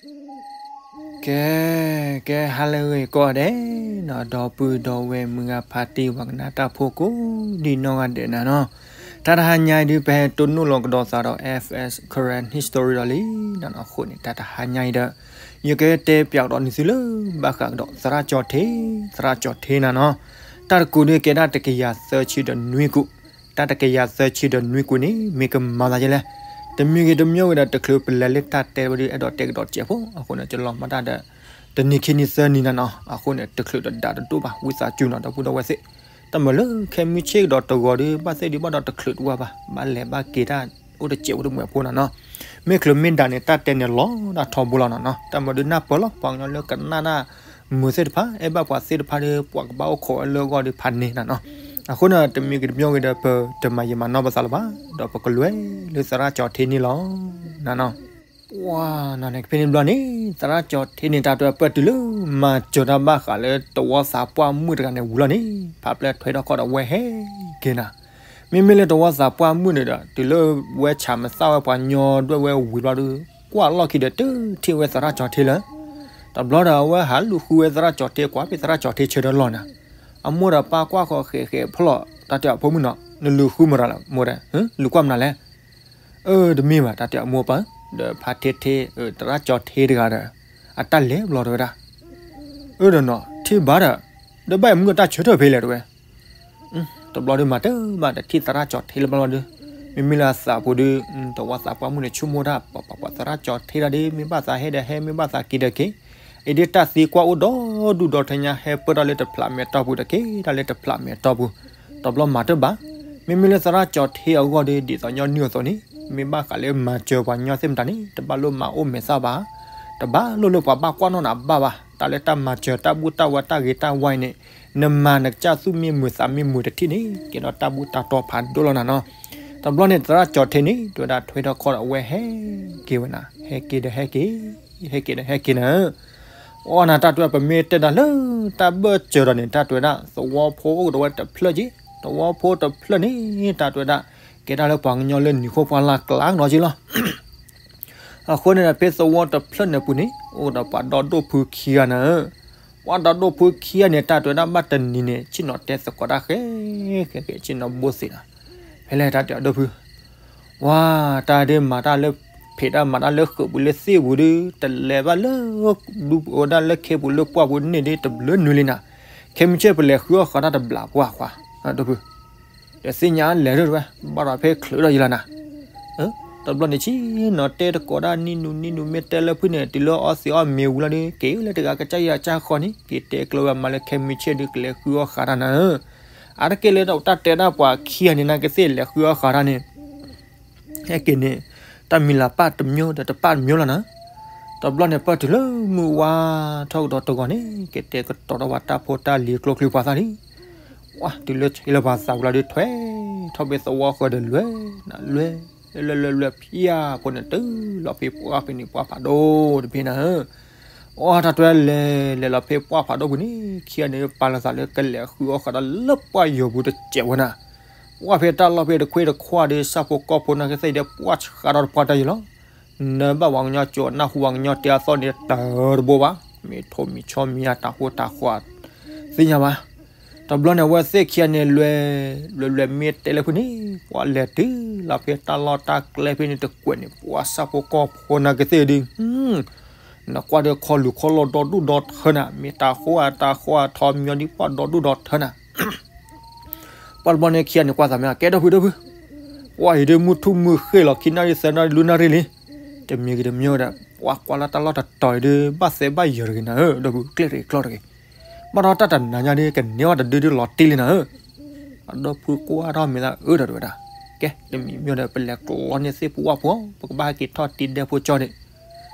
ကဲ, ကဲ ဟါလၢအဂ့ၤကိးဂၤဒဲးနီၤ, ဒီပုၢ်ဒီဝဲၢ်မုၢ်ဂၤဖါတံၢ် ပှၤကနၣ်တၢ်ဖိကိးဒံနီၢ်ဂၤဒဲးနၤနီၤ, တၢ်တဟါညါအံၤဒုး ပဟဲတိၢ်နီၣ်လီၤကဒီးသးဒီး F S Karen History ဒီးလံနၤနီၤ, အဃိန့ၣ် တၢ်တဟါညါအံၤဒီး ယကတဲပၠးကဒီးန့ၢ်သုလၢ ဘၣ်ဃးကဒီးသရၣ်ကၠီၤထ့, သရၣ်ကၠီၤထ့နၤနီၤ, တၢ်တကူးဒုးကဲဒၣ်တကယၤသၢဆံဒီးနွံကူး, တၢ်တကယၤသၢဆံဒီးနွံကူးန့ၣ် မ့ၢ်ကမၤသးဒ်လဲၣ်, တမံၤဂ့ၤတမံၤဂ့ၤဒီး တချုးပလဲၤလၢတၢ်တဲဝဲဒုး အဲၣ်ဒိးတဲကဒီးတစဲးဖိ, အဃိန့ၣ် ကလီၤမၢ်တၢ်ဒီး တနံၤခံနံၤသၢနံၤနၤနီၤ, အဃိန့ၣ် တချုးတဒါတဒိၣ်ဘၣ်, ဝံသးစူၤနီၤ ဒီပုၢ်ဒီဝဲၢ်သ့ၣ်, တၢ်မၤလၢခဲမုၢ်ဆ့ၣ်ကဒီးတဂီၤဒုး ဘၣ်သ့ၣ်ဒုးဘၣ်ဒီးတချုးတဝါဘၣ်, ဘၣ်လဲၤဘၣ်က့ၤတၢ်အိၣ်တစဲးဖိတမှဲးဖိနၤနီၤ, မ့ၢ်ချုးမ့ၢ်ဒါန့ၣ် တၢ်တဲန့ၣ်လီၤဒၣ်ထီဘိလီၤနၤနီၤ, တၢ်မၤဒုးနၢ်ပၢၢ်လီၤ ပှၤကညီလၢကနၣ်တၢ်မုာ်သ့ၣ်တဖၣ်, အဲၣ်ဘၣ်ပှၤသ့ၣ်တဖၣ်ဒီး ပှၤကဘၣ်အိၣ်ခိးဝဲလၢအဂီၢ်ဒုးဖးန့ၢ်နၤနီၤ, အဃိန့ၣ် တမံၤဂ့ၤတမံၤဂ့ၤဒီး ပတမၤယံာ်မၤနီၢ်ပသးလၢၤဘၣ်, ဒီးပကလဲၤလၢသရၣ်ကၠီၤထ့န့ၣ်လီၤနၤနီၤ. ပှၤနၤန့ၣ်ကဖဲန့ၣ်ဘျီန့ၣ် သရၣ်ကၠီၤထ့န့ၣ် တၢ်တဲပၢၢ်တုၤလၢ မၤစၢၤတၢ်ဘၣ်ဃးလၢတဝီသးပှၢ်မုၣ်တဂၤန့ၣ်ဝံၤလီၤန့ၣ် ဖးပျဲၢ်ထွဲထီၣ်ခီၣ်ဒီးဝဲဟဲက့ၤနၤ, မ့မ့ၢ်လၢတဝီသးပှၢ်မုၣ်န့ၣ်ဒီး တုၤလၢဝဲဆၣ်မသၣ်ဝဲပှၤညီဒွဲၣ်ဝဲဝံၤဘျီဒီး ကွၢ်လီၢ်ခံဒီးတထံၣ်ဝဲသရၣ်ကၠီၤထ့လၢၤ, တဘျီဒီးအဝဲဟးလူၤဃုဝဲသရၣ်ကၠီၤထ့ ကွၢ်ဖဲသရၣ်ကၠီၤထ့ဆၢထၢၣ်လီၢ်နၤ, အမိၢ်ဒီးပၢ်ကွၢ်ဃီၤဃဲးဃဲးဖျီၣ် တၢ်တဲအဖိမုၣ်နီၤ နလူၤဃုမတၤလဲၣ်မိၢ်ဒီး, လူၤကွၢ်မနုၤလဲၣ် အၢ တမ့ၢ်ဘၣ် တၢ်တဲအမိၢ်ပၢ်, ဒီးဖါထ့ထ့ သရၣ်ကၠီၤထ့တဂၤဒီး အတၢ်လဲၤဘျီတဲဝဲဒၣ်, အၢ ဒီးနီၤ ထံၣ်ဘၣ်ဒီး, ဒီးဘၣ်အံၤမုၢ်ကတၢ်ဆၢထၢၣ်ဖဲလဲၣ်တဲဝဲ, တဘျီဒုးမၤတၢ်ဘၣ် တထံၣ်သရၣ်ကၠီၤထ့လၢၤဘျီဒုး, မ့မ့ၢ်လၢအသးပူၤဒုး, တဝီသးပှၢ်မုၣ်န့ၣ် ဆိကမိၣ်တၢ် ပှၤပှၤပှၤသရၣ်ကၠီၤထ့တၢ်ဒုး မ့ၢ်ဘၣ်သးဟဲဒီးဟဲ မ့ၢ်ဘၣ်သးက့ၤဒီးက့ၤ, အံၤဒုးတၢ်သံကွၢ်အိၣ်ဒီဒူၣ်ဒီထၢညါ ဟဲပၢၢ်ထီၣ်လၢတဖျးမဲာ်တီၢ်ပူၤတက့ၢ် တၢ်လၢတဖျးမဲာ်တီၢ်ပူၤ, တဘျီမၤတၢ်ဘၣ်, မ့မ့ၢ်လၢသရၣ်ကၠီၤထ့အဂီၢ်ဒုး ဒ်သိးညီနုၢ်အသိးန့ၣ် မ့ၢ်ဘၣ်ဃးလၢမၤစၢၤပှၤညီသ့ၣ်မတၤန့ၣ် တဘၣ်လိၣ်မၤအိၣ်မဲာ်သၣ်ဘၣ်, တဘၣ်လိၣ်လၢပှၤဘၣ်ကွၢ်နီၣ်နၤဘၣ်ဘၣ်, တၢ်လၢတၢ်မၤစၢၤတၢ်ဘူၣ်တၢ်ဝါတၢ်ဂ့ၤတၢ်ဝါအံၤန့ၣ်, နမၤနကစၢ်သူၣ်မ့ၢ်မုာ်သးမ့ၢ်မုာ်တထံၣ်န့ၣ် ကဲဒီးတၢ်ဘူၣ်တၢ်တီဖးဒိၣ်လီၤနၤနီၤ, တဘျီန့ၣ်သရၣ်ကၠီၤထ့န့ၣ် တဲဝဲဒၣ်ထွဲထီၣ်ခီၣ်ဒီးအဝဲဟဲက့ၤဝဲနၤ ဟဲက့ၤဒီးဟဲက့ၤ, ဟဲက့ၤဒီးဟဲက့ၤနၤ အီနၤတၢ်တဲဝဲ ပမ့ၢ်တဲနၤလၢ တၢ်ဘၢၣ်စၢၤဒီးန့ၣ် တၢ်တဲဝဲဒၣ် သဝီဖိအိၣ်ကဒီးဝဲတဖျၢၣ်က့, သဝီဖိတဖျၢၣ်န့ၣ် တၢ်တဲဝဲဒၣ် ကဲတၢ်လၢပှၤကညီလၢနံၤဃိပှၢ်လၢ်ကျါကဒီးက့လီၤ. အဃိန့ၣ်ဒီး ဖဲသဝီတဖျၢၣ်န့ၣ်ပူၤန့ၣ် အိၣ်ဒီးပှၤဒီဒိၣ်ဖုခံဂၤနၤဧၢ, ပှၤဒီဒိၣ်ဖုခံဂၤန့ၣ် တၢ်တဲဝဲဒၣ်ဘၣ်တနံၤန့ၣ် ဆ့ၣ်နီၤတဲသကိးတၢ်ဃဲဃဲဃဲ ဆ့ၣ်နီၤဘိသ့ၣ်နၤ, ဖဲလဲၣ်တၢ်တဲအဒိၣ်ဖု ဝါ, တၢ်ဒုးမၤတၢ်လၢ ဖံးတၢ်မၤတၢ်လၢဃုာ်ပူၤလၢသ့ၣ်ပူၤဒုး တလဲၤဘၣ်လၢ ဒူပူၤဝဲဒၣ်လၢခ့ပူၤလၢပှၢ်ပူၤန့ၣ်ဒုး တဘျုးနုာ်လံနၤ, ခဲမုၢ်ဆ့ၣ်ပလဲၤဃုအီၣ်ဃာ်တၢ်တဘျးပှၢ်ဃီ, အဒိၣ်ဖု ဒီးသ့ၣ်ညါလဲၤဒၣ်ဝဲ ဘၣ်ဒီးဖဲချုးထီၣ်ယံၤလီၤနၤ, တဘျီန့ၣ်ဆ့ၣ်နီၤတဲသကိးဒၣ်နံၣ်နူနံၣ်နူ မ့ၢ်တဲလၢဖုန့ၣ် တုၤလၢအီသံးအီၣ်မ့ၤဝံၤလီၤဒုး က့ၤလၢတဂၤကစၢ်ယွၤကစၢ်ဃီန့ၣ် က့ၤတဲကျိဝဲမၤလၢခဲမုၢ်ဆ့ၣ်ဒုး ကလဲၤဃုအီၣ်ဃာ်တၢ်နၤဧၢ, အါတက့ၢ်လၢတၢ်တဲဒၣ်ပှၤခံဂၤန့ၣ် နကသ့ၣ်လဲၤဃုအီၣ်ဃာ်တၢ်န့ၣ် ဟဲက့ၤန့ၣ် တၢ်မံၤလၤပၢ်တမျိုးဒီးတပၢ်တမျိုးလီၤနၤ, တဘျီန့ၣ်ပၢၢ်တုၤလၢမုၢ်ဝါထီၣ်ကဒီးတဂီၤန့ၣ် ကတဲာ်ကတီၤဒီးပှၤတၢ်ဖိတၢ်လံၤကျိချံပှၤသၣ်လံ, ဝါ တုၤလၢဆံးလၢပှၤသးဝံၤလီၤဒုး ထွဲထီၣ်ဖဲသဝီဃၢၤဒီးလွဲၢ်နၤ လွဲၢ် လွဲၢ်လွဲၢ်လွဲၢ်ဖၠါဖိန့ၣ် တုၤလီၤဖဲပှၢ်ဖဲန့ၣ်ပှၢ်ဖးဒိၣ်တဘ့ၣ်နၤဧၢ, ဝါ တၢ်တဲလဲၤလဲၤလီၤဖဲပှၢ်ဖးဒိၣ်ပူၤန့ၣ် ခံဂၤန့ၣ်ပာ်လီၤသးလၢကလဲၤဃုအီၣ်ဃာ်တၢ်လၢပှၢ်ယိာ်ပူၤတစဲးဝဲနၤ, ပှၢ်ဖဲတၢ်လီၢ်ဖဲတခွ့တခွါဒီး ဆၣ်ဖိကီၢ်ဖိနာ်က့သ့ၣ်ဒီး ပှၢ်ဆှးထီၣ်တပှၢ်တၢ်ယံၤလီၤ, နဘၣ်ပှၤကညီကၠိနၢ်ဟူပှၤကညီတဲအသီၣ်န့ၣ် တၢ်တဘိဘၣ်, မ့ၢ်ထိၣ်မံၤဆီမံၤအတၢ်ဟိတၢ်ဃီ သ့ၣ်ညါဘၣ်, တဘျီန့ၣ်အဝဲသ့ၣ်ခံဂၤန့ၣ်လွဲၢ် လွဲၢ်လွဲၢ်မ့ၢ်တဲလၢဖုန့ၣ် ပှၢ်လဲၤတုၤလီၤဖဲတၢ်လီၢ်တၢ်ကျဲဖဲန့ၣ်တကွဲးန့ၣ် ပှၢ်ဆၣ်ဖိကီၢ်ဖိနာ်က့သ့ၣ်ဒုး နကွၢ်ဒီးခီလူၤခီလီၤဒီဒူၣ်ဒီထၢနၤ မ့ၢ်တၢ်ဃိအတၢ်ဃီအထီမညီဒ်ပှၢ်ဒီဒူၣ်ဒီထၢနၤ, ပှၢ်တဘျီန့ၣ်ခံဂၤန့ၣ်ကွၢ်သးမ့ၢ် ကဲဒီပုၢ်ဒီပုၢ်, ပှၢ်အံၤဒုးမုၢ်ထူၣ်မုၢ်ဃ့ၢ်လီၤ ခံနၣ်ရံၣ်သၢနၣ်ရံၣ်လွံၢ်နၣ်ရံၣ်လံ, တမံၤဂ့ၤတမံၤဒီး ပှၢ်ကွၢ်လၢတၢ်လီၢ်တတီၤအံၤဒုး ဘၣ်သဲဘၣ်ယၢၤတဂ့ၤနၤဧၢ ဒီပုၢ်ကျဲၣ်တဂ့ၤကျီတဂ့ၤ, ဘၣ်ဒီးတၢ်တနၤညါဒုး ကန့ၢ်ဝဲတဒုဒုလီၤတံၢ်လံနၤဧၢ, အဒီပုၢ်ကွၢ်ထီၣ်မ့ၢ်သးအၢဒီးတဲဝဲဒၣ်, ကဲ တမံၤမ့ၢ်ဒီး ပလဲၤကျီန့ၢ်သ့ၣ်ဖိဝၣ်ဖိ ပကဘၣ်ဟဲက့ၤထီၣ်တံၤဒဲဖိကၠီန့ၣ်,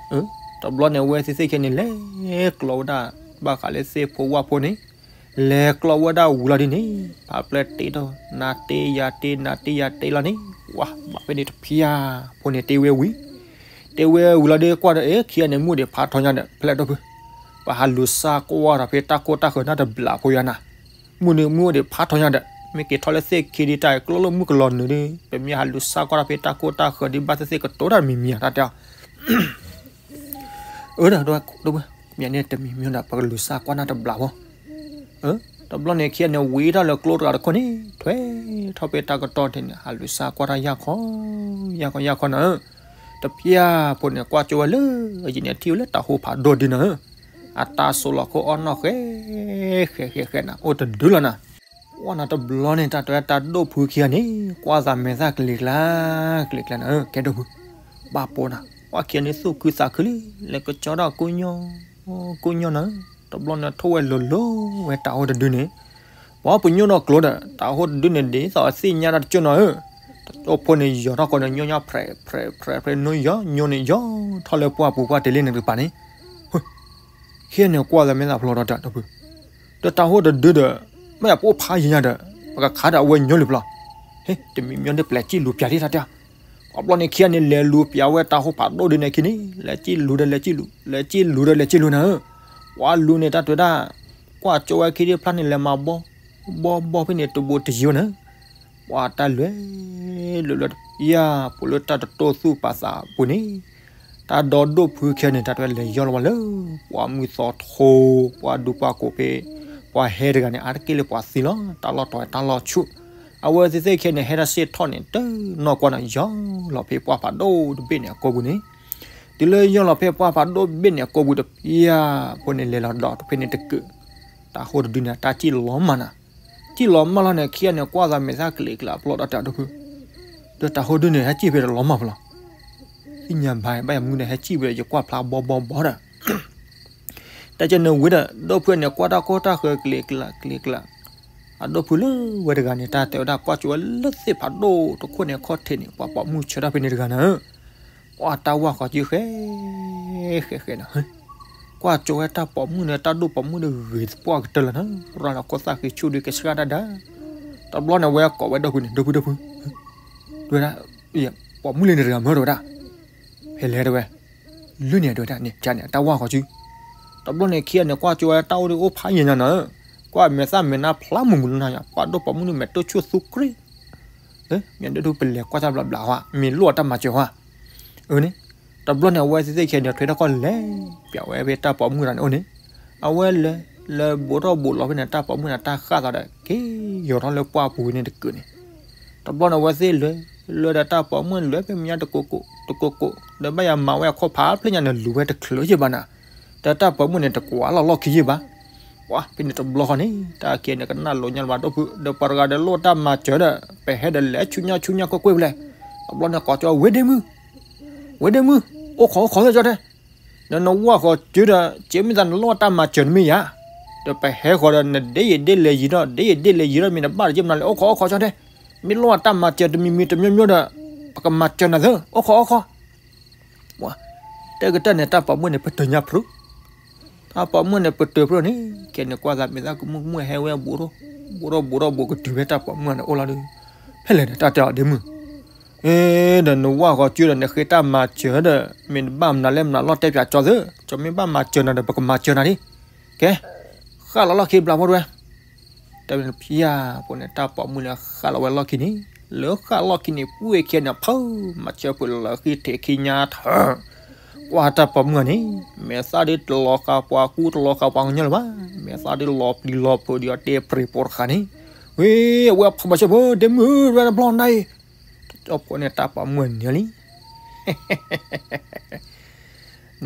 တဘျီန့ၣ်အဝဲသ့ၣ်သ့ၣ်ခံဂၤန့ၣ် လဲၤကျီဝဲဒၣ် ဘၣ်ဃးလၢသ့ၣ်ဖိဝၣ်ဖိန့ၣ်, လဲၤကျီဝဲဒၣ်ဝံၤလီၤဒ်န့ၣ် ဖးပျဲၢ်တ့ထီၣ် နၤတ့ယၤတ့ နၤတ့ယၤတ့လီၤန့ၣ်, ဝါ ဘၣ်ဖဲန့ၣ်တဖၠါဖိန့ၣ်တ့ဝဲဝံၤ, တ့ဝဲဝံၤလီၤဒုးကွၢ်ဒီး အ့ ခံဂၤန့ၣ် မုၢ်ဒံးဖးထီညါဒီး ဖဲလဲၣ်ဒီပုၢ်, ပဟးလူၤစါကွၢ်ဒီးဖဲတၢ်ကိၢ်တၢ်ဃၢၤနၢ်တဘျးဖိယါနၤ, မုၢ်နုာ်မုၢ်ဒံးဖးထီညါဒီး မ့ၢ်က့ၤထီၣ်လၢသ့ၣ်ခံဒုးတၢ်ကျီလၢမုၢ်ကလီၤနုာ်ဒုး ပမ့ၢ်ဟးလူၤစါကွၢ်ဒီးဖဲတၢ်ကိၢ်တၢ်ဃၢၤဒုး ဘၣ်သ့ၣ်သ့ၣ်ကတိၤတၢ်မံၤမံၤဧါ တၢ်တဲအီၤ အၢ ဒီပုၢ်ဝဲၢ် မ့ၢ်န့ၣ်တမံၤမံၤဒီး ပကလူၤစၢ်ကွၢ်နၢ်တဘျီဖိ. တဘျီန့ၣ်ခံဂၤန့ၣ် ဝံၤထီၣ်လၢကျိတဂၤတခိၣ်န့ၣ် ထွဲထီၣ်ဖဲတၢ်ကတီၢ်ထဲန့ၣ် ဟးလူၤစၢ်ကွၢ်တၢ်ယၢ်ခီ ယၢ်ခီယၢ်ခီနၤဧၢ. တဖျၢၣ်ဖိန့ၣ် ကွၢ်ကၠိဝဲလၢအယံၤန့ၣ် ထံၣ်ဝဲလၢတၢ်ဟိဖးဒိၣ်ဒုန့ၣ်ဧၢ, အတၢ်ဆိးလီၤခိၣ်အီၣ်နီၣ်ဃဲ ဃဲဃဲဃဲနၤ အိၣ်တဒုလီၤနၤ. ပှၢ်နၤတဘျီန့ၣ် တၢ်တဲတၢ်ဒိၣ်ဖုခံဂၤန့ၣ် ကွၢ်သးမဲာ်သၣ်ကလံၤကျါ ကလံၤကျါနၤဧၢ ကဲဒိၣ်ဖု, ဘၣ်ပိာ်နၤ ပှၢ်ခံဂၤန့ၣ် သူၣ်ခုသးခုလံ လဲၤကကၠီဒၣ်ကိၣ်ညီ ကိၣ်ညီနၤဧၢ. တဘျီန့ၣ်ထိၣ်ဝဲလိၤလိၤဝဲတၢ်ဟိၣ်တဒုန့ၣ်, ပှၢ်ပညိၣ်ထီၣ်ကျိဒီး တၢ်ဟိၣ်တဒုန့ၣ် ဒ်သိးအသ့ၣ်ညါတၢ်တကၠိၢ်နၤဧၢ. တၢ်ဒိၣ်ဖိန့ၣ်ယီၤထီၣ်ဃီန့ၣ် ညိၣ်ညါဖြဲးဖြဲးဖြဲး ညိၣ်ယီၤ ညိၣ်န့ၣ်ယီၤထီၣ်လၢပှၢ်ပူၤ ပှၢ်တ့လံန့ၣ်တကပၤန့ၣ် ခံဂၤန့ၣ်ကွၢ်သးမဲာ်သၣ်ဖျိးဒီးတၢ်ဒိၣ်ဖု, ဒီးတၢ်ဟိၣ်တဒုဒီး မ့ၢ်ယပအိၣ်ဖးယံၤညါဒီး ပကခးဒီးအဝဲညိလံဖျိး, ဟ့ တမံၤမံၤဒီးပလဲၤကံၣ်လူၤပျးဒ်တၢ်တဲ, ပှၢ်ဘျီန့ၣ်ခံဂၤန့ၣ် လဲၤလူၤပျးဝဲတၢ်ဟိၣ်ဖးဒိၣ်ဒုန့ၣ်ခံန့ၣ် လဲၤကံၣ်လူၤဒီးလဲၤကံၣ်လူၤ လဲၤကံၣ်လူၤဒီးလဲၤကံၣ်လူၤနၤဧၢ. ပှၢ်လူၤန့ၣ်တၢ်တဲဒၣ် ကွၢ်ကၠိဝဲခံဒုဖျၢၣ်န့ၣ် လဲၤမၤဘီ ဘီဘီဖဲန့ၣ် တဘိတယံၤဝဲနၤဧၢ. ပှၢ်တၢ်လဲၤ လဲၤလၢတဖျၢၣ်ဖိလၢတၢ်တတိၢ်သူၣ်ပာ်သးအပူၤန့ၣ်, တၢ်ဒီဒိၣ်ဖုခံဂၤန့ၣ် တၢ်တဲလဲၤယီၢ်လီၤဝဲလၢ ပှၢ်မုၢ်သီထိ ပှၢ်ဒူပှၢ်ကိးဖဲ ပှၢ်ဟဲတဂၤန့ၣ် အါတက့ၢ်လၢပှၢ်သံလီၤ တၢ်လီၢ်တီၤတၢ်လီၢ်ဆူၣ်, အဝဲသ့ၣ်သ့ၣ်ခံဂၤန့ၣ် ဟဲတၢ်စ့ၢ်ထီၣ်န့ၣ် တနီၢ်ကွၢ်န့ၣ် ယီၢ်လီၤဖဲပှၢ်ဖးဒိၣ်တဘ့ၣ်န့ၣ်အကိာ်ပူၤန့ၣ်, တုၤလၢယီၢ်လီၤဖဲပှၢ်ဖးဒိၣ်တဘ့ၣ်န့ၣ်အကိာ်ပူၤတဖျၢၣ်ဖိန့ၣ် လဲၤလီၤဒီးတဖျၢၣ်န့ၣ်တကုာ်, တၢ်ဟိၣ်တဒုန့ၣ် တၢ်ကံၣ်လီၤမၢ်နၤ, ကံၣ်လီၤမၢ်လီၤန့ၣ် ခံဂၤန့ၣ်ကွၢ်သးမဲာ်သၣ်ကလံၤကျါဖျိးဒီးတၢ်ဒိၣ်ဖု, ဒီးတၢ်ဟိၣ်ဒုန့ၣ် ဟဲကံၣ်ဖဲတလီၤမၢ်ဖျိး, သ့ၣ်ညါဘၣ်ဘၣ်ယမုၢ်ဒီး ဟဲကံၣ်ဖဲဒီး ယကွၢ်ဖျါဘီဘီဘီဒီး တၢ်ကဲန့ၣ်ဝံၤဒီး ဒိၣ်ဖုန့ၣ် ကွၢ်တၢ်ကီတၢ်ဃၢကလံၤကျါကလံၤကျါ, အဒိၣ်ဖုလၢဝဲတဂၤန့ၣ် တၢ်တဲဝဲဒၣ် ကွၢ်ကၠိဝဲလၢသ့ၣ်ဖးဒိၣ်တခိၣ်န့ၣ် ခီၣ်ထံးန့ၣ် ပှၤပိာ်မုၣ်ဆၢတၢ်ဖဲန့ၣ်တဂၤနၤဧၢ. ပှၢ်တၢ်ဝၢ်ဃီၤစုဃဲ ဃဲဃဲနၤ, ကွၢ်ကၠိဝဲတၢ်ပိာ်မုၣ်န့ၣ် တၢ်ဒိၣ်ပိာ်မုၣ်န့ၣ်ဂ့ၤသပှၢ်ကတၢၢ်လီၤနၤ, ရၤလီၤခိၣ်သၣ်ဃံဆူၣ်ဒုးကဆှၣ်တၢ်ဒၣ်, တဘျီန့ၣ် အဝဲကိးဝဲဒိၣ်ဖုန့ၣ် ဒိၣ်ဖုဒိၣ်ဖု, တဲဝဲဒၣ်, ပိာ်မုၣ်လၢန့ၣ်တဂၤမၢတဲဝဲဒၣ်, ဖဲလဲၣ်တဲဝဲ လုၢ်န့ၣ်တဲဝဲဒၣ်န့ၣ် ကန့ၣ် တၢ်ဝၢ်ဃီၤစု, တဘျီန့ၣ်ခံဂၤန့ၣ် ကွၢ်ကၠိဝဲတၢ်အိၣ်ဒုးအိၣ်ဖးယံၤညါနၤဧၢ, ကွၢ်မဲာ်သၣ်မဲာ်နါဖျါမုာ်မုာ်လီၤနၤ, ပှၢ်ဒိၣ်ပိာ်မုၣ်န့ၣ်မဲာ်တိၢ်ဆူၣ်သူကြ့, မ့ၢ်ဒိၣ်ဒိၣ်ပလဲၤကွၢ်တၢ်ဘျးဘျးဟါ, မ့ၢ်လိၣ်အတၢ်မၤစၢၤဟါ, အၢန့ၣ်, တဘျီန့ၣ် အဝဲသ့ၣ်သ့ၣ်ခံဂၤန့ၣ် ထွဲထီၣ်ကီၢ်လဲၤ, ပျးဝဲဖဲတၢ်ပိာ်မုၣ်တဂၤန့ၣ်အိၣ်န့ၣ်, အဝဲလဲၤ, လဲၤဘူးထီၣ်ဘူးလီၤဖဲန့ၣ် တၢ်ပိာ်မုၣ်န့ၣ် တၢ်ဃၣ်သးဒီး က့ၤယီၤထီၣ်လၢပှၢ်ပူၤဝဲန့ၣ်တကုာ်န့ၣ်, တဘျီန့ၣ် အဝဲသ့ၣ်လဲၤ, လဲၤဒီးတၢ်ပိာ်မုၣ်လဲၤဖဲမဲာ်ညါတကိးကိး, တကိးကိး, ဒီးဘၣ်ယၤမၤဝဲအခီၣ်ဖးဖျၢၣ်ညါန့ၣ် လူၤဝဲတချုးယဲၢ်ဘၣ်နၤ, ဒီးတၢ်ပိာ်မုၣ်န့ၣ် တကွၢ်လီၤလီၢ်ခံယဲၢ်ဘၣ်, ပှၢ်ဖဲန့ၣ်တဘျီဃီန့ၣ် တၢ်ခံဂၤန့ၣ် ကနၣ်လိၤညါလၢၤဘၣ်ဒိၣ်ဖု, ဒီးပှၤတဂၤဒီးလိၣ်တၢ်မၤစၢၤဒီး ပဟဲဒီးလဲၤဆူညါဆူညါကွ့ၢ်ကွ့ၢ်ဖဲလဲၣ်, တဘျီန့ၣ်ကိးကၠိဝဲဒ့မုၣ်, ဝဲဒ့မုၣ်, အိၣ်ခိးအိၣ်ခိးသ့ၣ်ကၠီတဲ ဒီးနဝၢ်ဃီၤစုဒီး က့မ့ၢ်သးနလိၣ်တၢ်မၤစၢၤနမ့ၢ်ယၤ, ဒီးပဟဲဃီၤဒီး နဒ်ယံာ်ဒ်လဲၣ်ယံာ်ဒီး ဒ်ယံာ်ဒ်လဲၣ်ယံာ်ဒီး မ့ၢ်နဘၣ်တက့ၢ်မနုၤလဲၣ် အိၣ်ခိးအိၣ်ခိးကၠီတဲ, မ့ၢ်လိၣ်တၢ်မၤစၢၤတမံၤမံၤတမံၤမံၤဒီး ပကမၤစၢၤနၤသ့, အိၣ်ခိးအိၣ်ခိး, တဲကတၢၢ်န့ၣ် တၢ်ပိာ်မုၣ်န့ၣ် ပတုာ်ညါဖုး တၢ်ပိာ်မုၣ်န့ၣ် ပတုာ်ဖုးန့ၣ် ကဲန့ၣ်ကွၢ်သးမဲာ်သၣ်ကမူၣ်ကမူၣ်ဟဲဝဲဘူးထီၣ်, ဘူးထီၣ်ဘူးထီၣ်ဘူးကတုၤဖဲတၢ်ပိာ်မုၣ်န့ၣ်အိၣ်လီၤဒီး, ဖဲလဲၣ်ဒီးတၢ်တဲအီၤဒ့မုၣ်, အ့ ဒီးနဝၢ်ဃီၤစုဒီး နဃ့တၢ်မၤစၢၤဒီး မ့ၢ်နဘၣ်မနုၤလဲၣ်မနုၤလီၢ်တဲပၠးကၠီသ့, ကၠီမ့ၢ်ဘၣ်မၤစၢၤနၤဒီး ပကမၤစၢၤနၤဒ်, ကဲ, ဃၣ်လီၤလီၢ်ခံဘျးဖိတဝဲ တဖျၢၣ်ဖိန့ၣ် တၢ်ပိာ်မုၣ်န့ၣ် ဃၣ်လီၤဝဲလီၢ်ခံန့ၣ်, လၢဃၣ်လီၢ်ခံန့ၣ် ပှ့ၢ်ခံန့ၣ် ဖုး, မၤစၢၤဖုးလၢဃံထံးခံညါထၢ, ကွၢ်တၢ်ပိာ်မုၣ်န့ၣ်, မဲာ်သၣ်ဒ်တလီၤဃာ်ပှၤကူတလီၤဃာ်ပှၤကညီလၢၤဘၣ်, မဲာ်သၣ်ဒ်လီၤပျံၤလီၤဖုးဒီးအီၤတဲပြံၤပိာ်တဃာ်န့ၣ်, ဝ့ၢ် အဝဲဖုးမၤစၢၤဖုး ဒ့မုၣ် တဝဲတဘျီနၤအံၤ, တၢ်ပိာ်မုၣ်န့ၣ် တၢ်ပိာ်မုၣ်န့ၣ်လံ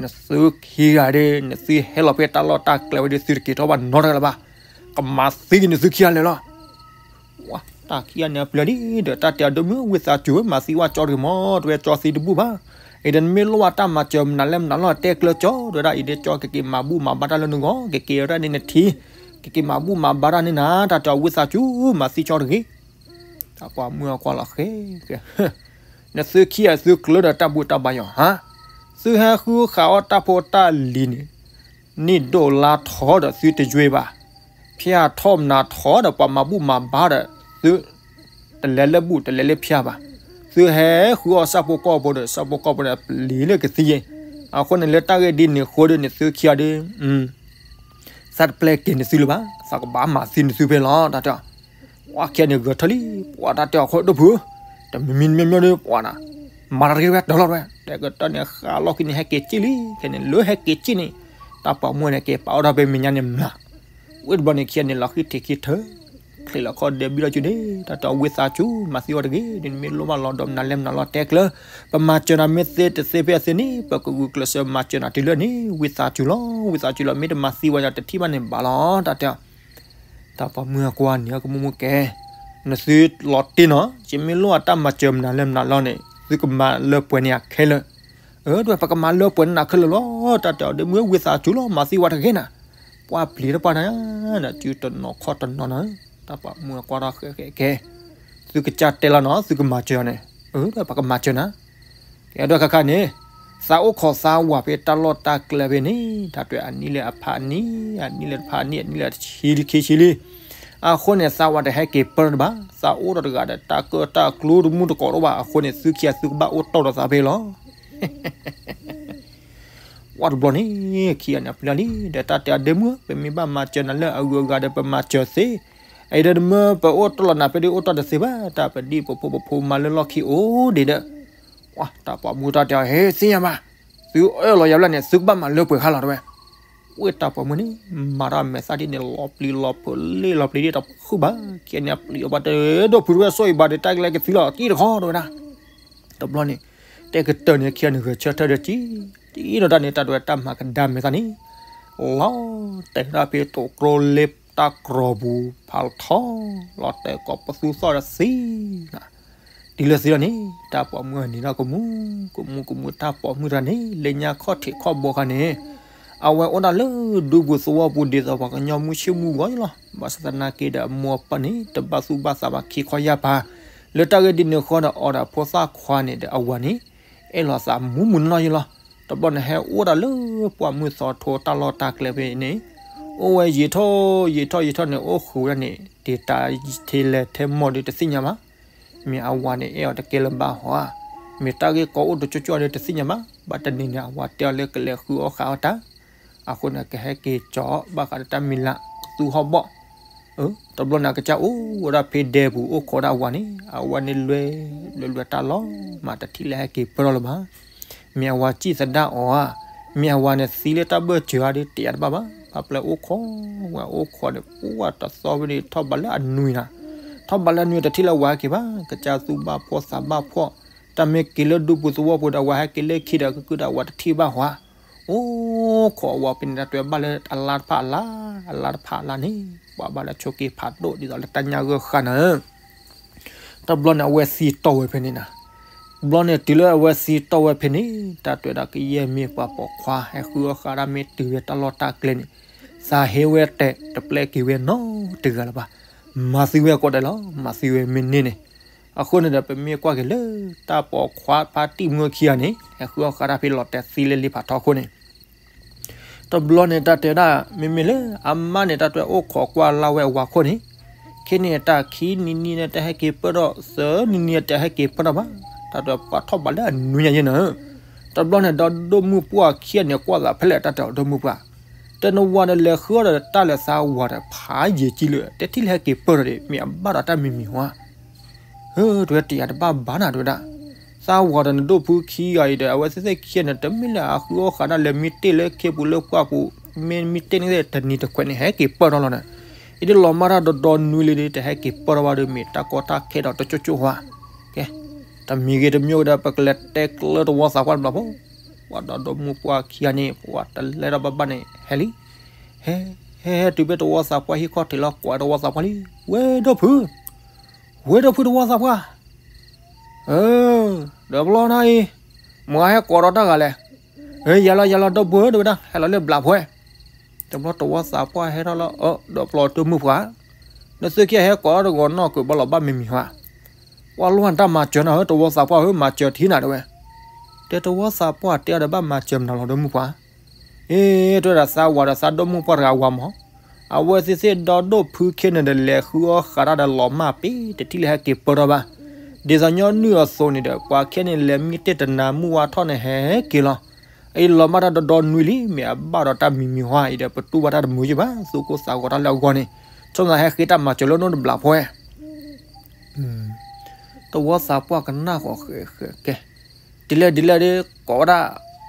နသုခံဂၤဒီး နသုဟဲလီၤဖဲတၢ်လီၢ်တၢ်ကျဲဝဲဒီး သုတက့ၤထီၣ်ဘၣ်နီတဂၤလၢၤဘၣ်, ကမၤသံက့ၤနသုခံဂၤလၢာ်လီၤ, တၢ်ခံဂၤန့ၣ်အပျဲၢ်လံ, ဒီးတၢ်တဲအီၤဒ့မုၣ် ဝံသးစူၤ မၤသံဝဲကၠီတဂ့ၤမး, တဝဲကၠီသံတဘူၣ်ဘၣ်, အံၤဒီးနမ့ၢ်လိၣ်ဘၣ်တၢ်မၤစၢၤမနုၤလဲၣ်မနုၤလီၢ် တဲကျၢၤကၠီ တဝဲဒၣ်အံၤဒီး ကၠီကက့ၤမၤဘူၣ်မၤဘါတၢ်လၢနဂီၢ်, ကက့ၤရဲၣ်န့ၢ်နထံ, ကက့ၤမၤဘူၣ်မၤဘါတၢ်န့ၢ်နၤ, တၢ်တဲအီၤဝံသးစူၤ မၤသံကၠီတဂ့ၤ တၢ်ပိာ်မုၣ်အကွၢ်လီၤဃဲ, နသုခံဂၤသုကျၢၤဒီးတၢ်ဘူၣ်တၢ်ဘါယီၤဧါ, သုဟဲဃုဃာ်အီၣ်တၢ်ဖိတၢ်လံၤန့ၣ်, နံၣ်ဒိၣ်လါထီဒီးသုတယွ့ဘၣ်, ဖၠၣ်ထီၣ်မနၤထီဒီးပှၤမၤဘူၣ်မၤဘါဒီးသု, တလဲၤလၢဘူၣ်တလဲၤလၢဖၠၣ်ဘၣ်, သုဟဲဃုအီၣ်ဆၣ်ဖိကီၢ်ဖိဒီး ဆၣ်ဖိကီၢ်ဖိန့ၣ်ပျံၤလၢကသံယဲၢ်, အဃိန့ၣ်လၢတၢ်ဂ့ၢ်ဒ်န့ၣ်အဃိဒီး နသုခံဂၤဒီး သးတပျဲက့ၤနသုလၢၤဘၣ်, သးကဘၣ်မၤသံနသုဖဲလီၤ တၢ်တဲအီၤ, ပှၤခံဂၤန့ၣ်ဂဲၤထၢၣ်လံ, ပှၤတၢ်တဲအီၤခိၣ်ဒိၣ်ဖုး, တမံၤမံၤတမံၤမံၤဒီးပှၤနၤ, မၤတၢ်တဂ့ၤဝဲတၢ်လီၤဝဲ, တဲကတၢၢ်န့ၣ် ဃးလီၢ်ခံန့ၣ် ဟဲက့ၤစံၣ်လံ, ခဲန့ၣ် လၢဟဲက့ၤစံၣ်န့ၣ် တၢ်ပိာ်မုၣ်န့ၣ် က့ၤပာ်အီၣ်တၢ်ဖဲမဲာ်ညါန့ၣ်မျး, ဝံၤတဘျီန့ၣ် ခံဂၤန့ၣ် လီၤဃံထံးခံထၢ, ချံးလီၤခီၣ်ဒဲးဘံလီၤစုန့ၣ် တၢ်တဲအီၤ ဝံသးစူၤ မၤသံဝဲတဂ့ၤ, ဒ်နမ့ၢ်လိၣ်ဘၣ်လီၤဒီးနၤလဲၤမနုၤလီၤတဲကျၢၤ, ပမၤစၢၤနၤမ့ၢ်သ့တသ့ဖဲအသ့န့ၣ် ပကဂုာ်ကျဲးစၢးမၤစၢၤနၤတုၤလၢန့ၣ် ဝံသးစူၤလီၤ, ဝံသးစူၤလီၤ, မ့ၢ်တမၤသံဝဲဒီး တထံၣ်ဘၣ်န့ၣ်ဘၣ်လီၤ တၢ်တဲအီၤ. တၢ်ပိာ်မုၣ်အကွၢ်န့ၣ် အကမူၣ်မူၣ်ကဲ, နသုလီၤတ့ၢ်နီၤ, ယမ့ၢ်လိၣ်အတၢ်မၤစၢၤမနုၤလဲၣ်မနုၤလီၤန့ၣ် သုကမၤလၢပှဲၤန့ၢ်အခဲလၢာ်, အၢ တဲဝဲ ပကမၤလၢပှဲၤန့ၢ်နၤခဲလၢာ်လီၤ, တၢ်တဲအီၤ ဒ့မုၣ် ဝံသးစူၤလီၤ မၤသံဝဲတဂ့ၤနၤ, ပှၢ်ပျံၤတပှၢ်နၤ, နစုတနီၤခီၣ်တနီၤနီၤ, တၢ်ပိာ်မုၣ်အကွၢ်ထီၣ်ဃဲးဃဲးကဲ, သုကစၢ်တဲလီၤနီၤ သုကမၤစၢၤအီၤန့ၣ်, အၢ တဲဝဲ ပကမၤစၢၤနၤ ကဲဒီးခါခါန့ၣ်, သးအိၣ်ခိးသးဝၤဖဲတၢ်လီၢ်တၢ်ကျဲဖဲန့ၣ် တၢ်တဲအနံၣ်လၢအဖးနံၣ်, အနံၣ်လၢတဖးနံၣ်, အနံၣ်လၢတဆံခံဆံလံ, အဃိန့ၣ် သးဝၤတဟဲက့ၤပၢၢ်တဘၣ်, သးအိၣ်ဒီးတဂၤဒီး တၢ်ကၢၣ်တၢ်ကျူတမူတကိးတအိၣ်ဘၣ်, အဃိန့ၣ် သုခံဂၤသုကဘၣ်အိၣ်တီၢ်ဒီးသးဖဲလီၤ. ဝံၤတဘျီန့ၣ် ခံဂၤန့ၣ် အပျံၤလံ, ဒီးတၢ်တဲအီၤ ဒ့မုၣ်ဧၢ, ပမ့ၢ်ဘၣ်မၤစၢၤနၤလၢအဂုၤအဂၤဒီး ပမၤစၢၤသ့, အအံၤဒီး နမ့ၢ်ပအိၣ်တီၢ်လီၤနၤဖဲဒၣ် အိၣ်တီၢ်တသ့ဘၣ်, တၢ်ပဒံၣ်ပဖိပဖိမၤလၢလီၢ်ခံအိၣ်ဒံးဒီး, ဝံၤ တၢ်ပိာ်မုၣ်တၢ်တဲအီၤ ဟ့ သ့ၣ်ညါဘၣ်, သုအၢၣ်လီၤယၤဘျဲၣ်န့ၣ် သုကဘၣ်မၤလၢပှဲၤခါလီၤ တဲဝဲ, ဝံၤ တၢ်ပိာ်မုၣ်န့ၣ် မၤတၢ်မဲာ်သၣ်ဒ်န့ၣ် လီၤပျံၤလီၤဖုးလ့ၢ်လီၤပျံၤဒ်တဖုဘၣ်, ခံဂၤန့ၣ် အပျံၤအီၤဘၣ်တဒိၣ်ဖုးတဝဲ ဆိၣ်အံၤဘၣ်ဒီး တၢ်ကလဲၤကသံလီၤ တံၢ်တခီ တဲဝဲဒၣ်, တဘျီန့ၣ်, တဲကတၢၢ်န့ၣ် ခံဂၤန့ၣ် ဂဲၤဆၢထၢၣ်ဒီးကံ, တံၢ်ဒီးတၢ်န့ၣ် တၢ်တဲဝဲတၢ်မၤကဒါမဲာ်သၣ်န့ၣ်, လီၤတဲာ်ဒၣ်ဖဲတိၤကျိလ့တၢ်ကြီပူၤ ဖးထီ, လီၤတဲာ်ကိးပသူသီၣ်ဒီးသံ, တုၤလၢသံလီၤန့ၣ် တၢ်ပိာ်မုၣ်န့ၣ်ဒီးကမူ, ကမူကမူတၢ်ပိာ်မုၣ်တဂၤန့ၣ် လၢညါခီၣ်ထံးခီၣ်ဘိခါန့ၣ်, အဝဲအိၣ်ဒၣ်လၢဒူပူၤသဝီပူၤဒ်သိးပှၤကညီမုၢ်ဆ့ၣ်မုၢ်ဂီၤအံၤလီၤ. ဘၣ်ဆၣ်သနာ်က့ဒီး အမိၢ်အပၢ်န့ၣ် တဘၣ်သူၣ်ဘၣ်သးဘၣ် ခံခီယၢ်ပၤ, လၢတၢ်ဂ့ၢ်ဒ်န့ၣ်ဃီဒီး အိၣ်ဒီးဖိသၣ်ခွါန့ၣ်ဒီးအဝၤန့ၣ်, အဲၣ်လိာ်သးမူးမူးနီၢ်နီၢ်ယံၤလီၤ. တဘျီန့ၣ် ဟဲအိၣ်ဒၣ်လၢပှၢ်မုၢ်သီထိတၢ်လီၢ်တၢ်ကျဲဖဲန့ၣ်, အိၣ်ဝဲယံာ်ထီၣ်ယံာ်ထီၣ်ယံာ်ထီၣ်န့ၣ် အိၣ်ဃုာ်ဝဲဒၣ်န့ၣ် တ့ၢ်တၢ်ထဲလဲၤထဲမီၢ်ဒီးတသ့ၣ်ညါဘၣ်. မ့ၢ်အဝၤန့ၣ် အဲၣ်အီၤတကဲလၢၤဘၣ်ဟီဧါ, မ့ၢ်တၢ်ဂ့ၢ်ကီအိၣ်တကၠိကၠိဒီးတသ့ၣ်ညါဘၣ်. ဘၣ်တနံၤန့ၣ် အဝၤတဲအီၤလၢကလဲၤဃုအီၣ်ဃုအီတၢ်, အဃိန့ၣ် ကဟဲက့ၤကၠီဘၣ်ဃးဒီးတၢ်မံၤလၢ်ကသူဟီၣ်ဘီၣ်. တဘျီန့ၣ် အကစၢ်အိၣ်ဝဲဒၣ်ဖဲဒဲပူၤ အိၣ်ခိးဒၣ်အဝၤန့ၣ်, အဝၤန့ၣ်လွဲၤ, လွဲၤလွဲၤတၢ်လီၤမးတထံၣ်လၢဟဲက့ၤပၢၢ်ထီၣ်လၢၤဘၣ်. မ့ၢ်အဝၤစံၣ်သဒၣ်အီၤဧါ, မ့ၢ်အဝၤန့ၣ်သံလၢတၢ်ဘၢၣ်စၢၤဧါဒီးတယာ်တဘၣ်ဘၣ်. ပှၤပျဲအိၣ်ခိးဝဲအိၣ်ခိးန့ၣ် ပှၢ်တသီဝဲန့ၣ် ထီၣ်ဘးလၢအနွံနၤ, ထီၣ်ဘးလၢအနွံတထံၣ်လၢအဝၤဟဲက့ၤဘၣ်. ကစၢ်သူၣ်ဘၣ်ဖှီၣ်သးဘၣ်ဖှီၣ်, တၢ်မ့ၢ်က့ၤလၢဒူပူၤသဝီပူၤဒီး အဝၤဟဲက့ၤလၢခံဒီး ကကုၢ်ဒီးအဝၤတထံၣ်ဘၣ်ဟီဧါ. အိၣ်ခိးအဝၤဖဲန့ၣ် တၢ်တဲဘၣ်လၢအလါတဖၣ်အလါ, အလါတဖၣ်အလါန့ၣ် ပှၤဘၣ်လၢဆိးက့ၤဖးဒိၣ်ဒ်သိးလၢတၢ်ညၣ်ဂၢၢ်ဃၣ်နၤဧၢ. တဘျီန့ၣ် အဝဲသံတီၢ်ဝဲဖဲန့ၣ်နၤ, တဘျီန့ၣ် တုၤလၢအဝဲသံတီၢ်ဝဲဖဲန့ၣ် တၢ်တဲဝဲဒၣ် ကယဲၢ်မ့ၢ်ပှၤပိာ်ခွါ ဟဲဃုအီၣ်ဃးဒၣ်မ့ၢ်တုၤဝဲတၢ်လီၢ်တၢ်ကျဲန့ၣ်, သးဟ့ဝဲတဲာ်တပျဲက့ၤဝဲနီတဂၤလၢၤဘၣ်. မၤသံဝဲကိးဂၤဒဲးလီၤ, မၤသံဝဲမ့ၢ်န့ၢ်န့ၣ်. အဃိန့ၣ်ဒီး ပမ့ၢ်ကွၢ်က့ၤလၢ တၢ်ပိာ်ခွါဖါတံၢ်မုၢ်ခံဂၤန့ၣ် ဟဲဃုအီၣ်ဃးဒၣ်ဖဲလီၤတဲာ်သံလၢလ့ဖးထီခိၣ်န့ၣ် တဘျီန့ၣ် တၢ်တဲဝဲဒၣ် မ့မ့ၢ်လၢအမါန့ၣ် တၢ်တဲအိၣ်ခိးကွၢ်လၢ်ဝဲအဝၤခိၣ်န့ၣ်, ခဲန့ၣ်တၢ်ခံနံၤနံၤန့ၣ် တဟဲက့ၤပၢၢ်ထီၣ်, သၢနံၤနံၤန့ၣ် တဟဲက့ၤပၢၢ်ထီၣ်ဘၣ်. တၢ်တဲပှၤထီၣ်ဘးလၢအနွံညါယဲၢ်နၤ. တဘျီန့ၣ်ဒီး ဒိၣ်မုၢ်ပှၢ်ခံဂၤန့ၣ် ကွၢ်သးဖဲလဲၣ် တၢ်တဲအီၤ ဒိၣ်မုၢ်ပှၢ်, တဲနဝၤဒီး လဲၤဃုအီၣ်ဒီးတၢ်လၢသးဝၤဒီး ဖးယံာ်ကံလၢာ် တထံၣ်လၢဟဲက့ၤပၢၢ်ထီၣ်ဒီး မ့ၢ်အဘၣ်ဒီးတၢ်မံၤမံၤဧါ. ဟၢ တဲဝဲ တယာ်တဘၣ်ဘၣ်နၤ တဲဝဲဒၣ်. သးဝၤဒီးနဒိၣ်ဖုခံဂၤအံၤဒီး အဝဲသ့ၣ်သ့ၣ်ခံဂၤန့ၣ် တမ့ၢ်လၢအဃုအီၣ်ဃးဒၣ် လဲၤမံတ့ၢ်လၢခ့ပူၤလၢပှၢ်ပူၤ, မ့ၢ်မံတ့ၢ်န့ၣ် တနံၤတခွဲးန့ၣ် ဟဲက့ၤပၢၢ်ထီၣ်လီၤန့ၣ်. အံၤဒ်လီၤမၢ်တၢ်ဒီဒီနွံလံဒီး တဟဲက့ၤပၢၢ်ထီၣ်ဘၣ်ဒီး မ့ၢ်တၢ်ကီတၢ်ခဲဒီးတကၠိကၠိဧါ. ကဲ, တမံၤဂ့ၤတမံၤဂ့ၤဒီး ပကလဲၤတဲကျၢၤတဝီသးပှၢ်တဘျီဖိ. ပှၤဒီးဒိၣ်မုၢ်ပှၢ်ခံဂၤန့ၣ် ပှၤတလဲၤဒီးဘၣ်ဘၣ်န့ၣ် ဟဲလံ. ဟဲ ဟဲ ဟဲတုၤဖဲတဝီသးပှၢ်ဟံၣ်ခီၣ်ထံးလီၤ ကိးဝဲတဝီသးပှၢ်လံ. ဝဲဒိၣ်ဖု ဝဲဒိၣ်ဖုတဝီသးပှၢ်, အၢ, ဒီးပျီနၤအံၤ, မုၢ်ဂၤဟဲကိးဒီးတၢ်ဂၤလဲၣ်. ယၤလီၤ ယၤလီၤ ဒိၣ်ဖုဧၢ တဲဝဲဒၣ်, ဟဲလီၤလၢဘျးဖှဲ, တဘျီတဝီသးပှၢ်ဟဲထီၣ်လီၤ. အၢ ဒီးပျီဒိၣ်မုၢ်ပှၢ်, နသုခံဂၤဟဲကိးတဂီၤနီၢ် ကဘၣ်လီၤဘၣ်မံၤမံၤဧါ. ပှၤလိၣ်တၢ်မၤစၢၤနၤဧၢ တဝီသးပှၢ်ဧၢ, မၤစၢၤထံနၤ တဲဝဲ. တဲတဝီသးပှၢ်တဲအီၤဒီး ဘၣ်မၤစၢၤမနုၤလီၤ ဒိၣ်မုၢ်ပှၢ်. အ့ တဲဝဲဒၣ် သးဝၤဒီးသးဒိၣ်မုၢ်ပှၢ်တဂၤဝၤမး, အဝဲသ့ၣ်သ့ၣ်ဒီဒိၣ်ဖုခံဂၤန့ၣ်ဒီး လဲၤဃုအီၣ်ဃးတၢ်ဒီးလီၤမၢ်ပ့ၤ တထံၣ်လၢဟဲက့ၤပၢၢ်ထီၣ်ဘၣ်. ဒ်သိးညီနုၢ်အသိးန့ၣ်ဒီး ပှၤခံဂၤန့ၣ် လဲၤမံတ့ၢ်တနၤ မုၢ်ဝါထီၣ်န့ၣ် ဟဲက့ၤလီၤ. အံၤလီၤမၢ်တၢ်ဒီဒီနွံလံ မ့ၢ်အဘၣ်ဒီးတၢ်မံၤမံၤဧါ. အံၤဒီးပတူၢ်ဘၣ်တၢ်တမုာ်ယံၣ်ဘၣ်, သူၣ်ကိၢ်သးဂီၤတၢ်လၢအဂီၢ်န့ၣ်, ဆိမိၣ်သးဟဲဃ့တၢ်မၤစၢၤလၢနအိၣ်တဘျးဖှဲ တဝီသးပှၢ်ကနၣ်ဃီၤဃဲးဃဲးကဲ, ဒ်လဲၣ်ဒ်လဲၣ်ဒီး ကိးဝဲဒၣ်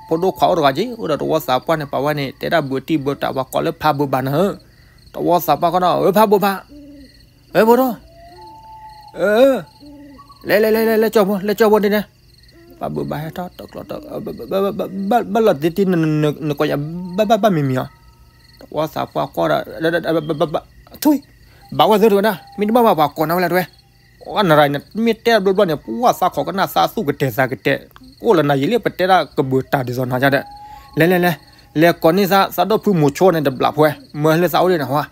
ဖိဒိၣ်ခွါအိၣ်တဂၤက့ၤ အိၣ်ဒီးတဝီသးပှၢ်န့ၣ် ပာ်ဝဲန့ၣ် တဲဒၣ်ဘုးတံၢ်ဘုးတၢ် ပှၤကိးလၢဖးဘုးဘၣ်နၤဧၢ. တဝီသးပှၢ်ဃီဒီး အၢ ဖးဘုးဘၣ်, အၢ ဖိဒိၣ်, အၢ လဲၤလဲၤလဲၤလဲၤ လဲၤကၠီၣ်ဖိ လဲၤကၠီၣ်ဖိဒ်န့ၣ်, ဖးဘုးဘၣ်ဟဲထီၣ်တကျီတ ဘၣ်လီၤတံၢ်တံၢ် နကိးယၤ ဘၣ်ဘၣ်ဘၣ်မံၤမံၤအီၤ, တဝီသးပှၢ်ကွၢ်ဒီး ထွံၣ်, ဘၣ်ဝဲသ့ၣ်တဝဲဒၣ် မ့ၢ်တဘၣ်ဘၣ်ပှၤကိးနၤဝဲလဲၣ်တဝဲ အနရၤန့ၣ် မ့ၢ်တဲဘျီဘျီန့ၣ် ပှၢ်သးခိးကနၣ်သးသူၣ်ကတဲာ်သးကတဲာ်, အိၣ်လၢနၤယံာ်လံ ပတဲဒၣ်ကဘုးတၢ်ဒ်သိးနၤယါဒီး, လဲၤလဲၤလဲၤ, လဲၤကိးန့ၢ်သး သးဒိၣ်ဖုမိၤဆိန့ၣ်တဘျီဖိ, မၢလၢသးအိၣ်ဒ်န့ၣ်ဟီ,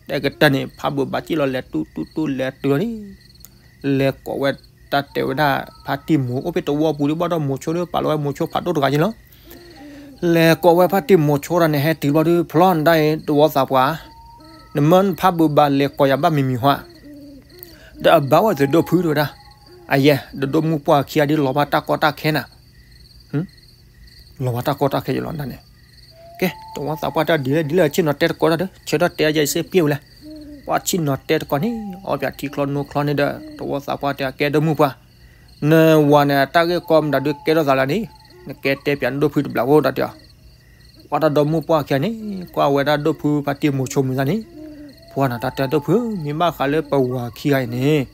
တဲကတၢၢ်န့ၣ် ဖးဘုးဘၣ်စံၣ်လီၤ လဲၤတူၢ်တူၢ်တူၢ် လဲၤတုၤလီၤန့ၣ်, လဲၤကိးဝဲတၢ်တဲဝဲဒၣ် ဖါတံၢ်မိၤ အိၣ်ဖဲတဝီပူၤဒီး ဘၣ်ဒီးမိၤဆိဒီး ပာ်လီၤဝဲမိၤဆိဖးဒိၣ်တဂၤက့ၤလီၤ. လဲၤကိးဝဲဖါတံၢ်မိၤဆိတၢ်န့ၣ် ဟဲတုၤဘျီဒီး ဖျီနတၢ်အံၤ တဝီသးပှၢ်, နမၢဖးဘုးဘၣ်လဲၤကိးယၤဘၣ်မံၤမံၤဟီဧါ, ဒီးအဘၣ်ဝဲသ့ၣ်ဒိၣ်ဖုတဝဲဒၣ်, အယဲၢ် ဒီးဒိၣ်မုၢ်ပှၢ်ခံဂၤဒ်လီၤဘၣ်တၢ်ကီတၢ်ခဲနၤ လီၤဘၣ်တၢ်ကီတၢ်ခဲယလီၤနၤန့ၣ်, ကဲ တဝီသးပှၢ်တဲဒ်လဲၣ်ဒ်လဲၣ် ဆ့ၣ်နီၤတဲတကိးတၢ်ဒီး ဆၢထၢၣ်တဲယဲၢ်စ့ၢ်ပျဲဝဲလဲၣ်, ပှၤဆ့ၣ်နီၤတဲတကိးန့ၣ် အီပၠးထံချီနိချီန့ၣ်ဒီး တဝီသးပှၢ်တဲ ကဲဒိၣ်မုၢ်ပှၢ်, နဝၤန့ၣ် တၢ်ဂ့ၢ်ကီမတၤဒုးကဲထီၣ်သးလၢန့ၣ်, နကဲတဲပၠးနဒိၣ်ဖုတဘျီဖိတၢ်တဲအီၤ, ပှၤတၢ်ဒီမုၢ်ပှၢ်ခံဂၤန့ၣ် ကွၢ်ဝဲဒၣ်ဒိၣ်ဖုဖါတံၢ်မိၤဆိမုၢ်သးန့ၣ်, ပှၤနတၢ်တဲဒိၣ်ဖု မ့ၢ်ဘၣ်ဃးလၢပဝၤခံဂၤအံၤန့ၣ်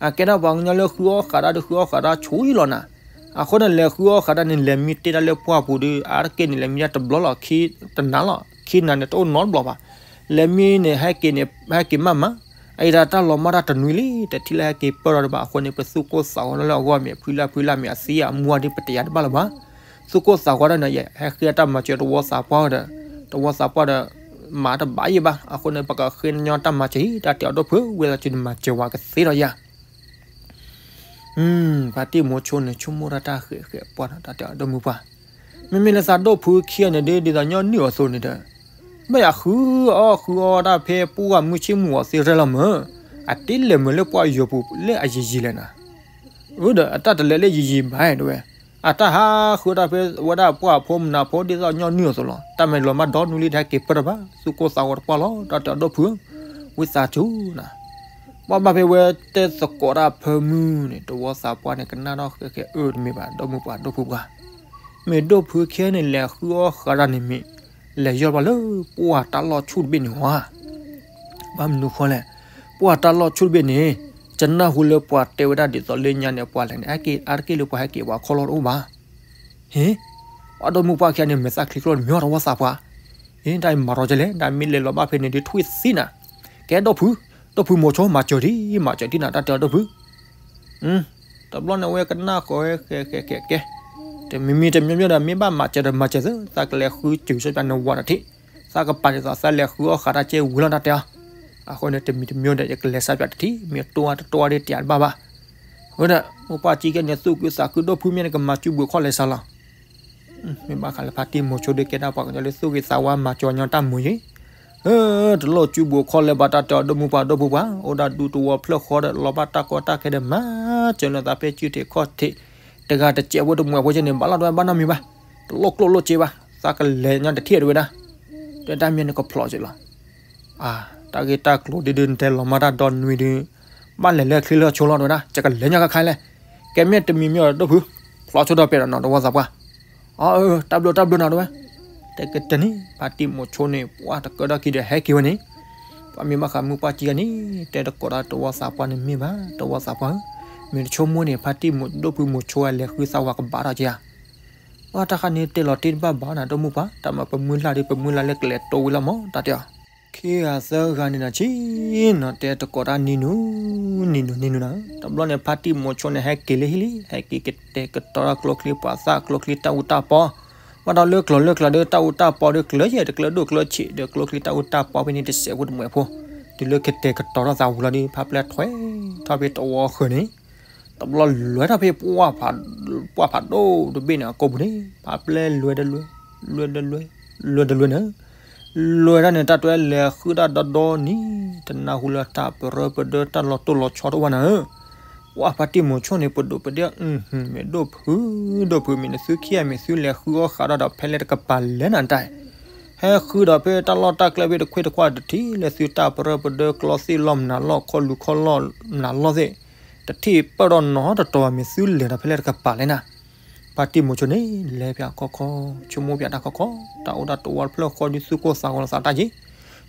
အကဲဒၣ်ပှၤကညီလၢဃုအီၣ်ဃးတၢ်ဒီးဃုအီၣ်ဃးတၢ်ဆူယလီၤနၤ, အဃိန့ၣ် လဲၤဃုအီၣ်ဃးတၢ်န့ၣ် လဲၤမံတ့ၢ်တၢ်လၢပှၢ်ပူၤဒီး အါတက့ၢ်န့ၣ် လဲၤမံတၢ်တဘျီလီၤ ခံတနၤလီၤ ခံနၤန့ၣ် တအိၣ်နီတဘျီဘၣ်, လဲၤမံန့ၣ် ဟဲက့ၤန့ၣ် ဟဲက့ၤမးမး, အအံၤဒၣ်တၢ်လီၤမၢ်တၢ်တနွံလံ တထံၣ်လၢဟဲက့ၤပၢၢ်ထီၣ်တဘၣ် အဃိန့ၣ် ပသူၣ်ကိၢ်သးဂီၤလၢအဂီၢ်မ့ၢ် ဖုလၢဖုလၢမ့ၢ်အသံအမူအီၤဒ်ပတယာ်တဘၣ်လၢၤဘၣ်, သူၣ်ကိၢ်သးဂီၤဒၣ်န့ၣ် ယဟဲဃ့တၢ်မၤစၢၤတဝီသးပှၢ်ဒီး, တဝီသးပှၢ်ဒီး မၤတဘၣ်ယံၤဘၣ်, အဃိန့ၣ် ပကဃ့ညီတၢ်မၤစၢၤအံၤ တၢ်တဲအီၤဒိၣ်ဖု ဝဲသးစူၤနမၤစၢၤဝဲကသ့ဒီးယၤ ဖါတံၢ်မိၤဆိန့ၣ် ဆိကမိၣ်တၢ်တၢ်ဃဲးဃဲးပှၢ်နီၤ တၢ်တဲအီၤဒိၣ်မုၢ်ပှၢ်, မ့မ့ၢ်လၢသးဒိၣ်ဖုခံဂၤန့ၣ်ဒ် ဒ်သိးညီနုၢ်အီၤအသိးန့ၣ်ဒီး, ဘၣ်ယၤဃုအီၣ်ဃုအီတၢ်ဖဲပှၢ်မုၢ်ဆ့ၣ်မုၢ်ဂီၤသ့ရဲၣ်လီၤမၢ်, အတ့လဲၤမုာ်လၢပှၢ်ယိာ်ပူၤလၢအယံာ်ယံာ်လဲၣ်နၤ, အဒီးအတၢ်တလဲၤလၢယံာ်ယံာ်ဘၣ်ဒဝဲ, အတၢ်ဟးဃုတၢ်ဖဲဝဲဒၣ်ပှၢ်ဖိမနၤဖိဒ်သိးညီနုၢ်အသိးလီၤ, တၢ်မ့ၢ်လီၤမၢ်ဒီနွံလံ တဟဲက့ၤပၢၢ်ထီၣ်ဘၣ် သူၣ်ကိၢ်သးဂီၤတပှၢ်လီၤ တၢ်တဲအီၤဒိၣ်ဖုဧၢ, ဝံသးစူၤနၤ ပှၢ်ဘၣ်ဖဲဝဲတဲသကိးတၢ်ဖၢမုၢ်န့ၣ် တဝီသးပှၢ်န့ၣ် ကနၣ်ထီၣ်ဃဲးဃဲးအၢ တမ့ၢ်ဘၣ် ဒိၣ်မုၢ်ပှၢ်ဒိၣ်ဖုပှၢ်, မ့ၢ်ဒိၣ်ဖုခံဂၤန့ၣ် လဲၤဃုအီၣ်ဃးတၢ်န့ၣ်မ့ၢ် လဲၤယီၢ်ဘၣ်လၢပှၢ်တၢ်လီၢ်ဆူၣ်တဘ့ၣ်န့ၣ်ဝဲ, ဘၣ်မနုၤဃိလဲၣ်, ပှၢ်တၢ်လီၢ်ဆူၣ်တဘ့ၣ်န့ၣ် ယနၢ်ဟူလၢပှၤတဲဝဲဒၣ်ဒ်သိးလၢညါန့ၣ် ပှၤလဲၤန့ၣ် အါတက့ၢ်လၢပှၤဟဲက့ၤပှၤခီၣ်လီၢ်တအိၣ်ဘၣ် ဟ့, ပှၤဒိၣ်မုၢ်ပှၢ်ခံဂၤန့ၣ် မဲာ်သၣ်ချံကျိတမံၤ တဝီသးပှၢ်, ဟ့ တၢ်အံၤမၤရီကလဲၣ် တၢ်မ့ၢ်လဲၤလီၤဘၣ်ဖဲန့ၣ်ဒုးထွံၣ်သံနၤ, ကဲဒိၣ်ဖု, ဒိၣ်ဖုမိၤဆိ မၤစၢၤဒံး မၤစၢၤဒံးနၤ တၢ်တဲအီၤဒိၣ်ဖု, တဘျီန့ၣ်ဝဲကနၣ်ဃီဝဲ ကဲ ကဲ ကဲ ကဲ, တမံၤမံၤတမံၤမံၤဒီး မ့ၢ်ဘၣ်မၤစၢၤဒီးမၤစၢၤသ့ သးကလဲၤဃုစၢၤစ့ၢ်ပနဝၤတထံၣ်, သးကပာ်ဒ်သိးသးလဲၤဃုအီၣ်ဃးတၢ်ကဲဝံၤလီၤတၢ်တဲအီၤ, အဃိန့ၣ် တမံၤတမံၤဒီး ယကလဲၤစၢ်ပတထံၣ် မ့ၢ်တိၢ်အါတတိၢ်အါဒ်တယၤတဘၣ်ဘၣ်, အဃိဒီး မိၢ်ပှၢ်ကံကဲန့ၣ် သူၣ်က့သးခုဒိၣ်ဖုမ့ၢ်န့ၣ် ကမၤစုဘူးခီၣ်လဲၤစၢ်လီၤ မ့ၢ်ဘၣ်ဃးလၢဖါတံၢ်မိၤဆိဒုးကဲဒၣ်ပှၤကညီလၢသူၣ်ဂ့ၤသးဝါမၤစၢၤညီတၢ်မူၤယံၤ, တလိၣ်စုဘူးခီၣ်လဲၤဘၣ်တၢ်တဲအီၤဒိၣ်မုၢ်ပှၢ်ဒိၣ်ဖုပှၢ် အိၣ်ဒၣ်ဒူတဝီဖျၢၣ်ဃီဒီး လီၤဘၣ်တၢ်ကီတၢ်ခဲဒီးမၤစၢၤလၢသးဖဲစုထံးခီၣ်ထံး, တဂၤတစဲးဖိတမှဲးဖိကဲန့ၣ် ဘၣ်လီၤတဝဲဘၣ်နီတမံၤဘၣ်, တလိၣ်ကျိၣ်လိၣ်စ့ဘၣ်, သးကလဲၤညီတထံၣ်တဝဲဒၣ်, တဲတၢ်မ့ၢ်န့ၣ်ကဖျိးစ့ၢ်လီၤ အါ, တၢ်ဂ့ၢ်တၢ်ကျိၤဒုဒု နတဲလီၤမၢ်တၢ်ဒီနွံဒု, ဘၣ်လဲၤလၢချံလၢဆိလီၤတဝဲဒၣ် ယကလဲၤညီခါခါလဲၣ်, ကဲမ့ၢ်တမံၤမ့ၢ်အီၤဒိၣ်ဖု, ဖျိးဆိဒီးပဲာ်ဒီးနီၤ တဝီသးပှၢ်, အၢ တၢ်ဘျုးတၢ်ဘျုးနီၤတဝဲ, တဲကတၢၢ်န့ၣ် ဖါတံၢ်မိၤဆိန့ၣ် ပှၢ်တကၢထီၣ်ခံဒီးဟဲက့ၤဝဲန့ၣ်, ပှၤမ့ၢ်ဘၣ်ဃးမုၢ်ပှၢ်ကံဂၤန့ၣ် တဲတကိးဒီးတဝီသးပှၢ်န့ၣ်မ့ၢ်ဘၣ် တဝီသးပှၢ်ဧၢ, မ့ၢ်တဆိကမိၣ်န့ၣ် ဖါတံၢ်မိၤဒိၣ်ဖုမိၤဆိလဲၤဃုသးဝၤကဘၣ်ထီၣ်က့ၤဧါ ပှၤတၢ်ခါန့ၣ်တဲလီၤတ့ၢ်တဘၣ်ဘၣ်နၤ ဒိၣ်မုၢ်ပှၢ် တၢ်မၤပမုၢ်လၢ်ဒီးပမုၢ်လၢ်လၢကလဲၤတိဝံၤလီၤမး တၢ်တဲအီၤ, ခံဂၤသၢဂၤန့ၣ်နီၤ ဆ့ၣ်နီၤတဲတကိးတၢ်နံၤနုၤ, နံၤနုၤနံၤနုၤနၤ, တဘျီန့ၣ် ဖါတံၢ်မိၤဆိန့ၣ် ဟဲက့ၤလၢဟံၣ်လံ ဟဲက့ၤကတဲာ်ကတီၤတၢ်ကျိချံပှၤသၣ်ကျိချံတၢ်အူတၢ်ပီ, ဘၣ်ဒီးလၢကျိၤလၢကျၢၤဒီးတၢ်အူတၢ်ပီဒီးကျၢၤယဲၢ်တကျၢၤဒိၣ်ကျၢၤဆံးဒီးကျိချံတၢ်အူတၢ်ပီဖဲန့ၣ်တစဲးဖိတမှဲးဖိ, တုၤလၢကတဲာ်ကတီၤထီၣ်သးဝံၤလီၤဒီး ဖါပျဲၢ်ထွဲထီၣ်ဖဲတဝီဃၢၤန့ၣ် တဘျီလွဲထီၣ်ဖဲ ပှၢ်ဖးဒိၣ်တဘ့ၣ်န့ၣ် အကိာ်ပူၤန့ၣ် ဖါပျဲၢ်လွဲတလွဲ, လွဲတလွဲ, လွဲတလွဲန့ၣ်, လွဲတၢ်န့ၣ် တၢ်တွဲလဲၤဃုတၢ်ဒီဒီနံၤ, တနၢ်ဟူလၢတၢ်ပရၢပဒၢတၢ်လီၤတိၢ်လီၤဆီတအိၣ်ဘၣ်နၤဧၢ, ပှၢ်ဖါတံၢ်မိၤဆိန့ၣ် ပဒိၣ်ပဒ့ၣ်, မ့ၢ်ဒိၣ်ဖု, ဒိၣ်ဖုမ့ၢ်နသုခံဂၤမ့ၢ်သုလဲၤဃုအီၣ်ဃးဒီး ဖဲလဲၣ်တကပၤလဲၣ်နၤတၢ် ဟဲဃုဒီးဖဲတၢ်လီၢ်တၢ်ကျဲဖဲတခွ့တခွါတထံၣ်လၢသုတၢ်ပရၢပဒၢကျီသ့ၣ်လီၢ်မနုၤလီၢ်ခီၣ်လူၤခီၣ်လီၢ်မနုၤလီၢ်သ့ၣ်, တထံၣ်ပၢၢ်ဒီးနီတတီၤဘၣ် မ့ၢ်သုလဲၤဒီးဖဲလဲၣ်တကပၤလဲၣ်နၤ. ဖါတံၢ်မိၤဆိန့ၣ် လဲၤပၠးခီခီ, ဆိကမိၣ်ပၠးတၢ်ခီခီ, တၢ်အိၣ်တၢ်တဝီတဖျၢၣ်ဃီဒုး သူၣ်ကိၢ်သးဂီၤလီၤသးတၢ်က့ၤ,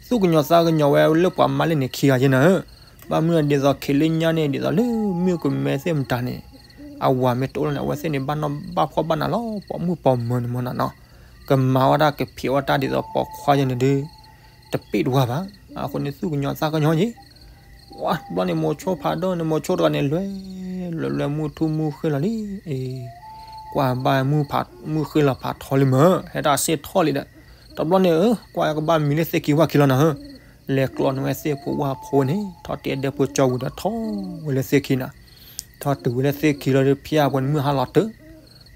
သူၣ်ကညီၤသးကညီၤဝဲလၢပှၤမါလၢန့ၣ်ခံဂၤက့ၤနၤဧၢ. ဘၣ်မနုၤဒ်သိး ခံးလၢညါန့ၣ် ဒ်သိးလၢမုၢ်ကမဲသ့ၣ်မတၤန့ၣ် အဝၤမ့ၢ်တအိၣ်လၢန့ၣ် အဝဲသ့ၣ်န့ၣ် ဘၣ်နီၣ်ဘၣ်ဖှီၣ်ဘၣ်နးလီၤ ပိာ်မုၣ်ပိာ်မၢၤန့ၣ်မ့ၢ်နၤနီၤ, ကမၤဝဲဒၣ်ကဖံးဝဲတၢ်ဒ်သိးပိာ်ခွါယဲန့ၣ်ဒီး တပ့ၢ်တဝါဘၣ်. အဃိန့ၣ် သူၣ်ကညီၤသးကညီၤက့ၤ ဝါ တဘျီန့ၣ် မိၤဆိဖးဒိၣ်န့ၣ် မိၤဆိတဂၤန့ၣ် လွဲ လွဲလွဲမုၢ်ထူၣ်မုၢ်ဃ့လီၤလံ. အ့ ကွၢ်ဘၣ်မုၢ်ဖး မုၢ်ဃ့လီၤဖးထီလံမၢ် ဟဲတၢ်စ့ၢ်ထီၣ်လံဒီး တဘျီန့ၣ် အၢ ကွၢ်ကဘၣ်မံလၢသ့ၣ်ခံဝၣ်ခံလီၤနၤဧၢ. လဲၤကျီန့ၢ်ဝဲသ့ၣ်ဖိဝၣ်ဖိန့ၣ် ထီၣ်တ့ၢ်ဒဲဖိကၠီပူၤဒီးထီၣ်ဝဲလၢသ့ၣ်ခံနၤ. ထီၣ်တုၤဝဲလၢသ့ၣ်ခံလီၤဒီး ဖၠၣ်ပှဲၤန့ၣ် မုၢ်ဟါလီၤတၢၢ်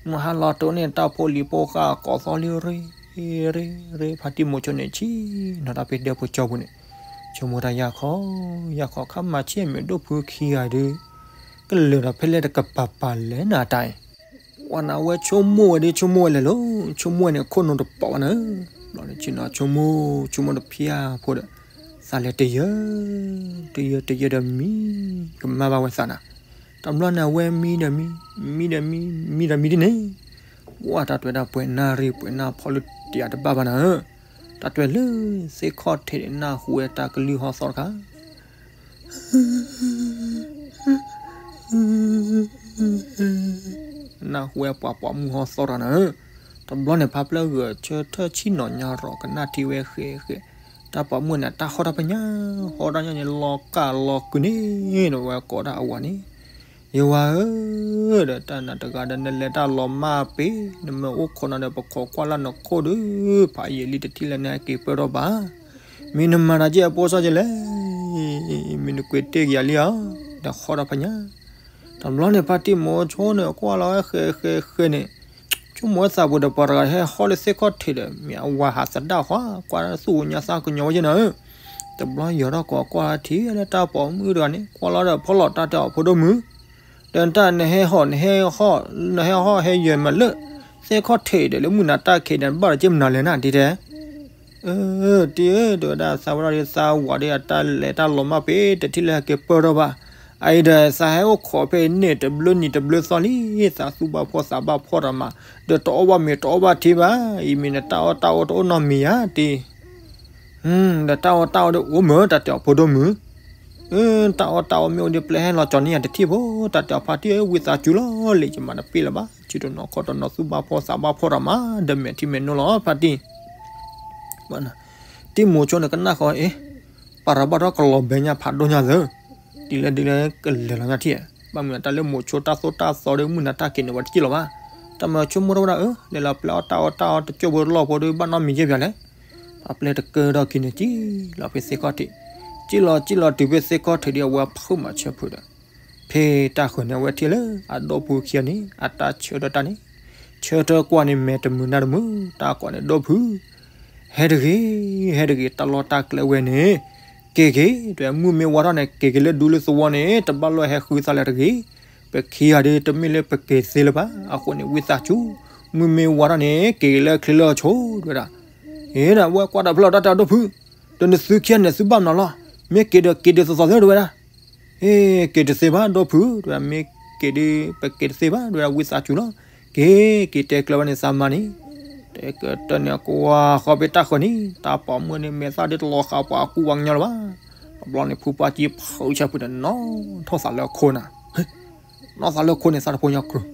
မုၢ်ဟါလီၤတၢၢ်န့ၣ် တၢ်ဖိလံၤဖိဃၢ်ကိးသီလံ ရ့ ရ့ ရ့ ဖါတံၢ်မိၤဆိန့ၣ် ဆံးနီၤတၢ်ဖဲဒဲဖိကၠီပူၤန့ၣ် ဆိကမိၣ်တၢ်ယၢ်ခီ ယၢ်ခီ ခါမၤဆံၣ်မ့ၢ်ဒိၣ်ဖုခံဂၤဒီး ကလဲၤဒီးဖဲလဲၣ်တကပၤပၤလဲၣ်နၤတၢ်အံၤ. ဝဲနၤဝဲဆိကမိၣ်ဝဲဒီး ဆိကမိၣ်ဝဲလဲၣ်လီၤ ဆိကမိၣ်ဝဲန့ၣ် ခိၣ်နူာ်တပိာ်ဘၣ်နၤဧၢ. ဘျီန့ၣ်ဆ့ၣ်နီၤဆိကမိၣ် ဆိကမိၣ်ဒီးဖၠၣ်ဖိဒီး သးလဲၤတယၢ တယၢတယၢဒီးမံ ကမၣ်ဘၣ်ဝဲသးနၤ. တဘျီန့ၣ် အဝဲမံဒီးမံ မံဒီးမံ မံဒီးမံဒ်န့ၣ် ပှၢ်တၢ်တွဲၤဒၣ်ပှဲၤနၢ်ရံၣ်ပှဲၤနၢ်ဖီလၢတယးတဘၣ်ဘၣ်နၤဧၢ. တၢ်တွဲၤလၢသ့ၣ်ခီၣ်ထံးန့ၣ် နၢ်ဟူဝဲတၢ်ကလုၢ်ဟီသီတခါ နၢ်ဟူဝဲပှၤပိာ်မုၣ်ဟီသီတဂၤနၤဧၢ. တဘျီန့ၣ် ဖါပျဲၢ်ဂၢၢ်ဆၢထၢၣ်ဆံၣ်နီၤညါရီၤ ကနၣ်ထံဝဲဃဲးဃဲး တၢ်ပိာ်မုၣ်န့ၣ် တၢ်ဟီၣ်တၢ်ဖၠါ ဟီၣ်တၢ်ညါန့ၣ် လီၤကၢ်လီၤကုာ်န့ၣ် ဒီးဝဲကိးဒၣ်အဝၤန့ၣ် ယဝၤဧၢ ဒီးတၢ်နၤတဂၤဒီး နလဲၤတၢ်လီၤမၢ်ပ့ၤ နမ့ၢ်အိၣ်ခိးနၤဒီး ပခိးကွၢ်လၢနခိၣ်ဒီး ဖးယံာ်လံ တထံၣ်လၢနဟဲက့ၤပၢၢ်ထီၣ်ဘၣ် မ့ၢ်နမၤတၢ်က့ၢ်အဖိစၢ်က့ၤလဲၣ် မ့ၢ်နကွံာ်တ့ၢ်က့ၤယၤလံဧါ ဒီးဟီၣ်တၢ်ဖၠါ တဘျီန့ၣ် ဖါတံၢ်မိၤဆိန့ၣ် ကွၢ်လီၤဝဲဃဲးဃဲးဃဲးန့ၣ် ဆိကမိၣ်ဝဲသးပူၤဒီး ပှၤတဂၤဟဲဟီၣ်လၢသ့ၣ်ခီၣ်ထံးဒီး မ့ၢ်အဝၤဟးသဒၣ်ဃီ ကွၢ်သူၣ်အူညါသးကညီၤဝဲယဲနၤဧၢ. တဘျီယီၤထီၣ်ကိးကွၢ်ထံၣ်လၢတၢ်ပိာ်မုၣ်တဂၤန့ၣ် ကွၢ်လီၤဒီးဖီလီၤ တၢ်တဲအီၤဖိဒိၣ်မုၣ် ဒီးတၢ်နဟဲဟီၣ် နဟဲဟီၣ် နဟဲဟီၣ်ဟဲယဲၢ်မးလၢ သ့ၣ်ခီၣ်ထံးဒီး လၢမုၢ်နၤတၢ်ခံးန့ၣ် ဘၣ်ဒီးက့ၢ်မနုၤလဲၣ်နၤ ဒ်တဲ အၢ တံၢ်ဧၢ တဲဝဲဒၣ် သးဝဲဒၣ်ဒီးသးဝၤဒီး အတၢ်လဲၤတၢ်လီၤမၢ်ပ့ၤ တထံၣ်လၢဟဲက့ၤပၢၢ်ထီၣ်ဘၣ်. အအံၤဒီး သးဟဲအိၣ်ခိးဖဲအံၤန့ၣ် တဘျုးနံၤတဘျုးသီလံ, သးသူၣ်ဘၣ်ဖှီၣ်သးဘၣ်ဖှီၣ်တၢ်မး, ဒီးတအီၣ်ဘၣ်မ့ၤတအီဘၣ်ထံဘၣ်. အံၤမ့ၢ်နတၢ်အီၣ်တၢ်အီတအိၣ်နီတမံၤဧါတံၢ်. ဒီးတၢ်အီၣ်တၢ်အီဒီးအိၣ်မး တၢ်တဲအီၤဖိဒိၣ်မုၣ်. တၢ်အီၣ်တၢ်အီမ့ၢ်အိၣ်ဒီး ပျဲဟဲလီၤကၠီၤန့ၢ်ယၤတထံၣ်ဖိ, တၢ်တဲအီၤဖါတံၢ်ဧၢ ဝံသးစူၤလီၤလံ, ယမၤတပ့ၢ်လၢၤဘၣ်, ဆၢတနီၤခီတနီၤသူၣ်ဘၣ်ဖှီၣ်သးဘၣ်ဖှီၣ်တၢ်မး, ဒီးမဲာ်ထံမဲာ်နိလီၤဖါတံၢ်. တံၢ်မိၤဆိန့ၣ်ကနၣ်ဃီအ့, ပၢ်ရၤဘၣ်ထီၣ်ကလီၤဘဲညါဖးဒိၣ်ညါသၢ, ဒ်လဲၣ်ဒ်လဲၣ် ကလဲၤလီၤညါထံၣ်, ဘၣ်မနုၤတၢ်လၢမိၤဆိတၢ်သိၣ်တၢ်သီဒီး မုၢ်နၤတၢ်ခံးန့ၣ် ဝဲတစံၣ်လီၤဘၣ်. တၢ်မၤဆိကမိၣ်ထီၣ်ဝဲဒၣ်အၢ, လဲၤလီၤပျဲအီၣ်တၢ်အီၣ်တၢ်အီတကၠိၢ်ဖိတလီၢ်ဖိဒီး ဘၣ်နီတမံၤယဲၢ်ပၠးလဲၣ်. ပှၤပျဲတကၢထီၣ်ခံန့ၣ် စံၣ်လီၤဖဲသ့ၣ်ခီၣ်ထံး, စံၣ်လီၤစံၣ်လီၤတုၤဖဲသ့ၣ်ခီၣ်ထံးဒီး အဝဲဖုးမၤဆၢဖုးဒီး ဖဲတၢ်ဃၢၤန့ၣ် အဝဲထံၣ်လၢအဒီပုၢ်ခံဂၤန့ၣ် အတၢ်ဆၢထၢၣ်တၢ်န့ၣ်, ဆၢထၢၣ်ကွၢ်န့ၣ် မဲာ်တမုာ်နၢ်တမုာ်, တၢ်ကွၢ်န့ၣ် ဒီပုၢ်, ဟဲတဂ့ၤ, ဟဲတဂ့ၤ, တၢ်လီၢ်တၢ်ကျဲဝဲန့ၣ် က့ၤက့ၤ, တမုၢ်မ့ၢ်ဝါထီၣ်န့ၣ် က့ၤက့ၤလၢဒူလၢသဝီန့ၣ် တဘၣ်လိၣ်ဟဲဃုသးလၢၤတဂ့ၤ, ပခံဂၤဒီး တမ့ၢ်လၢပက့ၤသ့လၢၤဘၣ်, အဃိန့ၣ် ဝံသးစူၤ, မုၢ်မ့ၢ်ဝါထီၣ်န့ၣ် က့ၤက့ၤလၢချ့လၢအဆိ တဲဝဲဒၣ်. အ့ ဒီးဝဲကွၢ်တၢ်ဖျၢၣ်ဒီး တၢ်တဲအီၤဒီပုၢ်, ဒီးနသုခံဂၤန့ၣ် သုဘၣ်မနုၤလီၤ, မ့ၢ်က့ၤဒီးက့ၤဒ်သိးသိးသ့ တဲဝဲဒၣ်. အ့ က့ၤတသ့ဘၣ် ဒီပုၢ်, တဲဝဲဒၣ် မ့ၢ်က့ၤဒီး ပက့ၤတသ့ဘၣ် တဲဝဲဒၣ် ဝံသးစူၤလီၤ, က့ၤ က့ၤတဲကျၢၤဘၣ်န့ၣ်သးမါန့ၣ်, တဲကတၢၢ်န့ၣ် ကွၢ်ဃီဖဲတၢ်ဃၢၤန့ၣ် တၢ်ပိာ်မုၣ်န့ၣ် မဲာ်သၣ်ဒ်တလီၤဃာ်ပှၤအကူပှၤကညီလၢၤဘၣ်. တဘျီန့ၣ် ဖုပှၢ်ကံဖုးဆၢဖုးဒီး နီၣ်ထီၣ်သးလၢအခိၣ်နၤ, နီၣ်သးလၢအခိၣ်န့ၣ် သးတဖိညါကြုာ်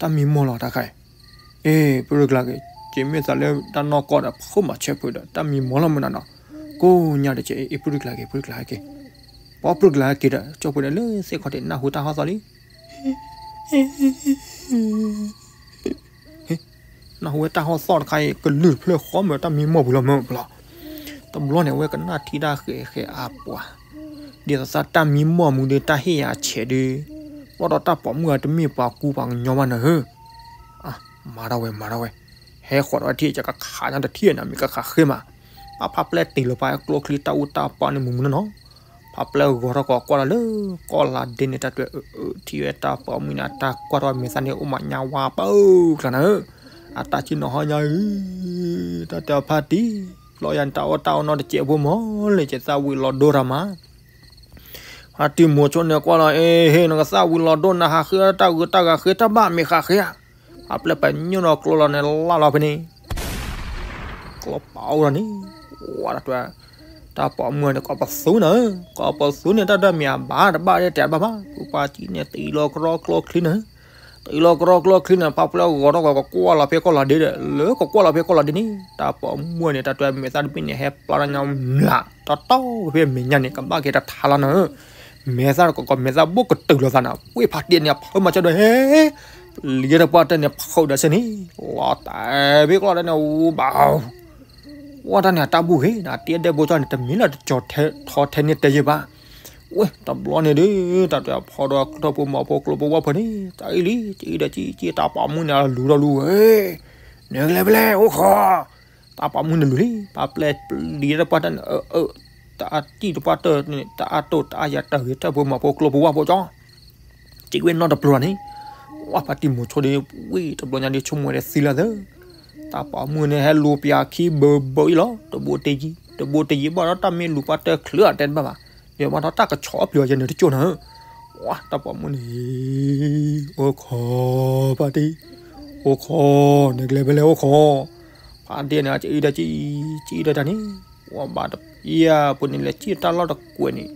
တၢ်မံမီၢ်လီၤတၢ်ခါအံၤ, အ့ ပရူၢ်ကျါက့ၤ, က့ၤမ့ၢ်သးလၢတၢ်နီၢ်ကီၢ်ဒီး ဖုးမၤဆၢဖုးဒီး တၢ်မံမီၢ်လီၤမုၢ်နၤနီၤ, ကိးညါတကဲး အ့ ပရူၢ်ကျါက့ၤ ပရူၢ်ကျါက့ၤ, ပှၤပရူၢ်ကျါက့ၤဒီး ကၠီဖိဒီးလၢသ့ၣ်ခီၣ်ထံး နၢ်ဟူတၢ်ဟီၣ်သီလံ နၢ်ဟူဝဲတၢ်ဟီၣ်သီတခါအံၤ ကလုၢ်တဖျၢၣ်ဃီမ့ၢ်တၢ်မံမီၢ်ပူၤလီၤမ့ၢ်ပလီၤ. တဘျီန့ၣ် အဝဲကနၣ်ထံၣ်တၢ်ဃဲးဃဲးအါပှၤ, ဒ်သိးသးတၢ်မံမီၢ်မူဒီး တၢ်ဟ့ၣ်ယၤဆဲးဒီး, ဘၣ်ဒီးတၢ်ပိာ်မုၣ်အတမ့ၢ်ပှၤကူပှၤကညီဘၣ်နၤဧၢ. မၤထီၣ်ဝဲ မၤထီၣ်ဝဲ, ဟဲဃီၤဒီးထံၣ် ယကခးညါတထံၣ်နၤ မ့ၢ်ကခးဃ့မး, ဘၣ်ဖးပျဲၢ်တ့ၢ်လၢပှၤကျိချံတၢ်အူတၢ်ပီန့ၣ် မုၢ်မုၢ်နီၤနီၤ ဖးပျဲၢ်ဂီၤထီၣ်ကီးကွၢ်လီၤလၢ ကီၢ်လၤဒ့န့ၣ် တၢ်တွဲၣ်အၢၣ်အၢထံၣ်ဝဲတၢ်ပိာ်မုၣ်န့ၣ် အတၢ်ကွၢ်ထီၣ်မဲာ်သၣ်န့ၣ် အိၣ်မးညါဝါပၢ်ကျါနၤဧၢ, အတၢ်ဆ့ၣ်နီၤဟီၣ်ညါဧၢ, တၢ်တဲအီၤဖါတံၢ်, ဖျီယၤန့ၣ် တၢ်အီၣ်တၢ်အီနီတစဲးဖိမး လၢကသၣ်ဝံၤလီၤဒိတၢ်မး, ဖါတံၢ်မိၤဆိန့ၣ်ကွၢ်လီၤ, အ့ဟ့ၣ် နကသၣ်ဝံၤလီၤဒိၣ် နဟးဃ့တၢ်ဂုၤတၢ်ဂၤ ဃ့တၢ်ဘၣ်မ့ၢ်ဃးဃ့ဧါ. ဖါပျဲၢ်ပညိၣ်နီၣ်ကျိလီၤန့ၣ် လၢ်လီၤဖဲန့ၣ် ကျီပာ်အိၣ်လီၤန့ၣ်, ဝါတၢ်တွဲ တၢ်ပိာ်မုၣ်န့ၣ် ကိးပသူန့ၣ်, ကိးပသူန့ၣ် တၢ်ဒၢမ့ၢ်အဘၣ်တဘၣ်ဒဲး တဲတဘၣ်ဘၣ်, ဖုဖါတံၢ်န့ၣ် တံၤလီၤကရီကျိချံန့ၣ်, တံၤလီၤကရီကျိချံန့ၣ် ဖါပျဲၢ်ဂီၤထီၣ်ကကွၢ်လီၤဖဲကီၢ်လီၤဒ့ဒီး လၢကကွၢ်လီၤဖဲကီၢ်လီၤဒ့န့ၣ် တၢ်ပိာ်မုၣ်န့ၣ် တၢ်တွဲမဲာ်သၣ်တဘ့ၣ်န့ၣ် ဟဲပျၢ်တၢ်ညါမျး တီတီဖဲမဲာ်ညါန့ၣ် ကဘၣ်က့ၤတထါလီၤနၤ မဲာ်သၣ်တကီးကီး မဲာ်သၣ်ဘိၣ်ကတုၤလီၤသးနၤ, ဝ့ၢ်ဖါတံၢ်န့ၣ် ဖုမၤဆၢဒီးဟဲ လံၤတပှၢ်တၢၢ်န့ၣ် ဖုးဒီးစ့ၢ်န့ၣ် လီၤတဲာ်ဘ့ၣ်ကျီၢ်ဒၣ်န့ၣ် အူဘၣ် ဝဲတၢ်န့ၣ် အတၢ်ဘူၣ်ဂ့ၤ အတံၤဒဲးဘိကၠီန့ၣ် တမ့ၢ်လၢတကၠီၤထီထဲန့ၣ်တဲယဲၢ်ဘၣ်. ဝ့ၢ်တဘျီန့ၣ်ဒီး တၢ်တဲအဖီဒီးထၢၣ်ဖိမီၤဖိကျိဖိဝၣ်ဖိန့ၣ် တၢ်အံၤလံ တံၤဒီးတံၤ တံၤတၢ်ပိာ်မုၣ်န့ၣ် လူၤဒီးလူၤဝဲ နကလဲၤဖဲလဲၣ် အိၣ်ခိး တၢ်ပိာ်မုၣ်န့ၣ်လူၤလံ ပာ်ပျဲၢ်ပျံၤတပှၢ်တၢၢ်န့ၣ် အၢ အၢ တၢ်အတံၢ်တပှၢ်တၢၢ်န့ၣ် တၢ်အတိၢ်တၢ်အယၤတၢ်ဂ့ၤ ထၢၣ်ဖိမီၤဖိကျိဖိဝၣ်ဖိကၠီ စံးဝဲနီတပျိၤန့ၣ် ဝဲဖါတံၢ်မိၤဆိဒီး ဝံတဘျီညါဒီး ဆိကမိၣ်ဝဲဒီးသံလၢသၢ တၢ်ပိာ်မုၣ်န့ၣ်ဟဲလူၤပၠးခံဘၢဘၢအံၤလီၤ တဘိတယံၤ တဘိတယံၤဘၣ်ဒီး တၢ်မ့ၢ်လူၤပှၢ်တၢၢ်ချုးအတဲတဘၣ်ဘၣ် ဒီးဘၣ်ဒီးတၢ်ကဆီအပျံၤအီၤယဲန့ၣ်တကၠိၢ်နၤ ဝဲတၢ်ပိာ်မုၣ်န့ၣ် အိၣ်ခိး ဖါတံၢ် အိၣ်ခိး နကလဲၤဖဲလဲၣ်အိၣ်ခိး ဖါတံၢ်န့ၣ် ကအံၤဒီးကအံၤ ကအံၤဒီးတၢ်န့ၣ် ဝဲဘၣ်တပျၢ်ပူၤန့ၣ် လဲၤစံၣ်တၢ်လီၢ်တကွဲးန့ၣ်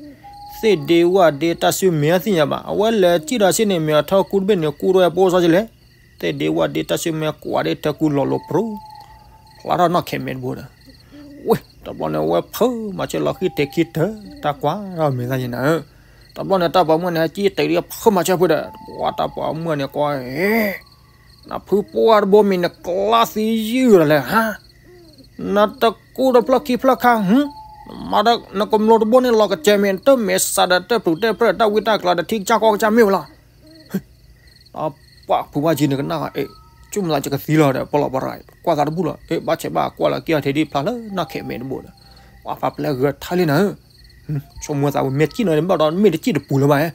သ့ၣ်ဒ့ဝၣ်ဒ့တၢ်စုမ့ၢ်အသ့ၣ်ညါဘၣ် အဝဲလဲၤစံၣ်ဒီးစ့ၢ်န့ၣ် မ့ၢ်အထၢၣ်ကူတဘ့ၣ်န့ၣ် ကူထီၣ်ဝဲပိၢ်စီဆ့လဲၣ် သ့ၣ်ဒ့ဝၣ်ဒ့တၢ်စုမ့ၢ်ကွၢ်ဒ့ထၢၣ်ကူလီၤလိာ်ပြူၤ ဖျါထီၣ်နီၣ်ခဲးမဲာ်တဘိဒီး ဝ့ၢ် တဘျီန့ၣ် အဝဲဖုမၤဆၢလီၤဃံၢ်တဲာ်ခံတၢၢ် တၢ်ကွၢ်ထီၣ်မဲာ်သၣ်ယဲနၤဧၢ တဘျီန့ၣ် တၢ်ပိာ်မုၣ်န့ၣ် ဟဲကံၣ်တဲာ်ဒ်ဖုမၤဆၢဖိဒီး ပှၤတၢ်ပိာ်မုၣ်န့ၣ်ကွၢ် နဖုပှၢ်တဘိမ့ၢ်နကျါသံယုၢ်လီၤလဲၣ်ဟါ နတကူတဖျၢၣ်ခံဖျၢၣ်ခါ ဟူ မၤဒီးနကမျိၤတဘိန့ၣ် လီၤကစဲးမ့ၢ် တမ့ၢ်စးဒီးတၢ်ပျုၤတၢ်ပြၢး တၢ်ဝံတၢ်ကျါဒီး ထံကစၢ်ကီၢ်ကစၢ်မ့ၢ်ဝဲလီၤ ပှၤဖုပှၢ်ကံန့ၣ်ကနၣ် အဲ ဆိကမိၣ်သးကသံလီၤဒီး ပလီၢ်ပရၤ ကွၢ်သးတဘူၣ်လီၤ အဲ ဘၣ်ဆဲးဘၣ်ကွၢ်လီၤ က့ၤအီၤထဲဒ်ဖျါလၢနီၣ်ခဲးမဲာ်တဘိဒီး ပှၤဖးပျဲၢ်ဂဲၤထါလံနၤ ဆိကမိၣ်သးဝဲမ့ၢ်ကံၣ်နီၤန့ၣ် ဘၣ်ဒီးမ့ၢ်တကံၣ်တပူၤလၢၤဘၣ်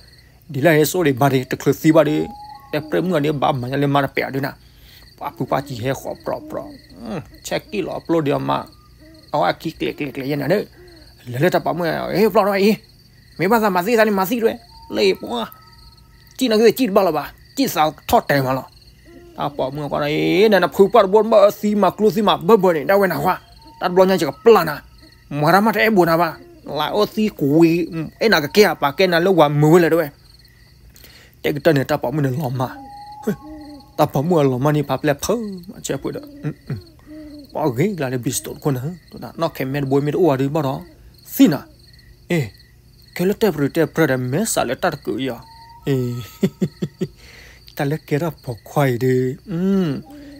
ဒ်လဲၣ်ဟဲစိၣ်ဒံးဘၣ်ဒီး တချုးသံဘၣ်ဒီး တဲပြဲၢ်မုၣ်အီၤဒီး ဘၣ်မၤညါလၢမါတပဲာ်အီၤဒုးနၤ ပှၤဖုပှၢ်ကံဟဲဃီၤပြီပြီ ဆဲးက့ၣ်လီၤအပျိဒီးအမါ အဝဲအခံကျဲၤကျဲၤကျဲၤယဲနၤဒီး လဲၤလၢတၢ်ပိာ်မုၣ်အံၤ ပျီၢ်ထီၣ်အံၤ မ့ၢ်ဘၣ်သးမၤသံသးန့ၣ် မၤသံတဝဲ လၢအံၤပှၤ ကံၣ်နီၤက့ၤကံၣ်တဘၣ်လီၤဘၣ် ကံၣ်သးထီၣ်တဲာ်မးလီၤ တၢ်ပိာ်မုၣ်ကွၢ်ဒီး အံၤ နနဖုပှၢ်တဘိဘၣ်သံမၤကျိသံမၤဘၢဘၢန့ၣ် ဒၣ်ဝဲနၤဝါ တၢ်တဘျီညါယကပျၢ်နၤ မၤရၢ်မးတအဲၣ်ဘိးနၤဘၣ် လၢအိၣ်သံကွံ အဲၣ်နၤကကဲအပာ်ကဲနၤလၢဝၤမုာ်ဝဲလဲၣ်တဝဲ တဲကတၢၢ်န့ၣ် တၢ်ပိာ်မုၣ်န့ၣ်လီၤမၢ် တၢ်ပိာ်မုၣ်အလီၤမၢ်န့ၣ် ဖးပျဲၢ်ဖုမၤဆၢဖိဒီး ပှၤဂ့ၤကျါလၢ ဘံစတိးတခိၣ်နၤ နီၣ်ခဲးမဲာ်တဘိမ့ၢ်တအိၣ်အီၤဒုးဘၣ်ဒီး သံနၤ အ့ ခဲလၢာ်တၢ်ပြၢတၢ်ပြၢဒီး မဲာ်စးလၢတၢ်တကုးအံၤအီၤ အ့ တၢ်လၢကဲထီၣ်ပိာ်ခွါအံၤဒီး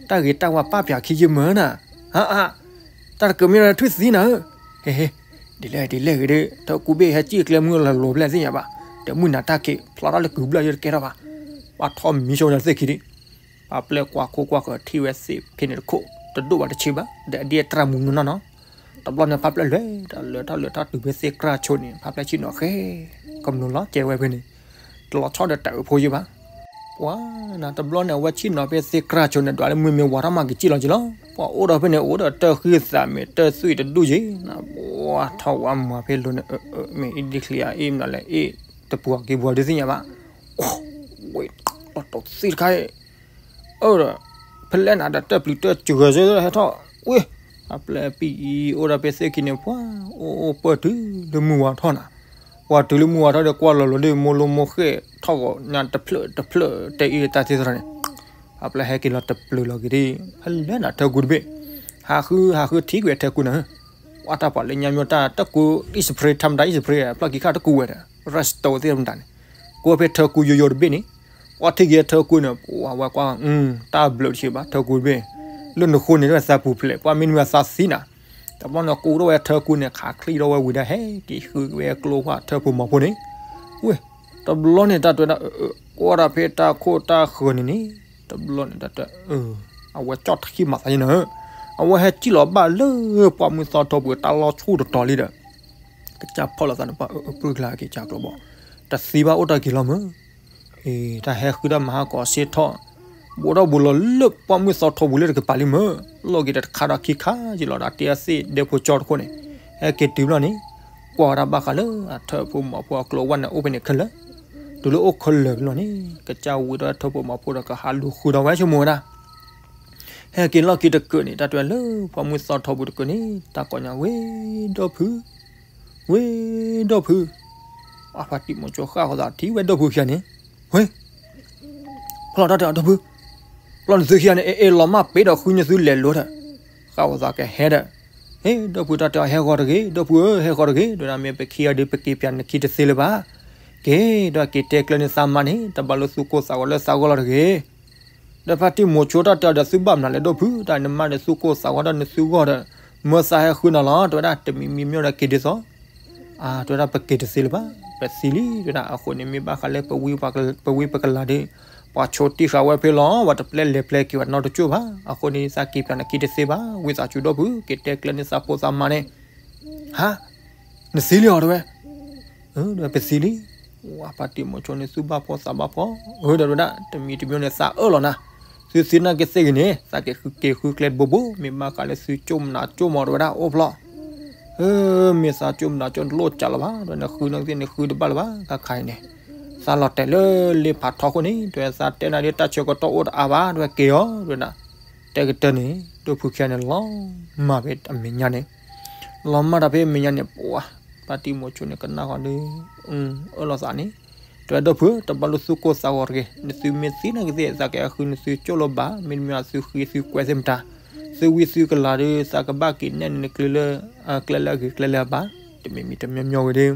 တၢ်ဂ့ၤတၢ်ဝါပာ်ပၠးခံယမၢနၤ ဟါ တၢ်တကုးမ့ၢ်ထွံၣ်သံနၤ ဟဲ ဒ်လဲၣ်ဒ်လဲၣ်ဂ့ၤဒီး ထၢကူဘ့ၣ်ဟဲစံၣ်ကျဲမုၢ်လီၤလိၤဖျဲၣ်သ့ၣ်ညါဘၣ် ဒီးမုၢ်နၤတၢ်က့ၤ ဖျါထီၣ်လၢကုးဘျၢၣ်ယတကဲထီၣ်ဘၣ် ပှၤထီၣ်မံဆိဝဲဒၣ်သ့ၣ်ခံဒံး ဖးပျဲၢ်ကွၢ်ခိၣ်ကွၢ်ဃၢၤထံၣ်ဝဲသ့ၣ်ဖဲန့ၣ်တခိၣ် တဒိၣ်ဘၣ်တဆံးဘၣ် ဒီးအဒ့အတြၢ်မူနီၢ်နီၢ်နီၤ တဘျီန့ၣ် ဖးပျဲၢ်လဲၤတၢ်လၢတၢ်လၢတၢ်တုၤဖဲသ့ၣ်ကြၢ်ဆိန့ၣ် ဖးပျဲၢ်ဆ့ၣ်နီၤဃဲ ကမျိၤလီၤကဲဝဲဖဲန့ၣ် တလီၤဆီဒီးတၢ်အၢဖိယဲၢ်ဘၣ် ပှၤနၤတဘျီန့ၣ် အဝဲဆ့ၣ်နီၤဖဲသ့ၣ်ကြၢ်ဆိန့ၣ် ဒွးလၢမုၢ်မ့ၢ်ဝါထီၣ်မးက့ၤစံၣ်လီၤက့ၤလီၤ ပှၤအိၣ်ဒီးဖဲန့ၣ် အိၣ်ဒီးတၢ်ဃံသးမဲာ် တၢ်သွံၣ်တဒူၣ်က့ၤ နပှၤထီၣ်ဝါမၤဖဲလိၤန့ၣ် အၢ အၢ မ့ၢ်အ့ၣ်ဒ်ချံအအ့ၣ်မနုၤလဲၣ် အ့ၣ်တပူၤက့ၤပူၤဒုးသ့ၣ်ညါဘၣ် ဝ့ၢ် လီၤတိာ်သံတခါ အၢ ဒီး ဖဲလဲၣ်နၤဒီးတၢ်ပျံၤတၢ်စှၤစၢၤဟဲထီၣ် ဝ့ၢ် အပျဲၢ်ပံၤအံၤ အိၣ်ဒီးဖဲသ့ၣ်ခံန့ၣ် ပှၤ အိၣ်အိၣ်ပၢၢ်တုၤလၢမုၢ်ဝါထီၣ်နၤ ပှၤတုၤလၢမုၢ်ဝါထီၣ်ဒီး ကွၢ်လီၤလိၤဒီး မိၢ်လိမိၢ်ဃဲၢ်ထီၣ်ဂီၤညါတဖျၢၣ်တဖျၢၣ် တဲအံၤတၢ်သ့ၣ်သရၣ်န့ၣ် အပျဲၢ်ဟဲက့ၤလီၤတပျုၤလီၤက့ၤဒ် ဖဲလဲၣ်နၤထၢကူတဘ့ၣ် ဟးဃု ဟးဃုထံကွံာ်ထၢကူနၤ ပှၤတၢ်ပှၤလၢညါမ့ၢ်တၢ်တၢ်ကူ အံၣ်စပရ့း ထါမတၤ အံၣ်စပရ့း ဖျီၣ်ခံခါတကူဝဲဒီး rest သ့ၣ်မတၤန့ၣ် ကူဝဲဖဲထၢကူယိယိတဘ့ၣ်န့ၣ် ပှၤထံၣ်က့ၤထၢကူန့ၣ် ပှၤဝဲကွၢ် တၢ်ဘျုးတဆံးဘၣ် ထၢကူတဘ့ၣ် လၢနဃိန့ၣ် သးပူၤဖျဲး ပှၤမ့တမ့ၢ်သးသံနၤ တဘျီန့ၣ် ကူထီၣ်ဝဲထၢကူန့ၣ် ခးချံထီၣ်ဝဲဝံၤဒီး ဟဲက့ၤဃုဝဲကျိဖးထၢပူၤမီၤဖိန့ၣ် ဝ့ၢ် တဘျီန့ၣ်တၢ်တဲဒၣ် ကွၢ်တၢ်ဖဲတၢ်ခိၣ်တၢ်ဃၢၤန့ၣ်န့ၣ် တဘျီန့ၣ်တၢ်တဲ အဝဲကၠီၣ်ထံမၤသးန့ၣ်နၤ အဝဲဟဲစံၣ်လီၤဘၣ်လၢပှၢ်မုၢ်သီထီပူၤတၢ်လီၢ်ဆူၣ်တတီၤလံဒီး ကစၢ်ဖီၣ်လိာ်သးန့ၣ် ပှၤအၢ အၢ ပြုၢ်ကျါက့ၤကၢ်ကျိဘီ တသံဘၣ်အိၣ်တၢ်က့ၤလီၤမၢ် အ့ တၢ်ဟဲဃုတၢ်မၤဟးကီးစ့ထီၣ် ဘူးထီၣ်ဘူးလီၤလၢပှၢ်မုၢ်သီထီပူၤလၢတကပၤလံမၢ် လီၢ်က့ၤတခါဒီးခံခါယံၤလီၤဒီး တ့အသ့ၣ်ဒဲဖိကၠီတခိၣ်န့ၣ် ဟဲက့ၤတုၤဘျီန့ၣ် ကွၢ်ဝဲဒၣ်ဘၣ်ဃးလၢအထၢၣ်ဖိမီၤဖိအကျိၤအဝဲန့ၣ် အိၣ်ဖဲန့ၣ်ခဲလၢာ်, တုၤလၢအိၣ်ခဲလၢာ်လီၤန့ၣ် ကစၢ်ဝံဒီးထၢၣ်ဖိမီၤဖိဒီးကဟးလူၤဃုာ်ဒီးဝဲဆိကမိၣ်ဝဲဒၣ် ဟဲက့ၤလီၢ်ခံတကုာ်န့ၣ် တၢ်တဲလၢဖီမုၢ်သီထီပူၤတကုာ်န့ၣ် တၢ်ကိးညါဝဲဒီပုၢ်, ဝဲဒီပုၢ်, အဖါတံၢ်မိၤဆိဃၣ်ဃီသးထံၣ်ဝဲဒီပုၢ်ခံဂၤန့ၣ်, ဝဲ ဖျီၣ်တၢ်တဲအီၤဒီပုၢ်, ဖျီၣ်နသုခံဂၤန့ၣ် အ့ၣ်အ့ၣ်လီၤမၢ်ပ့ၤဒီးဃုနသုလဲၤလိၤဒီး, ဃၣ်ဝဲသးကဟဲဒီး, ဟ့ၣ် ဒီပုၢ်တၢ်တဲအီၤဟဲဂီၤတဂ့ၤ, ဒီပုၢ်ဧၢ ဟဲဂီၤတဂ့ၤ, ဒီးဒၣ်မ့ၢ်ပခံဂၤဒီး ပက့ၤပၠးနခံတသ့လၢၤဘၣ်, က့ၤ ဒီးက့ၤတဲကျၢၤန့ၢ်သးမါန့ၣ် တဘၣ်လိာ်သူၣ်ကိၢ်သးဂီၤလၢသးဂီၢ်လီၤတဂ့ၤ ဒီးဖါတံၢ်မိၤဆိတၢ်တဲအီၤဒီးသုဘၣ်မနုၤလဲၣ်ဒီပုၢ်, တၢ်နမါဒီးသူၣ်ကိၢ်သးဂီၤဒီးနသုဂီၢ်ဒီး, မၢသးဟဲဃုနၤလီၤ, တဲဝဲဒၣ်တမံၤမံၤမ့ၢ်ဒီးက့ၤဒ်သိး, တဲဝဲဒၣ်ပက့ၤတသ့လၢၤဘၣ်, ပသံလံ, တဲဝဲဒၣ်အဃိန့ၣ် မ့ၢ်ဘၣ်ဃးလၢ ပဝံပကလၤဒီး, ပှၤဆိတံၢ်ဃာ်ဝဲဖဲလီၤ, ပှၤတပျဲလဲၤပျဲက့ၤဝဲနီတကၠိၢ်ဘၣ်, အဃိန့ၣ် သးက့ၤပၠးနခံတသ့ဘၣ်, ဝံသးစူၤဒီပုၢ်, က့ၤတဲကျၢၤန့ၢ်သးဖိသးမါန့ၣ်, ဟါ, နသံလံအီၤတဲဝဲ ဒီးပသံလံ, ဝဲဖါတံၢ်မိၤဆိန့ၣ် သူၣ်ဘၣ်ဖှီၣ်သးဘၣ်ဖှီၣ်, ဒီးတဲဝဲဒၣ် တမံၤတမံၤန့ၣ် သးအၢၣ်လီၤနၤ, သုသံနာ်က့သ့ၣ်ဂ့ၤန့ၣ် သးက့ၤဃုကျဲတဘိဘိ, မ့ၢ်ဘၣ်ဃးလၢသုကၠိၣ်မနၤကၠိၣ်မီၤတဲဝဲဒၣ်အိၣ်ဖျီၣ်, မ့ၢ်သးကၠိၣ်မနၤကၠိၣ်တလိၣ်ကးလၢၤဘၣ်, ဒီးနဃုနာ်က့သ့ၣ်န့ၣ်ဃုတဘၣ်လၢၤဘၣ်, ခါခါအံၤန့ၣ်, သးလီၤတဲာ်လၢလ့ဖးထီခိၣ်န့ၣ် တဲဝဲသးတဲနၤဒ်တၢ်ဆၢကတီၢ်အိၣ်တအါဘၣ်, တဲဝဲက့ၤအီၤ, တဲဝဲဒၣ်, တဲကတၢၢ်န့ၣ် ဒိၣ်ဖုခံဂၤန့ၣ် လီၤမၢ်ဖဲအမဲာ်ညါန့ၣ် လီၤမၢ်တၢ်ဖဲမဲာ်ညါန့ၣ် ပှၤဖါတံၢ်မိၤဆိန့ၣ် ကနၣ်ဃီၤဒီး အၢၣ်လီၤသးန့ၣ်, တဲဝဲဒီပုၢ်ဧၢ တဘၣ်လိာ်သူၣ်ကိၢ်သးဂီၤတဂ့ၤ, နသုမ့ၢ်သံနာ်က့သ့ၣ် သးကဟဲဃုနသုကၠိၣ်လၢၤဘၣ်, မ့တမ့ၢ်သုဃ့သုကွဲးသ့ၣ်မတၤ, သုဝံသုကလၤဒီး သးကဘၣ်က့ၤနဲၣ်နကျဲလၢ ကျဲလၢအဂ့ၤကျဲလၢအဘၣ်, တမံၤမံၤတမံၤမံၤဝဲဒီး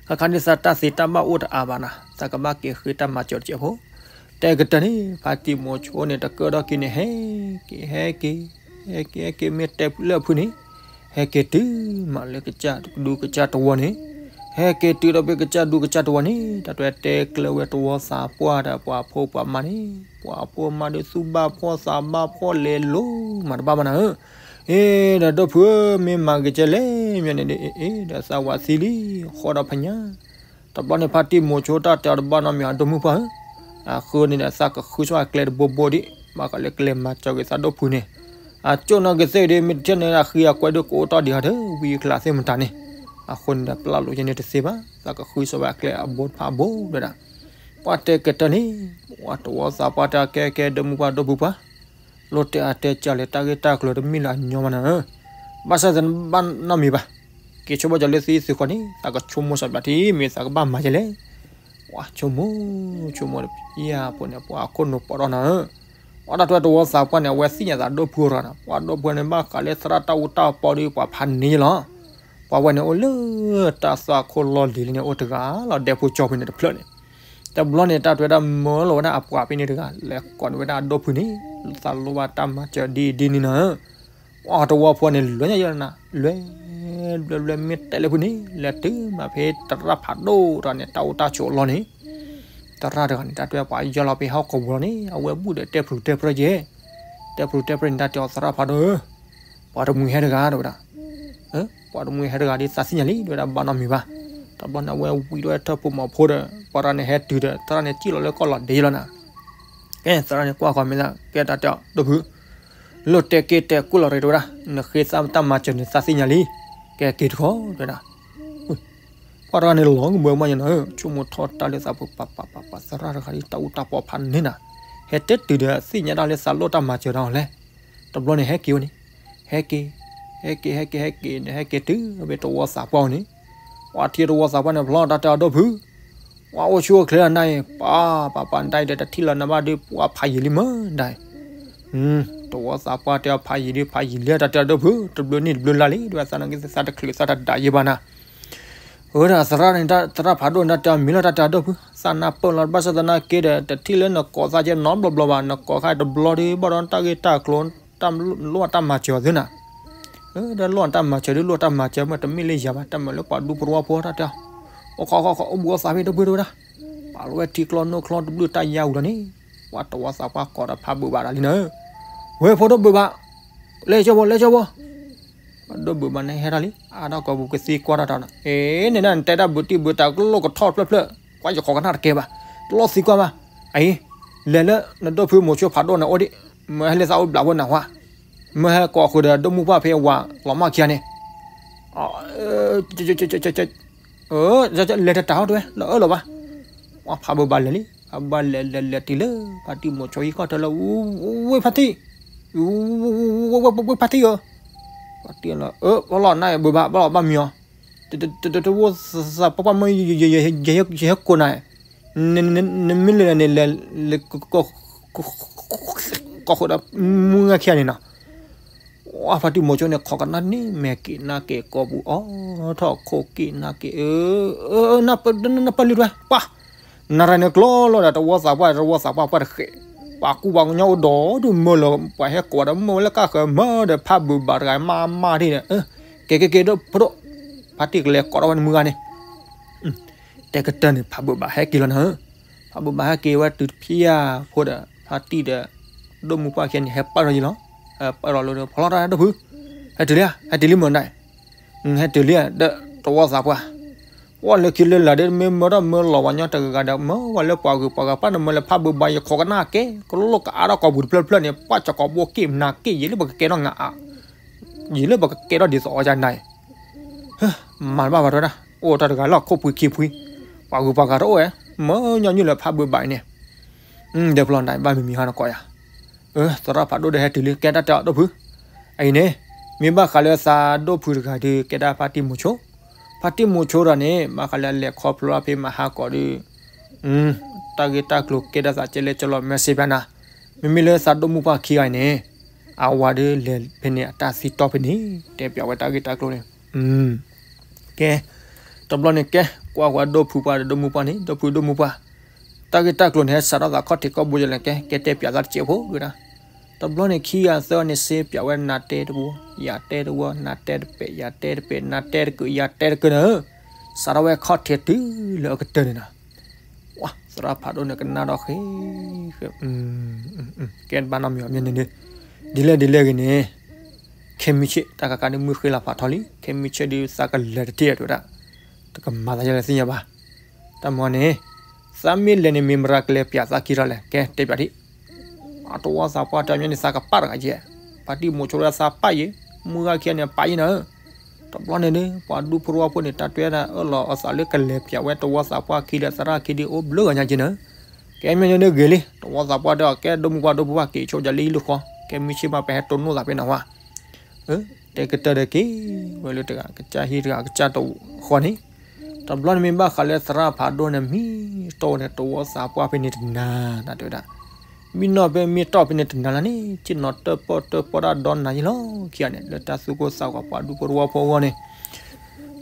ခါခါဒ်သးတၢ်သ့တၢ်ဘၣ်အိၣ်တအါဘၣ်နၤ, သးကဘၣ်က့ၤဃ့တၢ်မၤစၢၤတကဲးဖိ, တဲကတၢၢ်န့ၣ် ဖါတံၢ်မိၤဆိန့ၣ် တကၢၢ်ထီၣ်ခံန့ၣ် ဟဲက့ၤ ဟဲက့ၤ ဟဲက့ၤ ဟဲက့ၤ မ့ၢ်တဲလၢအဖုန့ၣ်, ဟဲက့ၤတုၤမးလၢကစၢ်ဒူကစၢ်တဝီန့ၣ်, ဟဲက့ၤတုၤဒီးဖဲကစၢ်ဒူကစၢ်တဝီန့ၣ် တၢ်တဲတဲကျၢၤဝဲတဝီသးပှၢ်ဒီးပှၤဖိပှၤမါန့ၣ်, ပှၤဖိမါဒီးသူၣ်ဘၣ်ဖှီၣ်သးဘၣ်ဖှီၣ်လဲၤလိၤမးတဘၣ်ဘၣ်နၤဧၢ, အ့ ဒီးဒိၣ်ဖုဧၢ မ့ၢ်မၤဂ့ၤကဲလဲၣ် မ့ၢ်န့ၣ်ဒီး အ့ ဒီးသးဝးသံလံ, ဃီဒီးဖညါ တဘျီန့ၣ် ဖါတံၢ်မိၤဆိတၢ်တဲအီၤတဘၣ်နီတမံၤ အဒိၣ်မုၣ်ပှၢ်ဧၢ, အဃိန့ၣ်ဒီး သးကဃုဆိအကျဲတဘိဘိဒံး ဘၣ်ဃးလၢကလဲၤမၤစၢၤက့ၤသးဒိၣ်ဖုန့ၣ်, အကၠိၣ်နာ်က့သ့ၣ်ဒီး မ့ၢ်တထံၣ်န့ၣ် အဃံအကွဲဒီးကအိၣ်တီၢ်ဒံးဟီဒီး ဝံအကျါသ့ၣ်မတၤန့ၣ်, အဃိန့ၣ်ဒီး ပျၢ်လိာ်ယဲန့ၣ်တသ့ဘၣ်, သးကဃုဆိဝဲအကျဲအဘိတဖၣ်အဘိဒီးဒၣ်, ပှၤတဲကတၢၢ်န့ၣ်, ပှၤတဝီသးပှၢ်တဲကဲကဲဒိၣ်မုၣ်ပှၢ်ဒိၣ်ဖုပှၢ် လိၣ်တဲအါတဲကၢ်လၢတၢ်ဂ့ၢ်တၢ်ကျိၤတမ့ၢ်လၢအညီမးနၤဧၢ, ဘၣ်ဆၣ်သနာ်ဘၣ်နီတမံၤဘၣ်, က့ၤဆိကမိၣ်ကီးလၢသုသ့ၣ်ဃီန့ၣ် သးကဆိကမိၣ်စးဘျးထံ မ့ၢ်သးကဘၣ်မၤယဲလဲၣ်, ပှၤဆိကမိၣ်, ဆိကမိၣ်ဒီး ယဖိန့ၣ် ပှၤခိၣ်နူာ်ပိာ်ထီၣ်နၤဧၢ, ပှၤတၢ်ထွဲတဝီသးပှၢ်န့ၣ် အဝဲသ့ၣ်ညါသးဒိၣ်ဖုအီၤတဂၤန့ၣ်, ပှၤဒိၣ်ဖုန့ၣ် ဘၣ်ဃးလၢသရၣ်တၢ်အူတၢ်ပီဒီး ပှၤဖးန့ၢ်လီၤ ပှၤဝဲန့ၣ်အိၣ်လၢ တၢ်သွၣ်ခိၣ်လီၢ်လံၤလံန့ၣ် အိၣ်တဂၤလီၤ ဒဲဖိကၠီဖဲန့ၣ်တဖျၢၣ်န့ၣ်, တဘျီန့ၣ် တၢ်ထွဲဒၣ်မၢလီၤဝဲဒၣ်အပှၤဖဲန့ၣ်တဂၤ လဲၤကိးန့ၢ်ဝဲဒၣ်အဒိၣ်ဖုန့ၣ်, သးလိၣ်ဘၣ်တၢ်မၤစၢၤဒ်အံၤဒ်န့ၣ်နၤဧၢ, ပှၤတဝီဖိန့ၣ် လဲၤညါယဲနၤ, လဲၤ, လဲၤ, လဲၤမ့ၢ်တဲလၢဖုန့ၣ် လဲၤတုၤမးဖဲသရၣ်ဖးဒိၣ်တဂၤန့ၣ် တၢ်အိၣ်တၢ်ဆိးအလီၢ်န့ၣ် သရၣ်တဂၤန့ၣ် တၢ်တဲပှၤယီၤလီၤဖဲဟီၣ်ကဝီၤလီၤန့ၣ် အဝဲဘူၣ်ဒီးတဲပရူၤတဲပြၢၢ်က့ၤ, တဲပရူၤတဲပြၢၢ်န့ၣ် တၢ်တဲအီၤသရၣ်ဖးဒိၣ်ဧၢ, ပှၤတမှံၤဟဲတဂၤတဲဝဲဒၣ်, ပှၤတမှံၤဟဲတဂၤဒီးသးသ့ၣ်ညါလံ တဲဝဲဒၣ်ဘၣ်နီတမံၤဘၣ်, တဘျီန့ၣ် အဝဲဝံၤဒီးထၢၣ်ဖိမီၤဖိဒီး ပှၤတဂၤန့ၣ်ဟဲတုၤဒီး သရၣ်န့ၣ်စံၣ်လီၤလၢကီၢ်လီၤဒ့လီၤနၤ, ကဲ သရၣ်န့ၣ်ကွၢ်ဃီမ့ၢ်သး ကဲတၢ်တဲအီၤဒိၣ်ဖု လိၣ်တဲက့ၤတဲကွၢ်လီၤတဂ့ၤတဲဝဲဒၣ်, နဃ့သးတၢ်မၤစၢၤန့ၣ် သးသ့ၣ်ညါလံ, ကဲက့ၤတခီတဲဝဲဒၣ်, ပှၤတဂၤန့ၣ်လီၤကဘၢမးညါနၤဧၢ, ဆိကမိၣ်ထီၣ်တၢ်လၢသးပှၢ်ပှၢ်ပှၢ်ပှၢ် သရၣ်တဂၤဒီးတၢ်အူတၢ်ပီဖးန့ၢ်နၤ, ဟဲတဲတုၤဒီးသ့ၣ်ညါတၢ်လၢသးလိၣ်တၢ်မၤစၢၤတၢ်အီၤလဲၣ်, တဘျီန့ၣ်ဟဲက့ၤဝဲန့ၣ်, ဟဲက့ၤ, ဟဲက့ၤ ဟဲက့ၤ ဟဲက့ၤန့ၣ် ဟဲက့ၤတုၤဝဲတဝီသးပှၢ်အအိၣ်န့ၣ်, ပှၤထံၣ်တဝီသးပှၢ်န့ၣ်ဖျီတၢ်တဲအီၤဒိၣ်ဖု ပှၤအိၣ်ဆူၣ်အိၣ်ချ့လီၤနၤအံၤ ပှၤ ပှၤ ပှၤဒၣ်အံၤဒီးတထံၣ်လၢၤနၤဘၣ်ဒီး ပှၤဖးယံာ်လံမးဒၣ်အံၤ, တဝီသးပှၢ်တဲအီၤဖးယံာ်ဒီး ဖးယံာ်လံတၢ်တဲအီၤဒိၣ်ဖု တဘျုးနံၣ်တဘျုးလါလံ ဒ်ဝဲသးနာ်က့သးတချုးသးတဒၣ်ယဲဘၣ်နၤ, အၢ ဒီးသရၣ်န့ၣ် သရၣ်ဖးဒိၣ်န့ၣ် တၢ်တဲအီၤမ့ၢ်လီၤတၢ်တဲအီၤဒိၣ်ဖု သးနၢ်ပၢၢ်လီၤ ဘၣ်ဆၣ်သနာ်က့ဒီး တထံၣ်လၢနကိးသးကဲနီတဘျီဘျီဘၣ် နကိးခါတဘျီဒီး ဘၣ်ဒီးတၢ်ဂ့ၢ်တၢ်ကျိၤ တၢ်လိၣ်တၢ်မၤစၢၤအီၤသ့နၤ ဒီးလိၣ်တၢ်မၤစၢၤဒ်လိၣ်တၢ်မၤစၢၤမ့ၢ် တမ့ၢ်လၢယၤဘၣ် တၢ်မၤလၢပှၤဒူပရူဖိတၢ်တဲအီၤ, အိၣ်ခီခီခီ အိၣ်ဘှီသးဖဲဒိၣ်ဖုဒိၣ်ဝဲဒၣ်, ပာ်လီၤဝဲထံကျိနိၣ်ကျိတဘျုးတၢ်ယါဝံၤလီၤန့ၣ်, ပှၤတဝီသးပှၢ်ကိးဒီးဖးဘုးဘၣ်ဒီးလံနၤ, ဝဲဖိဒိၣ်ဘုးဘၣ်, လဲၤကၠီဖိ လဲၤကၠီဖိ ပှၤဒိၣ်ဘုးဘၣ်န့ၣ်ဟဲထီၣ်လံ, အါထီၣ်ကီၢ်ပူၤကသံကွၢ်ထီၣ်တၢ်နီၤ, အ့ န့ၣ်ဒၣ်နတဲတၢ်ဘုးတံၢ်ဘုးတၢ်ကလိၣ်ကထီၣ်ဖျၢၣ်ဖျၢၣ်, ကွၢ်ယခီကနၣ်တကဲဘၣ်, တလီၢ်သံကွၢ်ဘၣ်, အံၤ, လဲၤလၢနဒိၣ်ဖုမိၤဆိဖးဒိၣ်န့ၣ်အိၣ်ဒံး, မၢဟဲလၢသးအိၣ်ဘျးဖိနၢ်ဟူဧါ, မၢဟဲကိးဃုာ်ဒီးဒိၣ်မုၢ်ပှၢ်ဖဲဝၤလီၤမၢ်ခံဂၤန့ၣ်, လဲၤတတၢ်ဟီၣ်တဝဲ လီၤအၢၣ်လီၤဘၣ်. ဖးဘၢဘၣ်လဲၤလံ, ဖးဘၢဘၣ်လဲၤလဲၤလဲၤတုၤလၢ ဖါတံၢ်မိၤဆိဟံၣ်ခီၣ်ထၢလီၤ, ဝ့ၢ်ဖါတံၢ်, ဝ့ၢ်ဖါတံၢ်ဧၢ, ဖါတံၢ်လီၤ အၢ ဘၣ်လီၤနၢ်ဘၢဘၣ် ဘၣ်လီၤဘၣ်မံၤအီၤ, တဝိသးပှၢ်ပှၢ်မ့ၢ် ယဟဲကိးနၤ, နမ့ၢ်လဲၤန့ၣ် လဲၤ လဲၤ ကိးဃုာ်ဒီး မုၢ်ဂၤခံဂၤန့ၣ်နီၤ. ဖါတံၢ်မိၤဆိန့ၣ် ခိးကနၣ်န့ၣ် မဲာ်က့ၤနါက့ၤကိာ်ပူၤအီၣ်ထီၣ်ခိၣ်က့ၤနါက့ၤ အၢ နပၢ်လုၢ်ထွဲ ပှၤ နရၤန့ၣ်ကျီလီၤဒီး တဝီသးပှၢ် တဝီသးပှၢ်ပှၢ်တဃဲး, ပှၤကူပှၤကညီအိၣ်ဒီဒူၣ်မၢလီၤ ပှၤဟဲကိးဒီးမၢဝဲလၢကၢ်ဃၢၤမၢဒီး ဖးဘၢဘၣ်တဂၤမါမါထံၣ်ဒီး ကဲကဲကဲဒိၣ်ဖိဒိၣ်, ဖါတံၢ်ကလဲၤကိးထီၣ်ဝဲနမုၢ်ဂၤန့ၣ် တဲကတၢၢ်န့ၣ် ဖးဘၢဘၣ်ဟဲက့ၤလီၤနၤဧၢ, ဖးဘၢဘၣ်ဟဲက့ၤဝဲတုၤတဖျၢၣ်ဖိဒီး ဖါတံၢ်ဒီး ဒိၣ်မုၢ်ပှၢ်ခံဂၤန့ၣ် ဟဲပာ်ထီၣ်ယံၤလီၤ, ပာ်ထီၣ်လီၤဒီး ဖီလီၤတၢ်ဒိၣ်ဖု, ဟဲတုၤလံဧါ ဟဲတုၤလံမ့ၢ်နၤ, ဟဲတုၤလံဧါ ဒီးတဝီသးပှၢ်, ပှၤလၢခံလၢလာ်ဒီး မ့ၢ်မၢထီၣ်မၢလီၤပှၤကညီတဂၤဂၤဒီး မၢဝဲလၢပှၤဂုၤပှၤဂၤ ပၢ်နမၢလၢဖးဘၢဘၣ် ယခိးကနၣ်ကဲ ကလိကအါထီၣ်ကိာ်ပူၤတဖျၢၣ်ဖျၢၣ်န့ၣ် ပှၤကကိးဘိက့ၤနၤက့ၤ ယလၢပကကဲထီၣ်နၤအါ ယလၢပကကဲထီၣ်ဒ်သိးအီၤဒ်နၤအံၤ, မၤတဘၣ်ဘၣ်တဲဝဲဒၣ် အိၣ်တၢ်တဂၤလၢခိၣ်ပှံၤခံပှံၤ, ပှၤဂုၤပှၤဂၤတအိၣ်ဝဲ, မၢညီနုၢ်လၢဖးဘၢဘၣ်အံၤန့ၣ်, ဒီးဖျီနၤဘၣ်မံၤမံၤဟါနကိးယၤ, သရၣ်ဖးဒိၣ်ဒီးဟဲတုၤလံ ကဲတၢ်တဲအီၤဒိၣ်ဖု, အံၤန့ၣ်, မ့ၢ်ဘၣ်ဃးလၢသးဒိၣ်ဖုတဂၤဒီး ကဲဒၣ်ဖါတံၢ်မိၤဆိ, ဖါတံၢ်မိၤဆိဒီးန့ၣ် ဘၣ်ဃးလၢအလဲၤခီဖျိဖဲမဟါကီးဒီး တၢ်ဂ့ၢ်တၢ်ကျိၤကဲဒၣ်သးကဲလဲၣ်ကဲလီၤ message ဖဲနၤ, မ့မ့ၢ်လၢသးဒိၣ်မုၢ်ပှၢ်ခံဂၤန့ၣ်, အဝၤဒီးလဲၤဖဲန့ၣ်အတၢ်သံတီၢ်ဖဲန့ၣ် တဲပၠးဝဲတၢ်ဂ့ၢ်တၢ်ကျိၤန့ၣ်, ကဲ, တဘျီန့ၣ်ကဲ, ကွၢ်ကွၢ်ဒိၣ်ဖုပှၢ်ဒီးဒိၣ်မုၢ်ပှၢ်န့ၣ် ဒိၣ်ဖုဒိၣ်မုၢ်ပှၢ်, တၢ်ဂ့ၢ်တၢ်ကျိၤန့ၣ် ဟဲစးထီၣ်သးခီၣ်ထံးခီၣ်ဘိယလဲၣ်ကဲ, ကဲတဲပၠးသးတစဲးဖိဝဲဒၣ်, တဘျီန့ၣ်ခံဂၤသၢဂၤန့ၣ်စ့ပၠးဝဲ နၤတဲတဝီ, ယၤတဲတဝီ, နၤတဲတပဲာ်, ယၤတဲတပဲာ်, နၤတဲတကုာ်, ယၤတဲတကုာ်န့ၣ်, စးထီၣ်ဝဲခီၣ်ထံးတုၤလၢအကတၢၢ်န့ၣ်နီၤ, သရၣ်ဖးဒိၣ်န့ၣ်ကနၣ်ဒီးဃ့, ကဲတဘၣ်နီတမံၤအီၤမ့ၢ်န့ၣ်ဒီး, ဒ်လဲၣ်ဒ်လဲၣ်ဂ့ၤန့ၣ်, ခဲမုၢ်ဆ့ၣ် တၢ်ကကးန့ၣ်မုၢ်ဃ့လီၤဖးထီလံ, ခဲမုၢ်ဆ့ၣ်ဒုးသးကလဲၤတထံၣ်တဲဝဲဒၣ်, တကမၤသးယလဲၤသ့ၣ်ညါဘၣ်, တၢ်မၤန့ၣ်, သးမ့ၢ်လဲၤန့ၣ် မ့ၢ်မတၤကလဲၤပၠးသးခံထီၣ်လဲၣ် ကဲတဲပၠးဒံး, အတဝီသးပှၢ်တဲမ့ၢ်န့ၣ် သးကပာ်တဂၤယဲၢ်, ဖါတံၢ်မိၤဆိဒီးသးပာ်ယဲၢ်, မုၢ်ဂၤခံဂၤန့ၣ်ပာ်ယဲၢ်နၤဧၢ, တဘျီန့ၣ်ဒီး ပှၤဒူဖိတဝီဖိန့ၣ် တၢ်တွဲဒၣ်အၢၣ်လီၤအသးလၢကလဲၤပၠးဝဲတဝီသးပှၢ်ခံဒီးသရၣ်ခံဒီးအိၣ်ဘျုးဂၤညါက့ၤနၤဧၢ, ကဲမ့ၢ်န့ၣ်ဒီးဂ့ၤလံ, တဝီသးပှၢ်တဲအီၤ ကဲဒိၣ်မုၢ်ပှၢ်ဒိၣ်ဖုပှၢ်က့ၤဆိကလဲၤလံလၢဃီ, ကဲမုၢ်ဆ့ၣ်မးပဟဲတိၢ်နီၣ်သးဖဲနၤဝဲ တဲကတၢၢ်ဒီးက့ၤဝဲလၢတဂၤကစၢ်ဟံၣ်တဂၤကစၢ်တဃီန့ၣ်, တဘျီန့ၣ်မ့ၢ်ဘၣ်ဃးလၢသရၣ်ဖးဒိၣ်န့ၣ် မံတီၢ်ဝဲန့ၣ် တဝီသးပှၢ်ဖဲန့ၣ်တနၤ တၢ်တဲဝဲဒၣ်, မံနီၢ်ဖဲမံတီၢ်ဖဲန့ၣ်တနၤလၢန့ၣ် ဆ့ၣ်နီၤတၢၣ်ပီၣ်တၢၣ်ပီၣ်တၢ်ဒီနၤယ့ၢ်လီၤခံဂၤန့ၣ် လၢတၢ်သူၣ်ကိၢ်သးဂီၤပှၤဒူဖိတဝီဖိအဂီၢ်န့ၣ်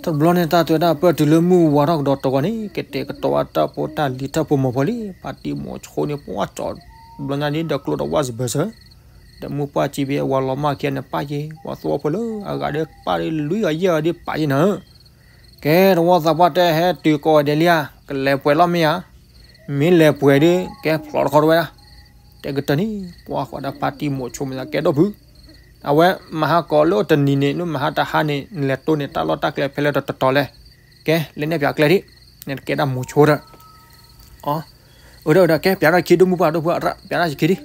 တဘျီန့ၣ်တၢ်တဲဝဲဒၣ်ပၢၢ်တုၤလၢမုၢ်ဝါထီၣ်ကဒီးတဝီန့ၣ် ကတဲာ်ကတီၤဝဲတၢ်ဖိတၢ်လံၤတၢ်ဖိမီၤဖိလံ, ဖါတံၢ်မိၤဆိန့ၣ် ပှၢ်ကၠီၤဘျီညါဒ်ဒီးကျိတဝၢ်စဘၢၣ်စၢၤ, ဒီးမုၢ်ပှၢ်စံးဖဲအဝၤလီၤမၢ်ခံဂၤန့ၣ် ပာ်ယ့ၢ်, ပှၤသဝီဖိလၢအဂၤဒီးပာ်ဒ်လွံၢ်ဂၤယဲၢ်ဂၤဒ်ပာ်ယ့ၢ်နၤဧၢ, ကဲတဝီသးပှၢ်တဲဟဲတုၤကိးဂၤဒဲးလံဧါ, ကလဲၤပှဲၤလီၤမ့ၢ်ဧါ, မ့ၢ်လဲၤပှဲၤဒီး ကဲဖျိးတခီတဝဲဒၣ်, တဲကတၢၢ်န့ၣ် ကွၢ်ဃီၤဒီးဖါတံၢ်မိၤဆိမ့ၢ်သးကဲဒိၣ်ဖု အဝဲမဟါကီးလၢတနံၤန့ၣ် လၢမဟါတဟါန့ၣ် နလဲၤတိၢ်န့ၢ်တၢ်လီၢ်တၢ်ကျဲဖဲလဲၣ်တတီၤလဲၣ်, ကဲ လဲၤနဲၣ်ပၠးကျဲဒံး, နတကဲဒၣ်မိၤဆိဒီး အၢ ဒီး ဒီး ကဲ ပၠးထီၣ်ခံဒိၣ်မုၢ်ပှၢ်ဒိၣ်ဖု ပၠးထီၣ်ခံဒံး,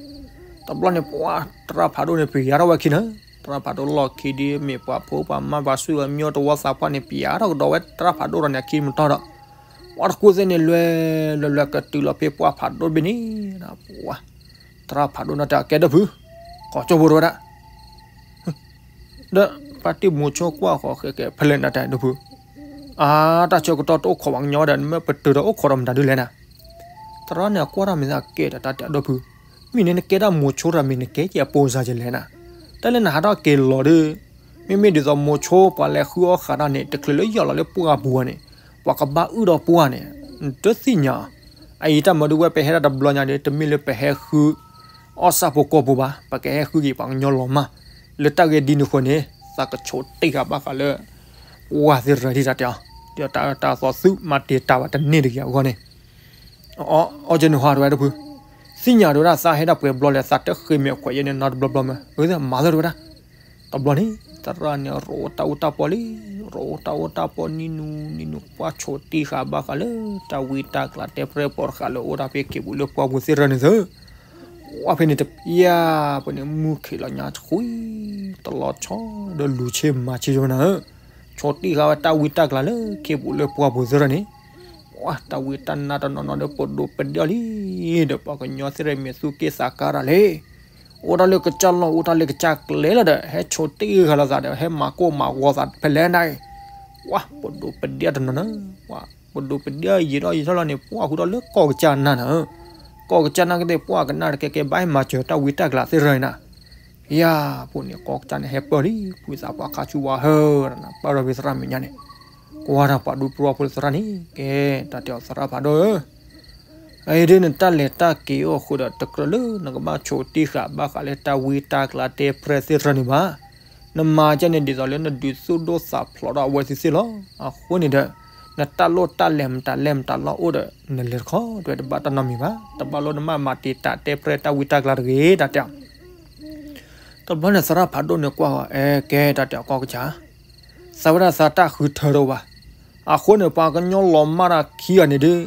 တဘျီန့ၣ် ပှၤသရၣ်ဖးဒိၣ်န့ၣ် ပၠးထီၣ်ဝဲခံန့ၣ်, သရၣ်ဖးဒိၣ်လီၢ်ခံဒံး မ့ၢ်ပှၤဖိပှၤမါပှၤဆူၣ်အမၠိတဝီသးပှၢ်န့ၣ် ပၠးထီၣ်ကဒီးဝဲသရၣ်ဖးဒိၣ်ဒီးန့ၣ် အခံမတီၢ်ဒီး ပှၤတကူၣ်သ့ၣ်န့ၣ် လွဲလွဲလွဲကတုၤလီၤဖဲပှၢ်ဖးဒိၣ်တဘ့ၣ်န့ၣ်, ပှၤသရၣ်ဖးဒိၣ်န့ၣ်တဲ ကဲဒိၣ်ဖု, ကိးကၠိဖိတဝဲဒၣ် ဒီးဖါတံၢ်မိၤဆိကွၢ်ဃီၤဃဲဃဲ ဖဲလဲၣ်နတဲဒိၣ်ဖု, အါ တၢ်ဆၢကတီၢ်တအိၣ်ခိးပှၤကညီဒီး နမ့ၢ်ပတုာ်ဒီးအိၣ်ခိးဒီးမတၤဒုလဲၣ်နၤ, သရၣ်န့ၣ်ကွၢ်ထီၣ်မ့ၢ်သးကဲဒီးတၢ်တဲဒိၣ်ဖု, မ့ၢ်န့ၣ်နကဲဒၣ်မိၤဆိဒီး မ့ၢ်နကဲကဲအပိစါကလဲၣ်နၤ, တၢ်လၢနဟးထီၣ်က့ၤလီၤဒီး မ့မ့ၢ်ဒ်သိးမိၤဆိပှၤလဲၤဃုအီၣ်ဃာ်တၢ်န့ၣ် တချုးလၢယီၢ်လီၤလၢပှၢ်ပူၤန့ၣ် ပှၤကဘၣ်အုၣ်ဒီးပှၢ်န့ၣ် နတသ့ၣ်ညါ, အအံၤတၢ်မၤဒုးဝဲပဟဲဒၣ်တဘျီညါဒီး တမ့ၢ်လၢပဟဲဃု အီၣ်ဆၣ်ဖိကီၢ်ဖိဘၣ်, ပကဟဲဃုက့ၤပှၤကညီလီၤမၢ်, လၢတၢ်ဂ့ၢ်ဒ်န့ၣ်အဃိန့ၣ် သးကဆိးတ့ၢ်ဃာ်ဘၣ်ဃးလၢ ပှၤသ့ၣ်တဖၣ်ဒ်တၢ်တဲအီၤ, ဒီးတၢ်အၢတၢ်သီသုးမၤတ့ၢ်တၢ်ဘၣ်တန့ၢ်တဂ့ၤအဂီၢ်န့ၣ်, အီၣ်ကၠိန့ၣ်ဟီတဝဲဒိၣ်ဖု, သ့ၣ်ညါတဝဲဒၣ်သးဟဲဒၣ်ပှဲၤဘျီလဲၣ် သးတဃ့မဲာ်ခွဲးယဲၢ်န့ၣ်နီတဘျီဘျီမး, အၢ မၤသၢတဝဲဒၣ် တဘျီန့ၣ် သရၣ်န့ၣ် ရိးတၢ်အူတၢ်ပီလံ, ရိးတၢ်အူတၢ်ပီနံၤနုၤနံၤနုၤ ပှၢ်ဆိးတ့ၢ်ဃာ်ဘၣ်ဃးလၢတၢ်ဝံတၢ်ကျးတဲပြဲၣ်ပိာ်တဃာ်လၢအိၣ်ဒၣ်ဖဲခ့ပူၤလၢပှၢ်ပူၤသ့ၣ်တဖၣ်န့ၣ်သၢ, ဝဲဖဲန့ၣ်တပျၢ်ပှဲၤန့ၣ် မူၢ်ခံးလီၤညါဆှံ, တလီၤဆီဒီးလူၤဆ့မၤဆ့ယိနၤဧၢ, ဆိးတံၢ်ဃာ်ဝဲတၢ်ဝံတၢ်ကျါလၢခ့ပူၤလၢပှၢ်ပူၤသ့ၣ်ထီၣ်န့ၣ်, ပှၤတၢ်ဝံတၢ်နါတနီၤနီၤဒီးပဒိးပဒ့ၣ်အီၤလံ, ဒီးပှၤကညီသ့ၣ်မ့ၢ်သူၣ်က့ၣ်သးကါတၢ်လဲၣ်, အိၣ်တၢ်လၢကစၢ်လီၢ် အိၣ်တၢ်လၢကစၢ်ကျဲလီၤဒီး ဟဲဆိးတံၢ်ဃာ်လိာ်သးဒီး ဟဲမၤကိၢ်မၤဂီၤသးဖဲလဲၣ်နၤ, ပှၤပဒိးပဒ့ၣ်အီၤတနီၤနီၤ, ပှၤပဒိးပဒ့ၣ်အီၤယံာ်ထီၣ်ယံာ်ထီၣ်လီၤန့ၣ် ပှၤဃုထီၣ်လၢကီၢ်ကစၢ်နါနၤ, ကီၢ်ကစၢ်နါကသ့ၣ် ပှၤကနၣ်တကဲကဲ ဘၣ်ဟဲမၤစၢၤတၢ်ဝံတၢ်ကျါသ့ၣ်ထီၣ်န့ၣ်နၤ ယၤ, ဖိန့ၣ် ကီၢ်ကစၢ်န့ၣ် ဟဲပၢၢ်လံ, ဝံသးပှၢ်ခါဆူဝါဟၢနၤ ပၢၢ်ထီၣ်ဖဲသရၣ်မဲာ်ညါန့ၣ်, ကွၢ်တၢ်ပှၤဒူပရၢဖိလၢသရၣ်န့ၣ် ကဲ, တၢ်တဲအီၤသရၣ်ဖးဒိၣ်ဧၢ, အအံၤဒ်နတၢ်လဲၤတၢ်က့ၤအိၣ်အဃိဒီး တကြၢးလၢနကဘၣ်ဆိးတံၢ်ဃာ်ဘၣ်ဃးလၢတၢ်ဝံတၢ်ကျါတဲပြဲၢ်သ့ၣ်ထီၣ်န့ၣ်ဘၣ်, နမၤကဲန့ၣ် ဒ်သိးလၢနဒုးသူၣ်ဒိၣ်သးဖျိးထီၣ်အဝဲသ့ၣ်သ့ၣ်လီၤ. အဃိန့ၣ်ဒီး နတၢ်လိၣ်တၢ်လဲၤမတၤလဲၣ်မတၤလီၤအိၣ်ဒီး နလဲၤတခီ တဝဲတဘၣ်တၢ်နီတမံၤဘၣ်, တဘၣ်လိၣ်နမၤမၤတံာ်တာ်တဲပြဲၢ်တၢ်ဝံတၢ်ကျါတဂ့ၤ တၢ်တဲအီၤ တဘျီန့ၣ်သရၣ်ဖးဒိၣ်န့ၣ်ကွၢ်အီၤ အဲ ကဲ တၢ်တဲအီၤကီၢ်ကစၢ်, သးဝဲဒၣ်သးတၢ်ဃုထၢတအိၣ်ဘၣ်, အဃိန့ၣ် ပှၤကညီလီၤမၢ်တၢ်ခံဂၤန့ၣ်ဒီး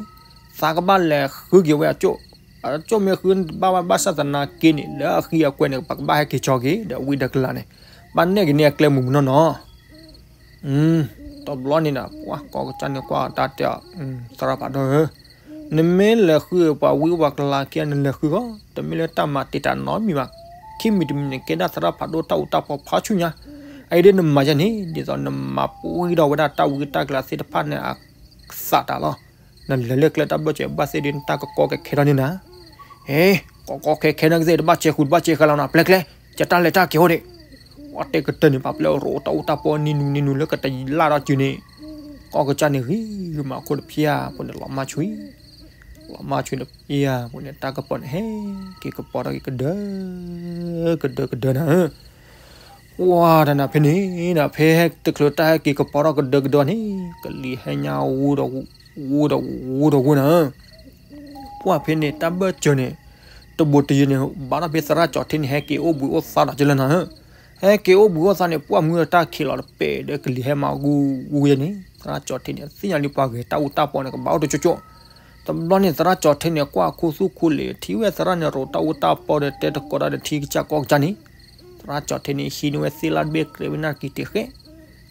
သးကဘၣ်လဲၤဃုက့ၤဝဲအကၠိၣ်, အကၠိၣ်မ့ၢ်ဃုဘၣ်ဝဲဘၣ်ဆၣ်သနာ်က့န့ၣ် လၢအဃံအကွဲန့ၣ် ပကဘၣ်ဟဲက့ၤကၠီက့ၤ ဒီးဝံဒီးကလၤန့ၣ် ဘၣ်နဲၣ်က့ၤန့ၢ်အကျဲမုၢ်မုၢ်နီၢ်နီၢ် တဘျီန့ၣ်ဒီး ပှၤကီၢ်ကစၢ်န့ၣ်ကွၢ်တၢ်တဲအီၤ, သရၣ်ဖးဒိၣ်ဧၢ, နမ့ၢ်လဲၤဃုပှၤဝံပှၤကလၤခံဂၤ နလဲၤဃုဃီ, တမ့ၢ်လၢတၢ်မၤတံာ်တာ်နီတမံၤဘၣ်. ခံမံၤတမံၤန့ၣ် ကဲဒၣ်သရၣ်ဖးဒိၣ်တၢ်အူတၢ်ပီဖးဆူညါ, အအံၤဒ်နမၤယဲန့ၣ် ဒ်သိးနမၤပှံၢ်ထီၣ်ဝဲဒၣ်တၢ်ဝံတၢ်ကျါသ့ၣ်တဖၣ်န့ၣ်အသးတၢ်လီၤ. နလဲၤလၢကျဲတၢ်ဘၢၣ်စၢၤဘၣ်သ့ၣ်ဒီး နတၢ်ကကီကဲခဲထီၣ်န့ၣ်နၤ ဟဲ, ကီကီခဲခဲနကသ့ၣ် တဘၣ်စဲးဃုာ် တဘၣ်စဲးဃာ်လီၤနၤ ပျဲကျဲ, ယတၢ်လဲၤတၢ်က့ၤအိၣ်ဒံး. ပှၤတဲကတၢၢ်န့ၣ် ပာ်ပျဲရိးတၢ်အူတၢ်ပီနံၤနူၤနံၤနူၤလၢကတယံာ်လၢ်ဒီးစုၤန့ၣ်, ကီၢ်ကစၢ်န့ၣ်ဂ့ၤမးခိၣ်တဖျၢၣ် ဖိန့ၣ်လီၤမၢ်ဆူၣ်, လီၤမၢ်ဆူၣ်တဖျၢၣ် ဖိန့ၣ် တၢ်ကပီၤန့ၣ် ဟဲက့ၤကပီၤထီၣ်က့ၤကဒၢ, ကဒၢကဒၢနၤ ပှၤတနၤဖဲန့ၣ်နၤ ဖဲဟဲတချုးတၢ်ဟဲက့ၤကပီၤထီၣ်ကဒၢကဒၢန့ၣ် ကလံၤဟဲညါဝူဒီးဝူဒီးဝူဒီးဝူနၤ, ပှၤဖဲန့ၣ် တၢ်ဘၢၣ်စၢၤန့ၣ် တဘိးတယံၤန့ၣ် ဘၣ်ထီၣ်ဖဲသရၣ်ကၠီၤထ့န့ၣ် ဟဲက့ၤအိၣ်ဘှံးအိၣ်သါဒီးကလၢနၤဧၢ, ဟဲက့ၤအိၣ်ဘှံးအိၣ်သါန့ၣ် ပှၤမုၢ်တၢ်ခံးလီၤတပဲာ်ဒီးကလံၤဟဲမၤဂူဂူယဲန့ၣ် သရၣ်ကၠီၤထ့န့ၣ် သ့ၣ်ညါလံပှၤဂဲၤတၢ်အူတၢ်ပီန့ၣ် ကဘၣ်အိၣ်တကၠိကၠိ, တဘျီန့ၣ် သရၣ်ကၠီၤထ့န့ၣ် ကွၢ်ခူသူၣ်ခူလံာ် ထံၣ်ဝဲသရၣ်န့ၣ် ရိးတၢ်အူတၢ်ပီဒီး တဲတကိးတၢ်ဒီးထံကစၢ်ကီၢ်ကစၢ်န့ၣ်, သရၣ်ကၠီၤထ့န့ၣ် ဟံးန့ၢ်ဝဲသ့ၣ်လၣ်တဘ့ၣ် ကြဲးဝဲနၢ်တကံၤတ့ၢ်ဃဲ,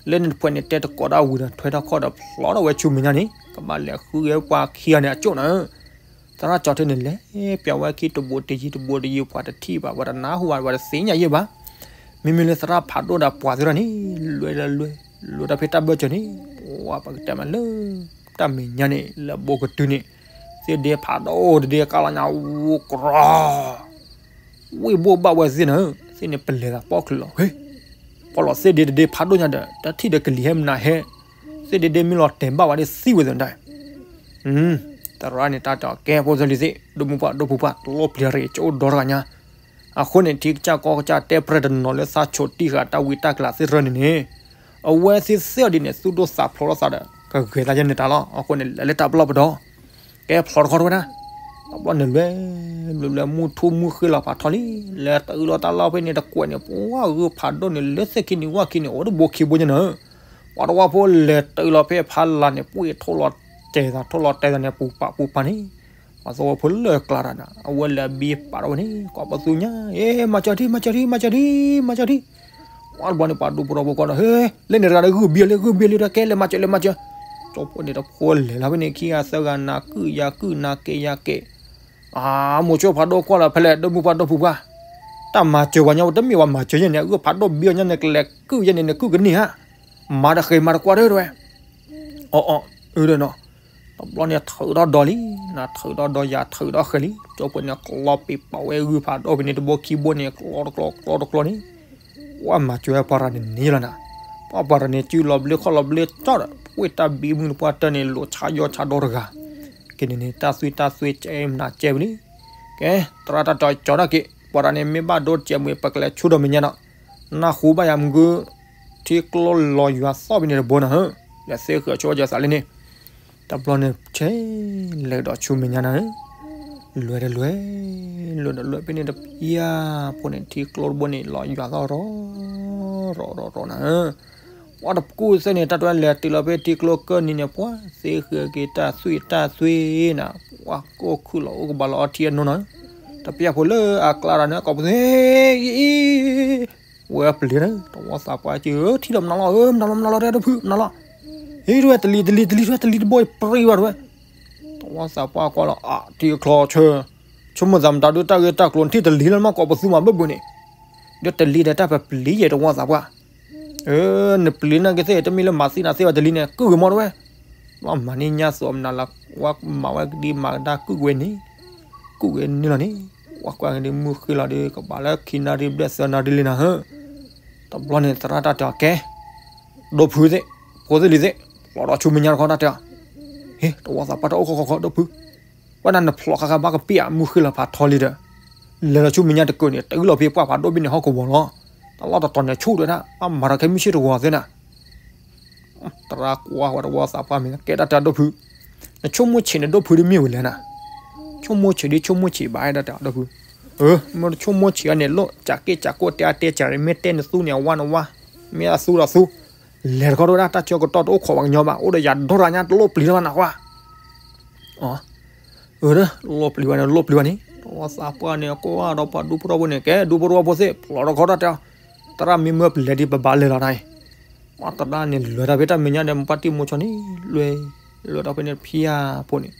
လၢန့ၣ်တဖှဲးန့ၣ် တဲတကိးတၢ်ဝံၤဒီး ထွဲထီၣ်ခီၣ်ဒီးဖျိးထီၣ်ဝဲဆူမဲာ်ညါန့ၣ် ကဘၣ်လဲၤဃုက့ၤပှၤခံဂၤန့ၣ်အကၠိၣ်နၤဧၢ, သရၣ်ကၠီၤထ့န့ၣ် လဲၤပျးဝဲခံတဘိးတယံၤတဘိးတယံၤ ပှၤတထံၣ်ဘၣ် ပှၤတနၢ်ဟူဘၣ် ပှၤတသ့ၣ်ညါယဲၢ်ဘၣ်, မ့မ့ၢ်လၢသရၣ်ဖးဒိၣ်ဒီးပှၤသ့ၣ်ထီၣ်န့ၣ် လွဲလၢလွဲ, လွဲတၢ်ဖဲတၢ်ဘၢၣ်စၢၤန့ၣ်, ပှၤပကတဲမးလၢ တၢ်မဲာ်ညါန့ၣ် လၢဘိကတုၤန့ၣ်, သ့ၣ်ဒ့ဖးဒိၣ်တဒ့ကါလီၤညါ ဝူကရီ ဝ့ၢ်ဘိၣ်ဘၣ်ဝဲသ့ၣ်နၤဧၢ, သ့ၣ်န့ၣ်ပလဲၤသးပီၣ်ချုးလီၤ, ဟ့ၣ်, ပီၣ်လီၤသ့ၣ်ဒ့တဒ့ဖးဒိၣ်ညါဒီး တၢ်ထံၣ်ဒီးကလံၤဟဲမနၤဟဲ, သ့ၣ်ဒ့ဒ့မ့ၢ်လီၤတဲာ်ဘၣ်ဝဲဒၣ်သံဝဲသ့ၣ်နတၢ်, သရၣ်န့ၣ်တၢ်တဲအီၤ ကဲဖိသၢလံၤသ့ၣ် ဒိၣ်မုၢ်ပှၢ်ဒိၣ်ပူၤပှၢ် တလိၣ်ပျံၤရ့ၣ် ကအိၣ်ဒီတဂၤညါ, အဃိန့ၣ် ထံကစၢ်ကီၢ်ကစၢ်တဲပြဲၢ်တနီၤလၢသးဆိးတံၢ်ဃာ်တၢ်ဝံတၢ်ကျါသ့ၣ်တဖၣ်န့ၣ်န့ၣ်, အဝဲသ့ၣ်သ့ၣ်အီၤဒ်န့ၣ် သူၣ်ဒိၣ်သးဖျိးလိာ်သးဒီး ကဂဲၤသးယဲၢ်န့ၣ်တၢ်လီၤ. အဃိန့ၣ် လဲၤလၢတၢ်ပလီၢ်ပဒီ ကဲဖျိးတခီတဝဲဒၣ်, တဘျီန့ၣ်လွဲ, လွဲလွဲမုၢ်ထူၣ်မုၢ်ဃ့လီၤဖးထီလံ, လဲၤတုၤလီၤတၢ်လီၢ်ဖဲန့ၣ်တကွဲးန့ၣ် ပှၤဂုၢ်ဖးဒိၣ်န့ၣ် လၢသ့ၣ်ခံန့ၣ်ဝၣ်ခံန့ၣ် အိၣ်တဘိခံဘိညါနၤဧၢ, ပှၤသဝီဖိလဲၤတုၤလီၤဖဲဖးလၢ်န့ၣ် ပှ့ၤထိၣ်လီၤတဲာ်သး ထိၣ်လီၤတဲာ်သးန့ၣ် ပူၤပာ်ပူၤပာ်န့ၣ်, ပှၤသဝီဖိလၢကျါတၢ်န့ၣ် အဝဲလဲၤဘံပာ်ထီၣ်ဝဲန့ၣ် ကိးပသူညါ, အ့ မၤစၢၤထံ မၤစၢၤထံ မၤစၢၤထံ မၤစၢၤထံ ပှၤတဘျီန့ၣ် ပှၤဒူပဒီဖိကီၢ်ဒီး ဟ့ လၢန့ၣ်တဂၤဒီး ဂုၢ်ဘံလၢ ဂုၢ်ဘံလၢ ကဲလဲၤမၤစၢၤ လဲၤမၤစၢၤ, ကၠီဖိန့ၣ်တဖိလဲၤလီၤဖဲန့ၣ် ခံဂၤသၢဂၤ နၤကုၢ်ယၤကုၢ် နၤကဲယၤကဲ, အမိၤဆိဖးဒိၣ်ကွၢ်လီၤဖဲလဲၣ် ဒိၣ်မုၢ်ပှၢ်ဒိၣ်ပူၤပှၢ်, တၢ်မၤစၢၤပှၤညီ တမ့ၢ်ပှၤမၤစၢၤယဲၢ်န့ၣ် အဂုၢ်ဖးဒိၣ်ဘံအီၤညါန့ၣ် ကလဲၤကုၢ်ယဲၢ်န့ၣ် နကုၢ်ကန့ၢ်ဧါ, မၤတဃဲၤမၤတကွၢ်တဝဲ အီၣ်အီၣ် အၢဒီးနီၤ, တဘျီန့ၣ်ထုးထီၣ်ဒီလံ, နၤထုးထီၣ်ဒီယၤထုးထီၣ်ဃဲၤလံ, ကၠီဖိန့ၣ် ကျီပ့ၤပာ်ဝဲဂုၢ်ဖးဒိၣ်ဖဲန့ၣ် တဘိခံဘိန့ၣ် ကျီတကျီ ကျီတကျီန့ၣ်, ပှၤမၤစၢၤဝဲပှၤရၤန့ၣ်န့ၣ်လီၤနၤ, ပှၤပှၤရၤန့ၣ် စုလီၤဘျ့ခီၣ်လီၤဘျ့ကၠီဒီး ပှ့ၤတၢ်ဘံမုၢ်တပှၢ်တၢၢ်န့ၣ် လိာ်ဆါယီၢ်ဆါဒီတဂၤ, ကဲန့ၣ်န့ၣ် တၢ်သွံၣ်တၢ်သွဲကဲမနၤကဲဝံၤလံ, ကဲ သရၣ်တၢ်တီကၠီတၢ်က့ၤ ပှၤရၤန့ၣ် မ့ၢ်ဘၣ်ဒိတကဲးမ့ၢ် ပကလဲၤဆူဒီးမဲာ်ညါနီၤ, နၢ်ဟူဘၣ်ယၤမုၢ်ဂုၢ် ထံကျိလီၤယွၤသီၣ်ဖဲန့ၣ်တဘိနၤဧၢ, လဲၤသ့ဃုာ်ဆိကစၢ်သးလံန့ၣ်, တဘျီန့ၣ် ဆဲးလဲၤဒီးဆူမဲာ်ညါနၤဧၢ, လွဲဒီးလွဲ, လွဲဒီးလွဲဖဲန့ၣ်တဖျၢၣ်, ဖိန့ၣ်ထံကျိတဘိန့ၣ် လီၤယွၤသီၣ်ရီၤ ရီၤရီၤရီၤနၤဧၢ, ပှၤတကူၣ်သ့ၣ်န့ၣ် တၢ်တဝဲလဲၤတုၤလီၤဖဲထံကျိကၢၢ်နံၤန့ၣ် ပှၤသ့ဃုာ်က့ၤတၢ်သွံၣ်တၢ်သွဲနၤ, ပှၤကိၢ်ခုၣ်လီၤအိၣ်ကဘၣ်လီၤအီထံအနိနၤဧၢ, တပျၢ်ဖိလၢအကျါတၢ်န့ၣ် ကိးပသူ ဟ့ၣ်အံၤ ဝဲပျံၤန့ၣ် တဝီသးပှၢ်က့ၤ ထံၣ်ဒီးမနုၤလီၤ မနုၤလီၤ မနုၤလီၤ တဲဒိၣ်ဖု မနုၤလီၤ. ဟ့ၣ်ဝဲတလံၤတလံၤတလံၤ တလံၤတဘိအံၤ ပြံဝဲတဝဲ. တဝီသးပှၢ်ကွၢ်လီၤ အါ ထံအချီဆၢ ဆိကမိၣ်သးမတၤဒုး တၢ်ဂ့ၢ်တၢ်ကျိၤ နထံၣ်တလံၤလၢမ့ၢ်ကိးပသူမၤဘၢၣ်ဘၢၣ်န့ၣ်, ဒီးတလံၤဒီးတၢ်ပပျံၤယဲၢ်တဝီသးပှၢ်. နပျံၤနာ်က့သ့ၣ် တမ့ၢ်လၢမၤသံနၤသ့ဘၣ်တလံၤန့ၣ် ကုၣ်က့ၤမီတဝဲ. လီၤမၤန့ၢ်ညါသိးမနုၤလၢ ဝဲမၤဝဲကဒံမၤကဒါကုၣ်ဝဲန့ၣ်, ကုၣ်ဝဲန့ၣ်လီၤန့ၣ်, ဝဲကွၢ်က့ၤဒ်မုၢ်ဃ့လီၤဒီး ကဘၣ်လၢခံနၣ်ရံၣ်ဘျဲၣ်သၢနၣ်ရံၣ်လံနၤဧၢ. တဘျီန့ၣ်သရၣ်တၢ်တဲအီၤ ကဲ ဒိၣ်ဖုသ့ၣ် ဖိသ့ၣ်လံၤသ့ၣ် ဖျိးဒီးဆူမဲာ်ညါတခီတၢ်တဲအီၤ, ဟ့ၣ် တဝီသးပှၢ်တအိၣ်ခီခီခီ ဒိၣ်ဖု ဝဲဒၣ်နဖျိးဃါဃါဘၣ်ကပ့ၢ်အမုၢ်ဃ့လီၤဖးထီလံဒီး, လဲၤလီၤဆူမဲာ်ညါတကၢၢ်န့ၣ် တုၤလီၤဖဲပှၢ်ဖးဒိၣ်ဘ့ၣ်န့ၣ် ဟီၣ်ကဝီၤလီၤ. တၢ်လီၢ်တတီၤန့ၣ်ဆူၣ်တဝဲဒၣ် ဘၣ်မၤဒီးခဲမုၢ်ဆ့ၣ်တဝီၤသ့ၣ်နၤ. သရၣ်ကွၢ်ဝဲတဝီသးပှၢ်မ့ၢ် ကဲတၢ်တဲဒိၣ်ဖု, နဆိကမိၣ်ဆံးန့ၣ်ဒိၣ်ဖုဒ်မ့ၢ်ဝဲလဲၣ်နၤ. ဆိကမိၣ်ဆံးဒ်ဆိကမိၣ်ဆံးဘၣ် တၢ်တဲဒိၣ်ဖု. မ့ၢ်တဆိကမိၣ်ဆံးအန့ၣ် လၢကးက့ၢ်ကးကိၢ်တဲအါတဲကးရ့ မ့ၢ်တဲနသူန့ၣ် အဝါနဝါ, မ့ၢ်အသူဒီးသူ, လဲၤတခီတဝဲဒၣ် တၢ်ဆၢကတီၢ်တအိၣ်ခိးပှၤကညီဘၣ် အိၣ်ဒီးယၤဒီရၤညါ တလိၣ်ပျံၤတၢ်ဘၣ်နၤကွၢ်. လိၣ်ပျံၤဝဲန့ၣ် လိၣ်ပျံၤဝဲန့ၣ် တဝီသးပှၢ်န့ၣ် ကွၢ်ဒီးပှၤဒူဖိထီဘိန့ၣ် ကဲဒူဖိထီဘိသ့ၣ် ဖျိးတခီတၢ်တဲအီၤ, သရၣ်မ့ၢ်မၢပလဲၤဒ်ပဘၣ်လဲၤလီၤနၤအံၤ. ပှၤသရၣ်န့ၣ်လဲၤတၢ်ဖဲတၢ်မဲာ်ညါဒီး ပှၤတံၢ်မိၤဆီန့ၣ် လွဲ လွဲဒီးဖဲန့ၣ်ဖၠါဖိန့ၣ်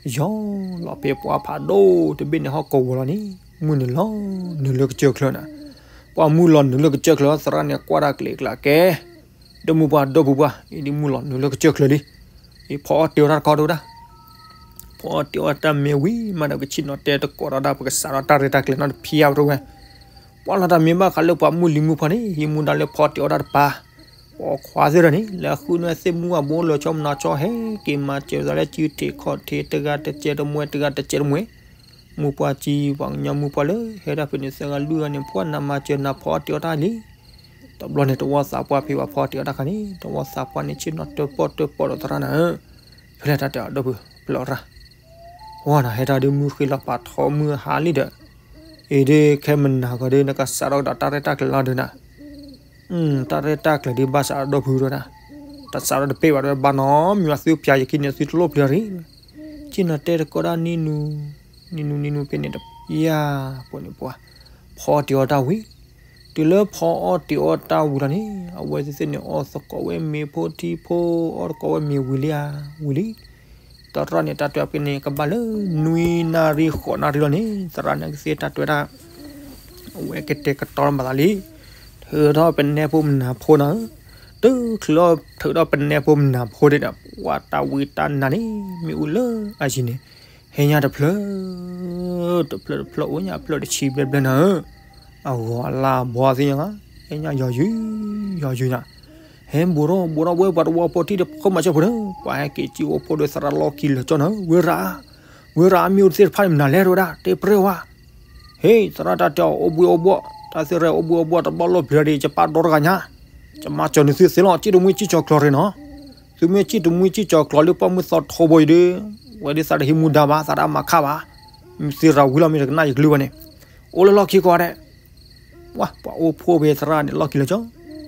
ယီၤလီၤဖဲပှၢ်ဖးဒိၣ်တဘ့ၣ်န့ၣ် ဟီၣ်ကဝီၤလီၤန့ၣ် မုၢ်နုာ်လီၤနုာ်လၢကစၢၢ်ချၢနၤ. ပှၢ်မုၢ်လီၤနုာ်လၢကစၢၢ်ချၢ သရၣ်န့ၣ်ကွၢ်တၢ်ကျဲၤကျါ ကဲ ဒိၣ်မုၢ်ပှၢ် ဒိၣ်ဖုပှၢ် အံၤဒ်မုၢ်လီၤနုာ်လၢကစၢၢ်ချၢလံ. အံၤဖီအီၣ်တ့ၤအီၣ်တၢ်တခီတဝဲဒၣ်, ဖီအီၣ်တ့ၤအီၣ်တၢ်မ့ၢ်ဝံၤမးဒီး ပဆ့ၣ်နီၤတဲတကိးဒီးဒၣ် ပကစးထီၣ်တၢ်ရဲၣ်တၢ်ကျဲၤနီတဖၠါတဝဲ. ပှၢ်လီၤတၢ်မ့ၢ်ဘၣ်ဃးလၢပှၤမုၢ်လံၤမုၢ်ဖီန့ၣ် ဟံးမူဒါလၢဖီအီၣ်တ့ၤအီၣ်တၢ်တပၤ, ပှၤခွါသ့ၣ်ဒီးန့ၣ် လဲၤဃုန့ၢ်သ့ၣ်မူအဘိလၢာ် ဆီမနၤဆီဟဲက့ၤမၤစၢၤသးလၢစုထံးခီၣ်ထံး တဂၤတစဲးတမှဲ တဂၤတစဲးတမှဲ မူပှၢ်စံး ပှၤကညီမူပှၢ်လၢ ဟဲဒၣ်ဖဲန့ၣ် သၢဂၤလွံၢ်ဂၤန့ၣ် ပှၢ်နးမၤစၢၤနၤဖီအီၣ်တ့ၤအီၣ်တၢ်လံ. တဘျီန့ၣ် တဝီသးပှၢ်ဖံးဝဲဖီအီၣ်တ့ၤအီၣ်တၢ်ခါန့ၣ် တဝီသးပှၢ်န့ၣ် ဆ့ၣ်နီၤတၢၣ်ပီၣ်တၢၣ်ပီၣ်ဒီးသရၣ်နၤဧၢ, ဖဲလဲၣ်တၢ်တဲအီၤ ဒိၣ်ဖု ဖျိးရၣ်, ဝဲနၤ ဟဲတၢ်ဒ်မုၢ်ဃ့လီၤဖးထီမုၢ်ဟါလံဒီး, အံၤဒ်ခဲမနၤဂီၤဒ် နကစးထီၣ်ကဒီးတၢ်ရဲၣ်တၢ်ကျဲၤလီၤဒုးနၤ တၢ်ရဲၣ်တၢ်ကျဲၤဒ်ဘၣ်ဆၣ်ဒိၣ်ဖုဒီးနၤ, တစးထီၣ်တပ့ၢ်ဘၣ်တဝဲဘၣ်နီၤ မ့ၢ်ဘၣ်သုဖၠါယက့ၤန့ၣ် သုတလိၣ်ပျံၤရံၣ်, ဆ့ၣ်နီၤတဲတကိးဒၣ်နံၣ်နူ, နံၣ်နူနံၣ်နူဖဲန့ၣ်တပျၢ်ဖိန့ၣ်ပှၤ, ဖီအီၣ်တ့ၤအီၣ်တၢ်ဝံၤ, တုၤလၢဖီအီၣ်တ့ၤအီၣ်တၢ်ဝံၤလီၤန့ၣ် အဝဲသ့ၣ်သ့ၣ်န့ၣ် အီၣ်သကိးဝဲမ့ၤဖိထံဖိ, အီၣ်သကိးဝဲမ့ၤဝံၤလံဧါ, ဝံၤလံ တရၣ်န့ၣ် တၢ်တဲအီၤဖဲန့ၣ် ကဘၣ်လၢနွံနၣ်ရံၣ်ဃိးနၣ်ရံၣ်လီၤန့ၣ် သရၣ်န့ၣ်ကသ့တၢ်တဲဝဲဒၣ်, အဝဲကတဲာ်ကတီၤလၢမၤသးလံ, ထုးထီၣ်ပနဲဖိမနၤဖိနၤဧၢ, တုၤချုးလီၤထုးထီၣ်ပနဲဖိမနၤဖိဒၣ်ဒီး ပှၤတၢ်ဝံတၢ်နါန့ၣ် မ့ၣ်အူလၢအယံၤန့ၣ် ဟဲညါတဖျၢၣ် တဖျၢၣ်တဖျၢၣ် အိၣ်ညါဖျၢၣ်တဆံဘျဲၣ်ဘျဲၣ်နၤဧၢ, အဂီၤအလါအဘီသ့ၣ်ညါ, ဟဲညါယီၤယုာ်, ယီၤယုာ်ညါ ဟဲဘူးထီၣ်ဘူးထီၣ်ဝဲပှၤတဝီဖိထံၣ်ဒီး ဖီမၤစၢၤဖိဒီး ပှၤဟဲက့ၤစံၣ်အိၣ်ဖှိၣ်ဒီးသရၣ်လီၢ်ခံလၢာ်ကၠီနၤဧၢ, ဝ့ရၤ, ဝ့ရၤမ့ၣ်အူတသ့ၣ်တဖၣ်န့ၣ် မနုၤလဲၣ်တဝဲဒၣ် တဲပြဲဝဲ, ဟ့ၣ် သရၣ်တၢ်တဲအီၤ အိၣ်ဘှံးအိၣ်ဘှီၣ်, တၢ်သ့ၣ်ရဲၣ်အိၣ်ဘှံးအိၣ်ဘှီၣ် တဘျီလီၢ်ပျံၤဒီး ယပၢ်ဒီတဂၤညါ, ယမၤစၢၤနသုသ့လီၤ စံၣ်တမှံစံၣ်ကၠီၤကျီၤရ့ၣ်နီၤ, သုမ့ၢ်စံၣ်တမှံစံၣ်ကၠီၤကျီၤလၢပှၢ်မုၢ်သီထီဘိအံၤဒီး, ဝဲဒ်သးတဟံးမူဒါဘၣ် သးတမၤခါဘၣ်, မ့ၢ်သ့ရၤဝံၤလီၤမ့ၢ်တကနၣ်ယကလုၢ်ဘၣ်န့ၣ်, အိၣ်လၢလီၢ်ခံကီးဒဲး ပှၤအိၣ်ဖှိၣ်ဖဲသရၣ်န့ၣ် လီၢ်ခံလၢာ်ကၠီ,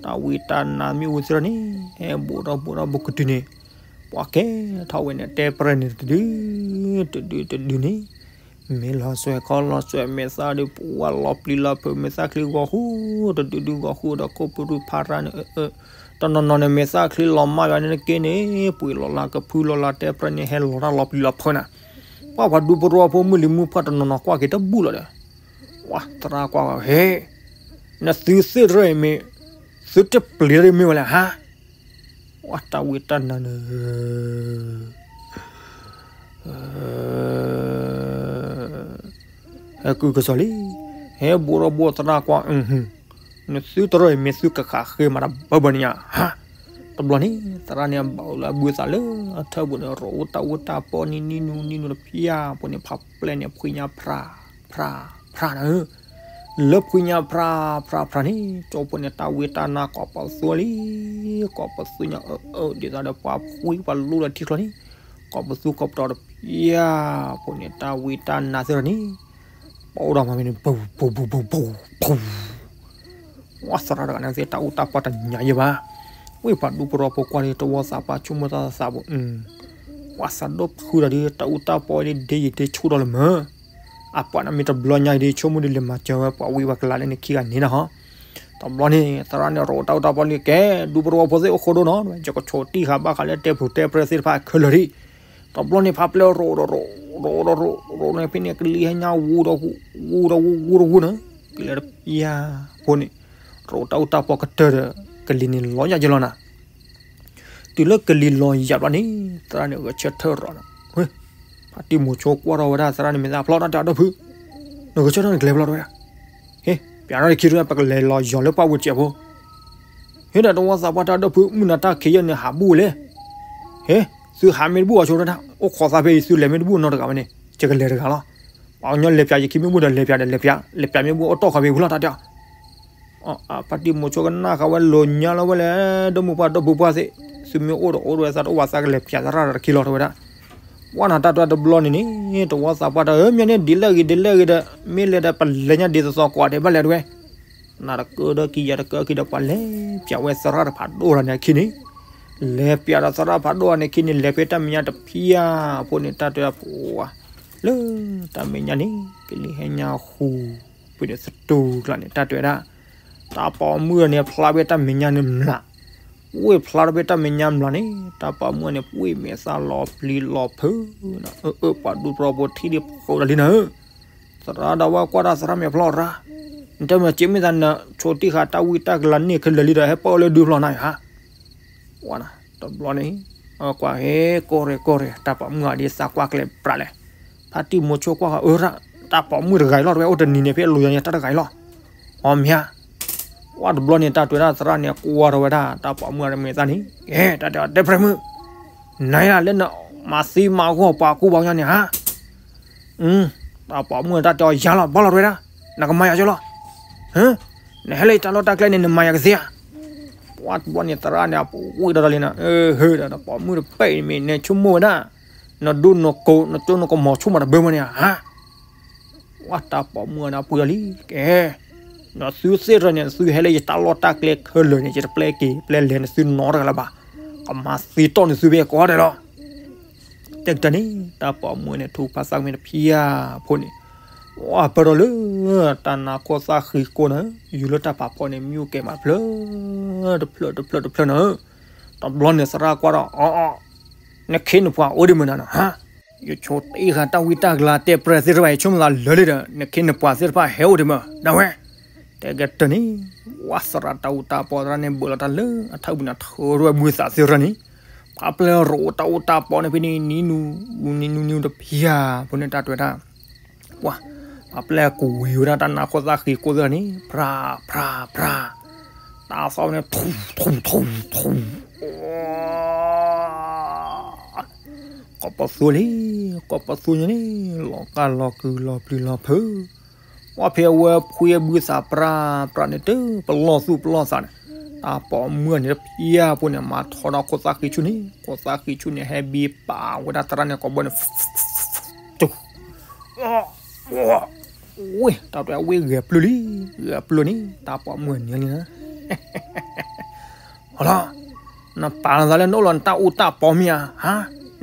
တၢ်ဝံတၢ်နါမ့ၣ်အူသ့ၣ်ထီၣ်န့ၣ် ဟဲဘူးထီၣ်ဘူးထီၣ်ဘူးကတုၤန့ၣ်, ပှၤကဲထီၣ်ဝဲန့ၣ် တဲပြဲန့ၣ် တဒု, တဒုတဒုန့ၣ်, မ့ၢ်လီၤစွဲခီလီၤစွဲမဲာ်သၣ်ဒီး ပှၤလီၤပျံၤလီၤဖုး မဲာ်သၣ်ချံဂီၤဃူ, တဒုဒုဂီၤဃူဒီး ခိၣ်ပရူၢ်ဖးရၣ်န့ၣ်, တနီၤနီၤန့ၣ် မဲာ်သၣ်ချံလီၤမၢ်ယွၤန့ၣ်တက့ၢ်န့ၣ် ပှ့ၤလီၤလၢကဖုလီၤလၢတဲပြဲန့ၣ် ဟဲလီၤတၢ်လီၤပျံၤလီၤဖုးနၤ, ပှၤပှၤဒူဖိတဝီဖိမုၢ်လံၤမုၢ်ပှၢ်တနီၤနီၤကွၢ်က့ၤတဘူၣ်လီၤဒီး ပှၤသရၣ်ကွၢ်ဝဲ ဟ့ၣ်, နသုသ့ၣ်တရၢၢ်အံၤမ့ၢ်, သုတပျံၤတၢ်မ့ၢ်ဝဲလဲၣ်ဟါ, ပှၤတၢ်ဝံတၢ်နါန့ၣ်, ဟဲကုၢ်ကစီၣ်လံ, ဟဲဘူးထီၣ်ဘူးသရၣ်ကွၢ်, နသုတရၢၢ်အံၤမ့ၢ်သုကဃးဃ့မၤတၢ်ဘၢဘၢန့ၣ်ညါ, ဟါ, တဘျီန့ၣ် သရၣ်န့ၣ်အဘၣ်အိၣ်လၢအဘုသးလၢအထၢၣ်ပူၤန့ၣ် ရိးအိၣ်တၢ်အိၣ်တၢ်ပီနံၤနံၤနူနံၤနူတဖၠါဖိန့ၣ် ဖးပျဲၢ်န့ၣ် ဖှံညါဖြါ, ဖြါ, ဖြါနၤဧၢ, လၢဖှံညါဖြါဖြါဖြါန့ၣ် ကၠီဖိန့ၣ် တၢ်ဝံတၢ်နါကိးပသူလံ, ကိးပသူညါအၢအၢ ဒ်သိးဒီးပှၤဖှံပှၤလူလၢထံချီန့ၣ်, ကိးပသူကိးပတီၤတဖၠါဖိန့ၣ် တၢ်ဝံတၢ်နါသ့ၣ်ထီၣ်န့ၣ်, ပအိၣ်ဒီးမၤမ့ၢ်န့ၣ် ပူၤပူၤပူၤပူၤပူၤ ပှၤသရၣ်တဂၤန့ၣ်သ့ၣ် တၢ်အိၣ်တၢ်ပီတညါယဲၢ်ဘၣ်, ဝံၤပှၤဒူဖိထီဖိကွၢ်ဒီး တဝီသးပှၢ်ဆိကမိၣ်တၢ်သးပူၤ, ပှၤသးဒိၣ်ဖုဒီး တၢ်အိၣ်တၢ်ပီဒ်ဒ်ယံာ်ဒ်ဆူၣ်ထီၣ်လၢၤမး, အပှၤန့ၣ်မ့ၢ်တဘျီညါအံၤဒ် ဆိကမိၣ်ဒ်လဲၤမၤစၢၤဝဲပှၤဝံၤပှၤကလၤလၢန့ၣ်ခံဂၤန့ၣ်နဟီ, တ တဘျီန့ၣ် သရၣ်န့ၣ်ရိးတၢ်အူတၢ်ပီန့ၣ် ကဲ ဒူသဝီဖိသ့ၣ်အိၣ်ဃိဒိၣ်နီၤ, ယကဆိးတံၢ်ဃာ်ဘၣ်ဃးလၢတဲပူၤတဲပြဲသ့ၣ်တဖၣ်ခဲလၢာ်ဒံး. တဘျီန့ၣ် ဖါပျဲၢ်ရိးဒီးရိး ရိးဒီးရိး ရိးန့ၣ်ဖဲန့ၣ် ကလံၤဟဲညါဝူဒီးဝူ ဝူဒီးဝူ ဝူဒီးဝူနီၤ, ကလံၤတပျၢ်ဖိန့ၣ် ရိးတၢ်အူတၢ်ပီကတၢၢ်ဒီး ကလံၤန့ၣ်လီၤယၤက့ၤလီၤနၤ. တုၤလၢကလံၤလီၤယၤဘျီန့ၣ် သရၣ်န့ၣ်ဂဲၤဆၢထၢၣ်ရိးနီၤ. ဖါတံၢ်မိၤဆိကွၢ်ထီၣ်ဝဲဒၣ်သရၣ်န့ၣ် မဲာ်သၣ်ဖျီတၢ်တဲအီၤ ဒီပုၢ်, နဂဲၤဆၢထၢၣ်နကျဲၤဖျီတဝဲဒၣ်. ဟ့, ပျးထီၣ်တခံတဝဲ ပကလဲၤလီၤယီၤလၢပှၢ်ပူၤတစဲးဖိ. ဟ့ဒီးတဝီသးပှၢ်တၢ် ဒီပုၢ် မုၢ်နၤတၢ်ခံးယဲၢ်န့ၣ် ဟးဘူၣ်ဝဲလဲၣ်. ဟ့, သုဟးမ့ၢ်တဘူၣ်အီၤဆိတၢ် အိၣ်ခိးသးဖဲအံၤ သုလဲၤမ့ၢ်တဘူၣ်နီတဂၤဝဲန့ၣ် ယကလဲၤတဂၤလီၤ. ပှၤကညီလဲၤပျးယခံမ့ၢ်ဘူၣ်ဒီးလဲၤပျးဒီးလဲၤပျး, လဲၤပျးမ့ၢ်ဘူၣ်အိၣ်တီၢ်ဃီဖဲဝံၤလီၤတၢ်တဲအီၤ. ဖါတံၢ်မိၤဆိကနၣ်ဃာ်ဝဲလိာ်ညါလီၤဝဲလဲၣ်, ဒီမိၢ်ပှၢ်ဒီပုၢ်ပှၢ်သ့ၣ်, သုမ့ၢ်အိၣ်ဒီးအိၣ်တဝဲသးတအိၣ်ဘၣ်သးကလဲၤပျးသရၣ်ဒီးတခံလီၤတဝဲဒၣ်. ပှၢ်နၤတၢ်တဲတဘျီန့ၣ်န့ၣ် တဝီသးပှၢ်တၢ်ဧၢ မ့ၢ်န့ၣ်ဒ်လဲၣ်ဂ့ၤဒ်လဲၣ်ဂ့ၤဒီး မ့ၢ်လဲၤဒီးပလဲၤညါဒ်သိးသိးကိးဂၤဒဲးဘၣ်လဲၣ်တဝဲ နၤတကၢဒီးကံယၤတကၢကံဒီးပှၤလဲၤပျးဝဲသရၣ်တဖးဒိၣ်တဂၤန့ၣ်အခံန့ၣ်, လဲၤပျးဒီးသရၣ်ဖးဒိၣ်တဂၤန့ၣ်အခံန့ၣ် လဲၤဖဲတၢ်မဲာ်ညါတဖၣ်ဖိန့ၣ် တၢ်တဲပှၤ လၢတၢ်မဲာ်ညါန့ၣ် ကလံၤဟဲညါဃူ ဖဲန့ၣ်သတူၢ်ကျါန့ၣ် တၢ်တဲဝဲဒၣ် တၢ်ပိာ်မုၣ်န့ၣ်ဖျါဖဲတၢ်မဲာ်ညါန့ၣ်မျး, ဝ့ၢ်ဖျါထီၣ်ဖဲတၢ်မဲာ်ညါမျးန့ၣ် တၢ်ပိာ်မုၣ်န့ၣ် ဝ့ၢ်မဲာ်သၣ်လီၤပျံၤလီၤဖုး, အၢ ပှၤဒူသဝီဖိထံၣ်ဒံးဖုးဒီးလံနၤဧၢ သရၣ်ဒီးဝဲကွၢ်တၢ်သရၣ်မဲာ်ဖျီရၣ်, နတဲမ့ၢ်က့မ့ၢ်သးနဆိးတံၢ်ဃာ်တၢ်ဝံတၢ်ကလၤန့ၣ်ခဲလၢာ်လံဒီး ဟဲပၢၢ်လၢဒူဖျီနၤဧါ. ဝဲတဘျီန့ၣ် ကွၢ်ဟဲကီၢ်ရဲၣ်ကီၢ်ရဲၣ် တၢ်ပိာ်မုၣ်အဒ့သးကွၢ်ကျဲပြးလဲၣ်, ဖါတံၢ်မိၤဆိကွၢ်ဃာ်အၢရၣ် တၢ်ပိာ်မုၣ်တဂၤအံၤလီၤတဝဲ အိၣ်တနံၤန့ၣ် ဖဲအလိၤယၤန့ၣ် တၢ်တဂၤအံၤလီၤ. အီမ့ၢ်ဧါ ဝဲတဘျီန့ၣ် တၢ်တဲဝဲဒၣ်သရၣ်န့ၣ် ကွၢ်ထီၣ်ဝဲဒၣ် တၢ်ပိာ်မုၣ်အမဲာ်သၣ်န့ၣ် ကဲ တၢ်တဲ တဲပြဲမုၣ် နၤလၢနမၤသံမၤဂီၢ်ပှၤကူပှၤကညီန့ၣ်ဧါ. တၢ်ပိာ်မုၣ်တၢ်တဲအီၤ ယၤလီၤ ဘၣ်လီၤတဝဲဒၣ်, နကမၤယၤကၠီလီၤ. နဟဲလၢယတၢ်လီၢ်တၢ်ကျဲန့ၣ် နမၤယၤကသ့ဧါ. ဝဲတဘျီန့ၣ် သရၣ်န့ၣ် အပူၤဝံၣ်ဒီးလံနၤ, ဟဲဒီး တၢ်ပိာ်မုၣ်တပဲာ်အံၤမ့ၢ်နဆိကမိၣ်ဝဲဒၣ် နဒိနကိး နကၠိနကမီၤဆိကမိၣ်တဘၢမးန့ၣ်ဧါ. ဝဲတၢ်ပိာ်မုၣ်န့ၣ် အပူၤလံ, ကဲ နသုသ့ၣ်တဖၣ်န့ၣ် နသုဟဲလၢယတၢ်လီၢ်တၢ်ကျဲခဲလၢာ်န့ၣ် ယတပျဲက့ၤပျဲလဲၤနသုနီတဂၤလၢၤဘၣ်, ကမၤသံတီၢ်နသုဖဲကိးဂၤဒဲးလီၤ. တဲကတၢၢ်န့ၣ် တၢ်ပိာ်မုၣ်န့ၣ် ထူၣ်ဖးသၣ်မ့ၢ်တဖျါဖိန့ၣ်, ဝဲပၢၢ်ထီၣ်လၢ တၢ်နါခိၣ်သၣ်ဃံးကိၢ်န့ၣ် ယူၤလၢတၢ်ဖးဖီန့ၣ် မံကဲမးတဖျၢၣ် တဖျၢၣ်တဖျၢၣ်တဖျၢၣ်န့ၣ်, တဘျီန့ၣ်သရၣ်ကွၢ်ဒီး အီ နခ့နပှၤအိၣ်ဒံးမနုၤနီၤဟါ, ယဆိးတ့ၢ်ဃာ်တၢ်ဝံတၢ်ကလၤတဲပြဲသ့ၣ်တဖၣ် ယဆိကမိၣ်သးလၢာ်လံဒီး နခ့နပှၤသ့ၣ်တဖၣ်ဟဲအိၣ်ဒံးမး ဒၣ်ဝဲ. တဲကတၢၢ်န့ၣ် ဝဲသရၣ်တၢ်အူတၢ်ပီသရၣ်န့ၣ် ဘၢၣ်လီၤတၢ်လၢအထၢၣ်ပူၤန့ၣ် ထၢၣ်ဝဲဘုသးသ့ၣ်တဖၣ်န့ၣ်, ဖါပျဲၢ်ရိးတၢ်အူတၢ်ပီန့ၣ်ဖဲန့ၣ် နံၤနူၤ နံၤနူၤနံၤတဖျါဖိန့ၣ် တၢ်တဲဝဲဒၣ် ပှၤ ဖါပျဲၢ်ကဝံၤဝဲဒၣ်တၢ်နါခိၣ်သၣ်ဃံးကိၢ်သ့ၣ်တဖၣ်န့ၣ် ဖြါ ဖြါ ဖြါ, တၢ်သီၣ်န့ၣ် ထူ ထူ ထူ ထူ, ကိးပသူလံ, ကိးပသူညါန့ၣ် လီၤကၢ်လီၤကုၤလီၤပျံၤလီၤဖုး, ပှၤဖဲအဝဲဖှံအဘုသးပြၢပြၢန့ၣ် တပလီၢ်သူၣ်ပလီၢ်သးန့ၣ်, တၢ်ပိာ်မုၣ်န့ၣ်တဖျါဖိန့ၣ် မၤထီၣ်ဒီးခိၣ်သၣ်ဃံးဆူၣ်န့ၣ် ခိၣ်သၣ်ဃံးဆူၣ်န့ၣ် ဟဲဘံပာ်ဝဲဒၣ်သရၣ်န့ၣ်ကိးဘီန့ၣ် ဝ့ၢ် တၢ်တဲဝ့ၢ်ဂဲၤပျုၢ်လံ, ဂဲၤပျုၢ်န့ၣ် တၢ်ပိာ်မုၣ်န့ၣ်လံ, ဟီလီၤ, နပာ်လီၤသးလၢနအိၣ်လီၤနတၢ်အူတၢ်ပီမ့ၢ်ဧါ, ဟါ,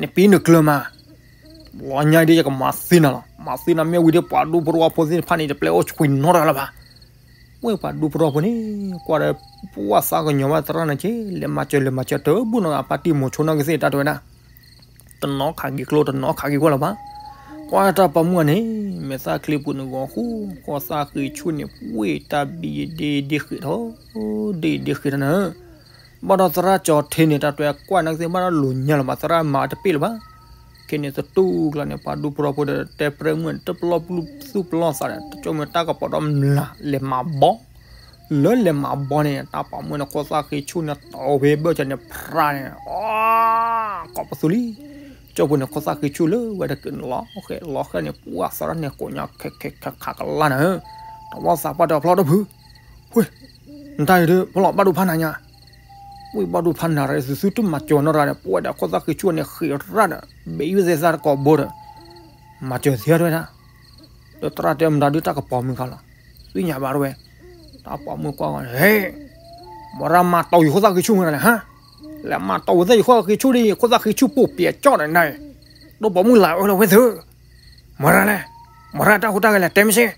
နပံနကျၢၤမး, လီၤညါဒ်ယကမၤသံနၤလီၤ, မၤသံနၤမ့ၢ်ဝံၤဒီးပှၤဒူဖိတဝီဖိသ့ၣ်တဖၣ်န့ၣ် တပျဲအိၣ်ဆှံနီတဂၤလၢၤဘၣ်. ဝ့ၢ်ပှၤဒူဖိတဝီဖိန့ၣ် ကွၢ်ဒီး ပှၤသးကညီၤဝဲသရၣ်န့ၣ်က့ လဲၤမၤစၢၤလဲၤမၤစၢၤတဘၣ်နီၤ အပၢ်တံၢ်မိၤဆိနီၢ်ကသ့ၣ်တၢ်တဲဝဲဒၣ် တနီၤခးက့ၤကျိ တနီၤခးက့ၤကွၢ်လၢၤဘၣ်. ကွၢ်တၢ်ပိာ်မုၣ်န့ၣ် မဲာ်သၣ်ချံပူၤန့ၣ်ဂီၤဃူ ခိၣ်သၣ်ဃံးဆူၣ်န့ၣ် ဝ့ၢ်တၢ်ဘံဒ့ဒ့ဃ့ထီၣ် ဒ့ဒ့ဃ့ထီၣ်န့ၣ်, ဘၣ်ဒီးသရၣ်ကၠီၤထံးန့ၣ် တၢ်တဲကွၢ်နကသ့ၣ်ဘၣ်ဒီးလိာ်ညါလၢၤဘၣ် သရၣ်မၤတပ့ၢ်လၢၤဘၣ်. ခဲန့ၣ်သတူၢ်ကျါန့ၣ် ပှၤဒူဖိတဝီဖိဒီးတဲပြဲမုၣ်န့ၣ် တပလီၢ်ပျုၢ်သူၣ်ပလီၢ်သးန့ၣ် တကၠိမ့ၢ်တၢ်ကပီၤဒီးမျး လဲၤမၤဘီ လၢလဲၤမၤဘီန့ၣ် တၢ်ပိာ်မုၣ်န့ၣ် ခိၣ်သၣ်ဃံးဆူၣ်န့ၣ် တီၢ်ဝဲဘၢၣ်စၢၤန့ၣ် ဖြါန့ၣ် ကိးပသူလံ. ကၠိပူၤန့ၣ် ခိၣ်သၣ်ဃံးဆူၣ်လၢဝဲတက့ၢ်န့ၣ်လီၤ. ဃဲလီၤဃဲန့ၣ် ပှၤသရၣ်န့ၣ်ကိးညါခဲခဲခဲခးကလါနၤဧၢ, တဝီသးပှၢ်တဲဖျီတဖု, ဝ့ၢ်, နတၢ်အံၤဒုး ဖျီဘၣ်ဒိဖးနၤညါ ဝ့ၢ်ဘၣ်ဒိဖးနၤရၢ သုသုတမၤစၢၤနီတဂၤဒီး ပဝဲဒၣ်ခိၣ်သၣ်ဃံးဆူၣ်န့ၣ် ဃံးရၣ်ဒီး ဘဲးယုၢ်သဲသၣ်တကိးဘိဒီး မၤစၢၤသ့ဝဲဒၣ်, ဒီးသရၣ်တဲမတၤဒုးတၢ်ကပီၤမုၢ်ခါလီၤ, သ့ၣ်ညါဘၣ်တဝဲ, တၢ်ပိာ်မုၣ်ကွၢ်ဂီၤ ဟဲ, မတၤမၤတီၢ်ယခိၣ်သၣ်ဃံးဆူၣ်မတၤလဲၣ်ဟါ, လဲၤမၤတီၢ်ဝဲသ့ၣ်ယခိၣ်သၣ်ဃံးဆူၣ်ဒီး ယခိၣ်သၣ်ဃံးဆူၣ်ပိာ်ပျဲကၠီၣ်ဒီးနၤ, ဒီးပိာ်မုၣ်လၢအၢလီၤဝဲသု, မတၤလဲၣ်, မတၤတၢ်ဟူးတၢ်ဂဲၤလဲၣ် တဲမ့ၢ်စ့ၢ်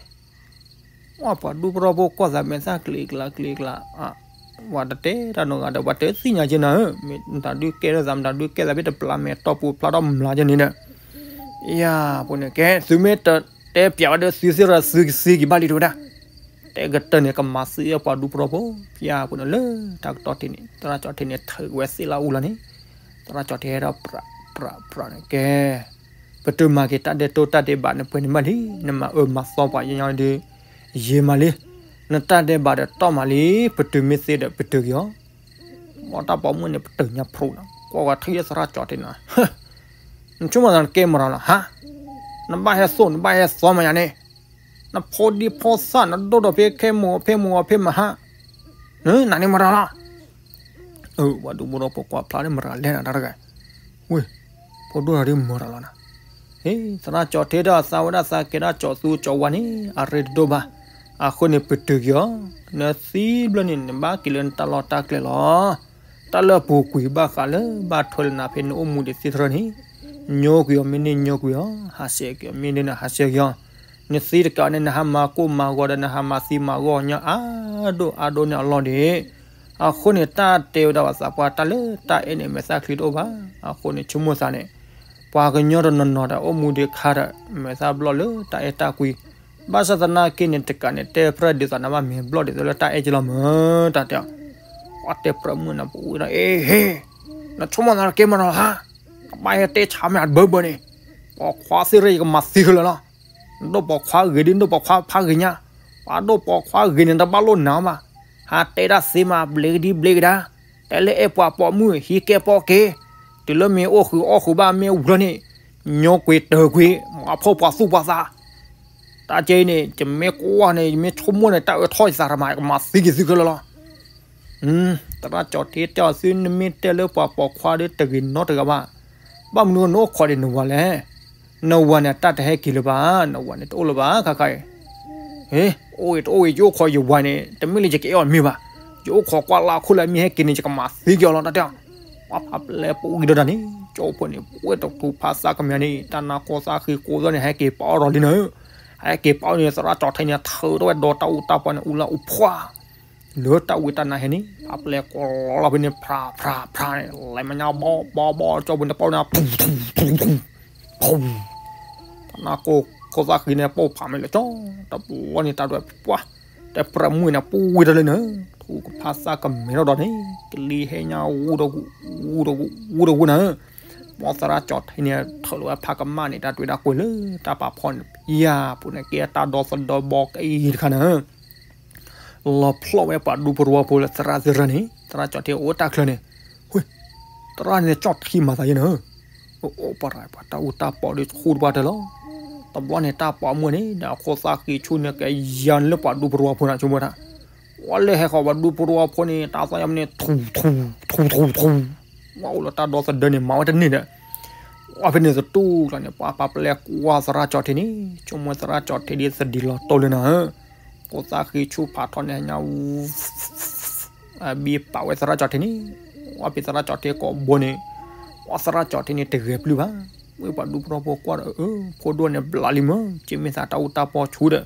ပှၤဒူပရီဖိကွၢ်သးမဲာ်သၣ်ကျ့ကျးကျ့ကျး, ပှၤတတဲတၢ်နီတဂၤဒီး ပှၤတသ့ၣ်ညါက့နၤဧၢ, မ့ၢ်တၢ်ဒုးကဲထီၣ်သး မ့ၢ်တၢ်ဒုးကဲသး ဖဲတပျၢ်မဲာ်တီၢ်ပူၤဖျါထီၣ်မျးက့န့ၣ်ဒီး, ယၤပူၤန့ၣ်ကဲ သုမ့ၢ်တတဲပျးဝဲဒီး သုစ့ၢ်ကီးသုကသ့က့ၤဘၣ်လံ တဲဝဲဒၣ်. တဲကတၢၢ်န့ၣ် ကမၤသံအီၤပှၤဒူပရီဖိ, ယၤပူၤန့ၣ်လၢတၢ်ကတီၢ်ထံးန့ၣ် သရၣ်ကၠီၣ်ထံန့ၣ် ထုးဝဲသ့ၣ်လၢအူလီၤန့ၣ်, သရၣ်ကၠီၣ်ထံဟဲဒီးပြးပြးပြးန့ၣ်ကဲ ပတုၤမၤက့ၤတၢ်ဒဲးတိၢ်တၢ်ဒဲးဘးန့ၣ် ပှဲၤန့ၣ်မးလံ, နမၤအၢမၤသီပှၤညီညီဒီး ယံာ်မးလံ, နတၢ်ဒဲးဘးဒီးတီၢ်မးလံ, ပတုၤမ့ၢ်သ့ဒီးပတုၤက့ၤအီၤ. ဘီတၢ်ပိာ်မုၣ်န့ၣ် ပတုၤညါဖျိးနီၤ, ကွၢ်ဝဲထံၣ်လၢသရၣ်ကၠီၣ်ထံန့ၣ်, နဆိကမိၣ်သးနကဲမတၤလီၤဟါ, နဘၣ်ဟဲသိၣ် နဘၣ်ဟဲသီမးယၤန့ၣ်, နဖိဒံဖိသၣ် နဒိၣ်ဒီးဖဲခဲမိၢ်ဖဲမိၢ်အီၤဖဲမဟါ, နနၤန့ၣ်မတၤလီၤ. ပှၤဒူပရီဖိကွၢ်ဖျါလၢမတၤလဲၣ်နၤတၢ်တဂၤ, ဝ့ၢ်, ဖိဒိၣ်တဂၤဒ်မတၤလီၤနၤ. ဟ့ၣ် သရၣ်ကၠီၣ်ထံဒီးအသးဝဲဒၣ်သးကဲဒၣ်ကၠီၣ်သူကၠီၣ်ဝါန့ၣ် အရ့တဒိၣ်ဘၣ်, အဃိန့ၣ်ပတုၤက့ၤအီၤ, နသံဘျီန့ၣ် နဘၣ်က့ၤလၢနတၢ်လီၢ်တၢ်ကျဲလီၤ. တၢ်လၢပူၤကွံာ်ဘၣ်ဃးလၢဘၣ်ထွဲလၢနၤဖဲနအိၣ်မူဒံးသ့ၣ်တဖၣ်န့ၣ်, ညိကွံာ်အီၤမ့ၢ်န့ၢ်ညိကွံာ်အီၤ, ဟးဆှဲးက့ၤအီၤမ့ၢ်န့ၢ်န့ၣ် ဟးဆှဲးက့ၤအီၤ, နသံတကးန့ၣ် နဟးမၤကိၢ်မၤဂီၤဒီး နဟးမၤသံမၤဂီၤညီအါဒိၣ်အါဒိၣ်န့ၣ်အလီၢ်ဒံး. အဃိန့ၣ် တၢ်တဲဝဲဒၣ်ပှၤသးပှၢ် တၢ်လၢတၢ်အဲၣ်န့ၣ် မဲာ်သၣ်ချံတအိၣ်ဘၣ်. အဃိန့ၣ် ဆိကမိၣ်သးန့ၣ် ပှၤကညီတနီၤနီၤဒီး အိၣ်မူဒံးခါဒီး မဲာ်သၣ်ဘျီၣ်လၢတၢ်အဲၣ်တၢ်ကွံ, ဘၣ်ဆၣ်သနာ်က့န့ၣ် တကးန့ၣ် တဲပြၢဒ်သိးနဘၣ်မဲာ်ဘျီၣ်ဒ်သိးလၢတၢ်အဲၣ်က့လီၤမၢ်, တၢ်တဲအီၤ, ပှၤတဲပြၢမုၣ်န့ၣ် ပဝံၤဒီး အ့ဟ့ၣ်, နဆိကမိၣ်သးနကဲမတၤလီၤဟါ, ကဘၣ်ဟဲတဲဆါမ့ၢ်အတဘၢဘၢန့ၣ်, ပိာ်ခွါသ့ၣ်ရၢ ယကမၤသံခဲလၢာ်လီၤ. နဒိၣ်ပိာ်ခွါဂ့ၤဒ်နဒိၣ်ပိာ်ခွါဖးဂ့ၤညါ, ပှၤဒိၣ်ပိာ်ခွါဂ့ၤန့ၣ် တဘၣ်လိၣ်နၤဘၣ်. ဟးတဲတၢ်သ့မး ဘျ့ကဒံဘျ့ကဒါ, တဲလၢအဲၣ်ပှၤပိာ်မုၣ် ဟံးကဲပိာ်က့ၤ, တုၤလၢမ့ၢ်အိၣ်ဃုာ်အီၣ်ဃုာ်ဘၣ်မ့ၢ်ဝံၤလီၤန့ၣ်, ညိကွံာ်တၢၤကွံာ် မၤဖှီၣ်ပှၤသူၣ်ပှၤသး. တၢ်ကဲအံၤန့ၣ် ယမ့ၢ်ကွၢ်န့ၣ် ယမ့ၢ်ဆိကမိၣ်န့ၣ် တၢ်အၢထီၣ်ယသးတမး ယကမၤသံက့ၤသုခဲလၢာ်လီၤ. သရၣ်ကၠီၣ်ထံတဲအီၤ သုနမ့ၢ်တဲလၢပှၤပိာ်ခွါဒီးတဂ့ၤနီတဂၤဘၣ်, ဘၣ်မနုၤနအိၣ်ခိးဒံးနဝၤလဲၣ်. နဝၤန့ၣ် တၢ်တဟဲက့ၤလၢၤဘၣ်, နဝၤန့ၣ် တအိၣ်လၢၤဘၣ်ခါခါအံၤ. ဟ့ၣ်, အိၣ်အံၤတအိၣ်အံၤ ယအိၣ်ခိးယဝၤန့ၣ် တမ့ၢ်လၢယကအဲၣ်အီၤမ့ၢ်ဘၣ်, ယအိၣ်ခိးကွၢ်လၢအခိၣ်လၢအမ့ၢ်ဟဲက့ၤန့ၣ် ယကမၤသံက့ၤအီၤလီၤ တၢ်တဲအီၤ. ပှၤဖးပျဲပူၤဂံၤဒီးတၢ်န့ၣ် ကၠိဖိန့ၣ် ပှဲၤတကူဖးစၢ်ကမၣ်န့ၣ် တၢ်နါကိးသးဃံကိးသီန့ၣ် ဟဲက့ၤပာ်အီၣ်ဒီးလံနၤ. ဟဲက့ၤပာ်အီၣ်န့ၣ် သရၣ်ကၠီၣ်ထံန့ၣ် ထုးထီၣ်ဝဲဒီးတၢ်အူတၢ်ပီန့ၣ် အူလၢအူဖှါ လၢတၢ်ဝံတၢ်နါဟဲန့ၣ် ဖးပျဲကိးလီၤဖဲန့ၣ် ဖြးဖြးဖြးန့ၣ် လဲၤမၤညါဘီဘီဘီ ကၠိဖိန့ၣ် ပာ်န့ၣ် တၢ်နါကိးခိးသးဃံန့ၣ် ပိၢ်ဖးမ့ၢ်လၢကၠီ တဘျီန့ၣ် တၢ်ဒွဲၣ်ပှၢ် တဲပြၢမုၣ်န့ၣ် ပူၤဝံၤတၢ်လံနၤ. ထူကဖးစၢ်ကမဲာ်ထီၣ်ဒီးန့ၣ် ကလံၤဟဲညါဝူဒီးဝူ ဝူဒီးဝူ ဝူဒီးဝူနၤ. ဘီသရၣ်ကၠီၣ်ထံန့ၣ် ထုးလီၤဝဲဖးကမၣ်န့ၣ် တၢ်တွဲၤဒၣ်ကွံာ်လၢတၢ်ပာ်ဖှိၣ်န့ၣ် ယၤပူၤန့ၣ် ကဲတၢ်ဒီသဒၢဘီကအံၤတခါနၤ. လီၤဖျိးဝဲပှၤဒူပရူဖိလၢသရၣ်သ့ၣ်တဖၣ်န့ၣ် သရၣ်ကၠီၣ်ထံအိၣ်တၢ်ချၢန့ၣ် ဝ့ၢ် သရၣ်န့ၣ်ကၠီၣ်ထံမၤသးယဲနၤ. အိၣ်ပှၤ ပှၤတၢ်အူတၢ်ပီဒီးဃူတပှၢ်တၢၢ်လီၤ. တဘျီန့ၣ် တၢ်ပိာ်မုၣ်န့ၣ် ဒီးအခိၣ်သၣ်ဃံဆူၣ်န့ၣ် ကယၤလၢပှၤဒူပရူဖိန့ၣ် ဆိကမိၣ်တၢ် ဝဲလၢဟဲဃီၤပှၤဒူပရူဖိန့ၣ် တၢ်သီၣ်ညါမ့ၢ်န့ၣ် ထူ ထူ ထူ ထူ ထူ ဝဲအိၣ်လၢတၢ်ဒီသဒၢန့ၣ် မၤဝဲတန့ၢ်ဒီး ဝဲဖဲန့ၣ်သတူၢ်ကျါန့ၣ် ပှၤဖးပျဲကွၢ်သရၣ်ကၠီၣ်ထံန့ၣ် ဆိကမိၣ်သရၣ်ကၠီၣ်ထံဒ်သဒံးလီၤတိၢ်လၢနၤ. ခိၣ်သၣ်ဃံဆူၣ်ဖးထီန့ၣ် ဟဲညါ ဘံပာ်ဝဲသရၣ်ကၠီၣ်ထံန့ၣ် ဝဲဖဲသရၣ်ကၠီၣ်ထံကိးဘိန့ၣ် ဝဲသရၣ်ကၠီၣ်ထံန့ၣ် တဂဲၤပျုၢ်ဘၣ်. ဝဲပှၤဒူပရူဖိကွၢ်ဒီး အၢ ဖိဒိၣ်န့ၣ်ဘျးလံမၢ် က့မ့ၢ်သးတၢ်အူတၢ်ပီဆူၣ်ဒီး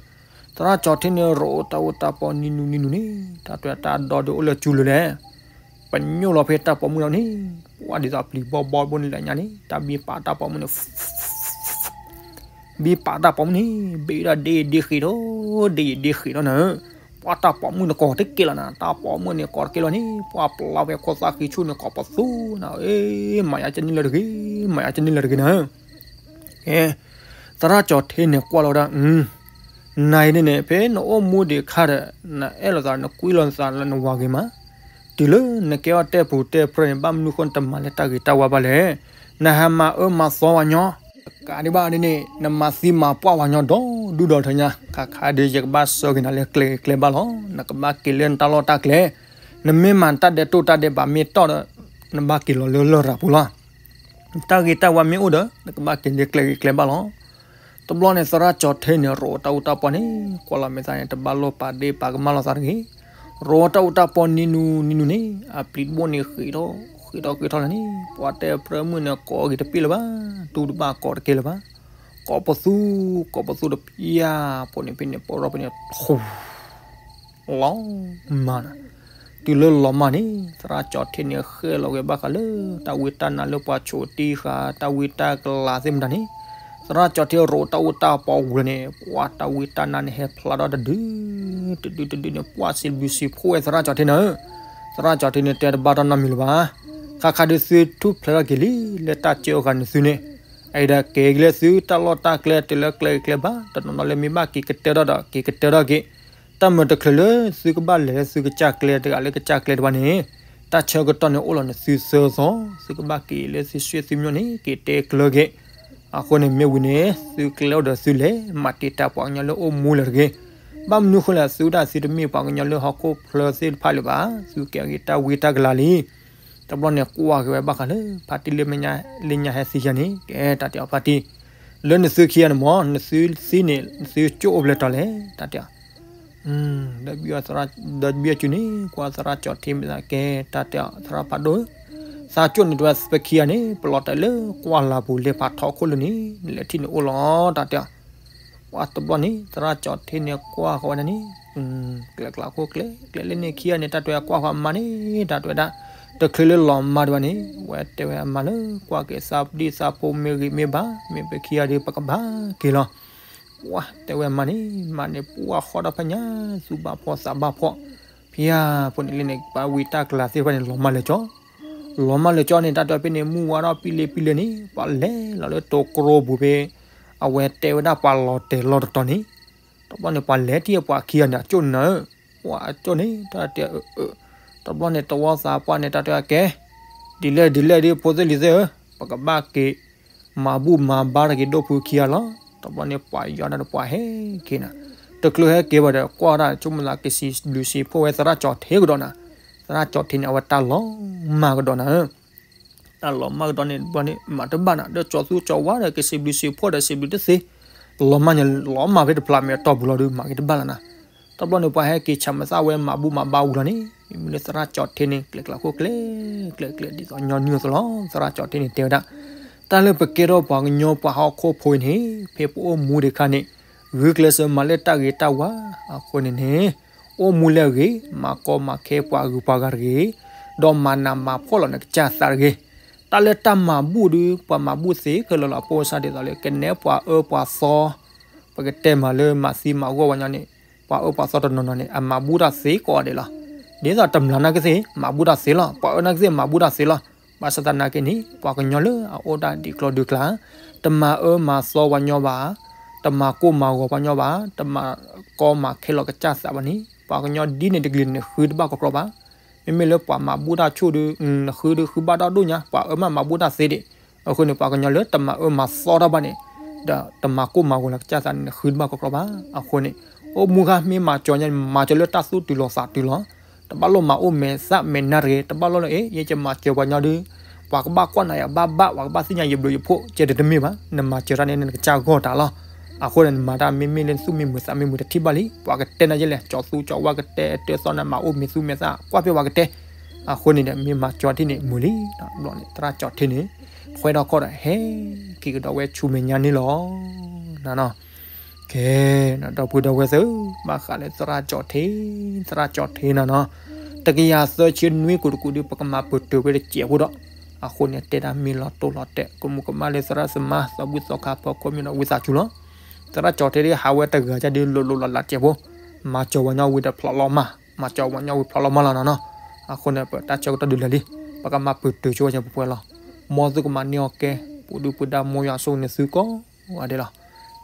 သရၣ်ကၠီၣ်ထံန့ၣ် ရိးတၢ်အူတၢ်ပီနံၤနူနံၤနူန့ၣ် တၢ်တွဲတၢ်ဒီးအိၣ်လၢကၠူလၢလဲၣ် ပညိၣ်လီၤဖဲတၢ်ပိာ်မုၣ်လီၤန့ၣ် ပှၤဒ်သိးပျံၤဘီဘီဘိန့ၣ်လၢညါန့ၣ် တၢ်ဘံပာ်တၢ်ပိာ်မုၣ်န့ၣ် ဘံပာ်တၢ်ပိာ်မုၣ်န့ၣ် ဘ့ၣ်ဒၣ်ဒ့ယဒ့ဃံးဒီး ဒ့ယဒ့ဃံးဒီးနၤ. ပှၤတၢ်ပိာ်မုၣ်န့ၣ်ကိးတက့ၢ်လီၤနၤ တၢ်ပိာ်မုၣ်န့ၣ်ကိးတက့ၢ်လီၤန့ၣ် ပှၤပျဲဝဲခိၣ်သၣ်ဃံဆူၣ်န့ၣ်ကိးပသူနၤ အ့ မၤယၤကနံၣ်လၢတဂ့ၤ မၤယၤကနံၣ်လၢတဂ့ၤနၤ. သရၣ်ကၠီၣ်ထံန့ၣ်ကွၢ်လီၤဝဲဒၣ် နၤအံၤန့ၣ်န့ၣ် ဖဲနအိၣ်မူဒံးခါဒီး နအဲၣ်လိာ်သး နကွံလိာ်သးလၢနဝၤဂ့ၤမး, တုၤလၢနကဲအီၣ်တဲပူၤတဲပြၢန့ၣ် ဘၣ်မနုၤဃိနတမၤလၢတၢ်ဂ့ၤတၢ်ဝါဘၣ်လဲၣ်. နဟးမၤအၢမၤသီဝဲညီ တကးဒံးဘၣ်န့ၣ်န့ၣ် နမၤသံမၤပှၢ်ဝဲညီဒီဒူၣ်ဒီထၢညါ ခါခါဒီးယကဘၣ်ဆှၢက့ၤနၤလၢကျဲဂ့ၤကျဲဘၣ်လီၤ. နကဘၣ်က့ၤလၢနတၢ်လီၢ်တၢ်ကျဲ, နမ့ၢ်မၤတၢ်ဒဲးတိၢ်တၢ်ဒဲးဘးမ့ၢ်တီၢ်ဒီး နဘၣ်က့ၤလီၤလၢလရာ်ပူၤလီၤ. တၢ်ဂ့ၤတၢ်ဝါမ့ၢ်အိၣ်ဒီး နကဘၣ်က့ၤလၢကျဲဂ့ၤကျဲဘၣ်လီၤ. တဘျီန့ၣ် သရၣ်ကၠီၣ်ထံန့ၣ် ရိးတၢ်အူတၢ်ပီန့ၣ် ကွၢ်လီၤမဲာ်သးန့ၣ် တဘၣ်လိၣ်ပာ်ဒ့ၣ်ပာ်ကမၣ်လိာ်သးတဂ့ၤ. ရိးတၢ်အူတၢ်ပီနံၤနူနံၤနူန့ၣ် အပျံၤတဘိန့ၣ်ဃံးထီၣ် ဃံးထီၣ်ဃံးထီၣ်လၢန့ၣ် ပှၤတဲပြၢမုၣ်န့ၣ် ကိးဂ့ၤတပ့ၢ်လၢၤဘၣ်, တူၢ်တဘၣ်ကိးတကဲလၢၤဘၣ်. ကိးပသူ, ကိးပသူတပျၢ်ဖိန့ၣ်ဖဲန့ၣ် ပရီဖဲန့ၣ် ထူ လီၤမၢ်နီၤ. တုၤလၢလီၤမၢ်န့ၣ် သရၣ်ကၠီၤထ့န့ၣ် ဃဲလီၤက့ၤဘၣ်ဃးလၢ တၢ်ဝံတၢ်နါလၢပှၤဆိးတံၢ်ဃာ် တၢ်ဝံတၢ်ကလၤသ့ၣ်မတၤန့ၣ်, သရၣ်ကၠီၤထ့ရိးတၢ်အူတၢ်ပီဝံၤလီၤန့ၣ် ပှၤတၢ်ဝံတၢ်နါန့ၣ် ဟဲဖျါထီၣ်တဒု တဒုတဒုန့ၣ် ပှၢ်စံးဘျုးစံးဖှိၣ်ဝဲသရၣ်ကၠီၤထ့န့ၣ်ဧၢ. သရၣ်ကၠီၤထ့န့ၣ် တဲတဘၣ်တၢ်နီတမံၤလၢၤဘၣ်. ခါခါဒုးသုထူၣ်ဖျဲးထီၣ်က့ၤလံ လၢတၢ်စၢဃာ်န့ၣ်သုန့ၣ်, အအံၤဒီးကဲက့ၤလၢသုတၢ်လီၢ်တၢ်ကျဲ တုၤလၢကျဲဂ့ၤကျဲဘၣ် တနီၤနီၤလၢမ့ၢ်ဘၣ်က့ၤကတၢၢ်ထီၣ်ဒီး က့ၤကတၢၢ်ထီၣ်က့ၤ, တၢ်မုာ်တချုးလၢသုကဘၣ်လဲၤလၢသုကစၢ်ကျဲတဂၤလၢကစၢ်ကျဲတဘၣ်န့ၣ်, တၢ်ဆၢကတီၢ်န့ၣ်အိၣ်လီၤန့ၣ်သုသၢသီ, သုကဘၣ်က့ၤလၢသုစ့သုမၠိၣ်န့ၣ် က့ၤတဲကျၢၤက့ၤ. အဃိန့ၣ်မ့ၢ်ဝံၤန့ၣ် သုကျဲအိၣ်ဒီးသုလဲၤ မၤတံာ်တာ်ပှၤကညီလၢအိၣ်မူလၢၤတဂ့ၤ. ဘၣ်မနုၤဃိလဲၣ် သုဒၣ်သုတမ့ၢ်ပှၤကညီလၢဟီၣ်ခိၣ်ဖျၢၣ်သ့ၣ်တဖၣ်လၢၤဘၣ်, သုကဲက့ၤတၢ်ဝံတၢ်ကလၤလံ. တဘျီန့ၣ်ကွၢ်က့ၤဝဲဘၣ်ဃးလၢ ဖါတံၢ်လၢညါဟဲသံယၤန့ၣ် ကဲတၢ်တဲအီၤဖါတံၢ်, လၢနသုခံဂၤန့ၣ်မ့ၢ် နသုသံန့ၣ် နသုကၠိၣ်အိၣ်ဖျဲၣ်တီၤလဲၣ် တၢ်တဲအီၤ. ဒီးဘံၣ်အီၤသရၣ်, ဒီးဘံၣ်အီၤကၠူန့ၣ် ကွၢ်သရၣ်ကၠီၤထ့မ့ၢ်သးကဲ တၢ်တဲအီၤ သရၣ်ဖးဒိၣ်ဧၢ, သးကၠိၣ်န့ၣ်တဝဲပခံဂၤန့ၣ် ပလီၤတဲာ်လၢကွၢ်လၢ်ပူၤလၢဖးထီခိၣ်လၢန့ၣ် နလဲၤထံၣ်န့ၣ်အိၣ်လီၤ တၢ်တဲအီၤ. ပှၤတဘျီန့ၣ် သရၣ်ကၠီၤထ့န့ၣ်ကွၢ်ဃီဝဲဒၣ်န့ၣ်, ကျဲကျါခိၣ်ကျဲ ကျဲလၢန့ၣ်ခံဂၤန့ၣ် တၢ်တဲဝဲကွၢ်ဃီအမါန့ၣ် တၢ်တဲဝဲဒၣ်, တချုးလၢလီၤမၢ်ဒံးဘၣ်န့ၣ် ဝဲတဲဝဲအမါလၢ ကွၢ်က့ၤသးပဒံၣ်သးဖိမ့ၢ်ဂ့ၤမ့ၢ်ဘၣ် မ့ၢ်ပခံဂၤဒီးပကဘၣ်က့ၤလီၤ. ပှၤတဲဝဲအမါန့ၣ် မါန့ၣ်ပှၢ်ဃီဒီးဖးညါ သူၣ်ဘၣ်ဖှီၣ်သးဘၣ်ဖှီၣ်, ဖဲအံၤဖိန့ၣ်လၢန့ၣ် ပှၤဝံတၢ်ကလၤသ့ၣ်တဖၣ်န့ၣ် လီၤမၢ်လၢာ်ကၠီ လီၤမၢ်လၢာ်ကၠီန့ၣ် တၢ်တဲဖဲန့ၣ် မုၢ်ဝါထီၣ်ပံလ့ပံလ့န့ၣ် ပှၤလဲၤလီၤလၢတိၤကျိပူၤဖဲ အဝဲတဲဝဲဒၣ်ပှၤလီၤတဲာ်လီၤတတီၤန့ၣ်, တဘျီန့ၣ် ပှၤလဲၤထံၣ်ပှၤခံဂၤန့ၣ် အကၠိၣ်နၤဧၢ, ပှၤအကၠိၣ်န့ၣ် တၢ်တဲအၢ, တဘျီန့ၣ် တဝီသးပှၢ်န့ၣ် တၢ်တဲအကဲ, ဒ်လဲၣ်ဒ်လဲၣ်ဒ်ဖိသ့ၣ်လံၤသ့ၣ်ဧၢ, ပကဘၣ်က့ၤ မၤဘူၣ်မၤဘါတၢ်က့ၤဒိၣ်ဖုခံဂၤလီၤ. တဘျီန့ၣ် ပှၤယီၤဒၣ်ဒီးပှၤဟဲက့ၤနၤ, တချုးဟဲက့ၤဘၣ်ဒီး ကွၢ်ဒၣ်ဆိကမိၣ်သးက့ၤစံးဘျုးစံးဖှိၣ်ဝဲသရၣ်ကၠီၤထ့ကဒီးနၤ, သရၣ်ကၠီၤထ့န့ၣ် အဝဲတၢ်လီၤမၢ်ကဒီးနၤဧၢ တၢ်လီၤမၢ်ကဒီးန့ၣ် တဘျီန့ၣ် မၤတဘၣ်နၤ ဒီးကၠီၤသူကၠီၤဝါဒီး က့ၤစံးဘျုးစံးဖှိၣ်ဒီး စံးဘျုးတသ့, လီၤမၢ်န့ၣ် လီၤမၢ်ဖဲတဖျးမဲာ်အတီၢ်ပူၤလီၤဒီး မၤက့ၤတဘၣ်လီၤနၤ. တဘျီန့ၣ် ပှၤဟဲက့ၤဆၢမုၢ်သးဝဲ မၤဘူၣ်မၤဘါဝံၤလီၤန့ၣ် မ့မ့ၢ်လၢသရၣ်ကၠီၤထ့န့ၣ် ကျဲကျါခိၣ်ကျဲ ကျဲကျဲဒ်သိးညီနုၢ်အသိးလီၤ. သရၣ်ကၠီၤထ့န့ၣ်တဲဝဲဒၣ်, တၢ်လၢပကဲထီၣ်ပှၤကညီပှၤဟီၣ်ခိၣ်ဖိအံၤန့ၣ် ဖဲပအိၣ်မူဒံးခါန့ၣ် ဂုာ်ကျဲးစၢးမၤလၢတၢ်ဂ့ၤတၢ်ဝါအဃိန့ၣ်န့ၣ် အိၣ်မူလၢအဂ့ၤ မၤကီမၤခဲပှၤဂုၤပှၤဂၤတဂ့ၤ, ဒီးမၤနးမၤဖှီၣ်လီၤနကစၢ်သးတဂ့ၤ. တၢ်လၢတၢ်မၤဘူၣ်ဒုး ပှၤမၤဘူၣ်သ့ခဲလၢာ်လီၤ. အဖိအဆါဒ်သိးလၢ ကနဲပှၤအၢပှၤသီ, ပကတဲမးလၢမၤသံမၤဂီၢ်ပှၤညီန့ၣ်, ပှၤအၢပှၤသီတနီၤနီၤန့ၣ် အမၤဘူၣ်တၢ်သ့ကိးဂၤဒဲးလီၤ. ဒ်သိးတမျၢ်နာ်က့သ့ၣ် မၤဘူၣ်တၢ်သ့လီၤ. ပှၤအၢနာ်က့သ့ၣ် မၤဘူၣ်တၢ်သ့လီၤ. ဘၣ်ဆၣ်သနာ်က့န့ၣ် ပှၤကညီလၢအအိၣ်ဒၣ်ဒံးကျီဒုးကျါ တမၤအၢမၤသီပှၤညီဘၣ်, တမၤကိၢ်မၤဂီၤပှၤညီဘၣ်, တမၤကီမၤခဲလီၤကစၢ်သးဘၣ်န့ၣ် ပှၤကညီဒ်န့ၣ်တကလုာ်န့ၣ် ဃုတဘၣ်ကီကီဘၣ်. မ့မ့ၢ်လၢပှၤမၤဘူၣ်တၢ်ဆိၣ်ဒီး နဃုဒီးဃုဘၣ်တၢ်ဒိၣ်ညါ ပှၤအၢမးမၤဘူၣ်တၢ်သ့ဒံး. အဃိန့ၣ် ပှၤကညီလၢတမၤအၢမၤသီတၢ်ဘၣ်န့ၣ် ဒီးတမၤကိၢ်မၤဂီၤလီၤကစၢ်သးန့ၣ် ဃုတဘၣ်ကီကီဘၣ်. အဃိန့ၣ် အိၣ်မူခါမ့ၢ်မၤစၢၤညါန့ၣ် မၤစၢၤလၢတၢ်သူၣ်တုၤလီၤသးတုၤလီၤ. တဘၣ်လိၣ်မၤအိၣ်မဲာ်သၣ်မဲာ်နါတဂ့ၤ, တဘၣ်လိၣ်လၢ အ့ ယဲယမၤစၢၤပှၤညီဒီး ပှၤကဘၣ်ကွၢ်နၤယၤဘၣ်ဘၣ် ပှၤကဘၣ်သ့ၣ်ညါယဘျုးယဖှိၣ် ကဲတတမ့ၢ်ဘၣ်. နမၤစၢၤတၢ်န့ၣ်နကစၢ်ဂီၢ်တၢ်လီၤ. အဃိန့ၣ် နမၤတၢ်မ့မ့ၢ်လၢနသူၣ်မ့ၢ်မုာ်သးမ့ၢ်မုာ်တထံၣ်ဘၣ်လံ. ပှၤကတဲနၤယဲလဲၣ် ကၠီၤသူကၠီၤဝါကတဲတဲသီနၤ မၤအိၣ်မဲာ်သူမဲာ်သၣ် ကွၢ်ဖဲပှၤကတဲ. အဃိန့ၣ်ဒီး မ့ၢ်မၤစၢၤထံၣ်န့ၣ်မုာ်လံ. တဘျီန့ၣ် သရၣ်ကၠီၤထ့န့ၣ် ခွဲးထီၣ်ခီၣ်ဒီး ဟဲက့ၤကဒီးဝဲဆူမဲာ်ညါန့ၣ်လီၤ. နနီၤ ကဲ ဒီပုၢ်ဒီဝဲၢ်သ့ၣ်ဧၢ, ဘၣ်ဃးလၢသရၣ်ကၠီၤထ့, သရၣ်ကၠီၤထ့နနီၤ, တကယၤသၢဆံနွံကိးတကိးဒီး ပကမၤပတုာ်ဝဲတစဲးဖိဒီး အဃိန့ၣ် တဲဒၣ်မ့ၢ်လီၤတိၢ်လီၤတဲာ် ကမူးကမၣ်လၢသရၣ်သမါ သးဘူၣ်သီခါဖီခိၣ်မ့ၢ်ဒီးဝံသးစူၤလီၤ. သရၣ်ကၠီၤထ့ဒ်ဟးဝဲတဂၤကဒီးလိၤလိၤလးလးစဲးဖိ, မၤစၢၤပှၤညီဝံၤဒီးဖျိးလီၤမၢ်, မၤစၢၤပှၤညီဝံၤဖျိးလီၤမၢ်လီၤနနီၤ. အဃိန့ၣ် ပတၢ်ဆၢကတီၢ်ဒုးလၢာ်လံ, ပကမၤပတုာ်ဆိဝဲပှဲၤပှဲၤလီၤ. မ်သုကမၤန့ၢ်အီၣ်ကဲ ပူၤဒုၣ်ပူၤဒါ မ်ယွၤဆိၣ်ဂ့ၤန့ၢ်သုကိးဂၤဒဲးလီၤ.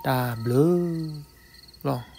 တၢ်ဘျုးလီၤ.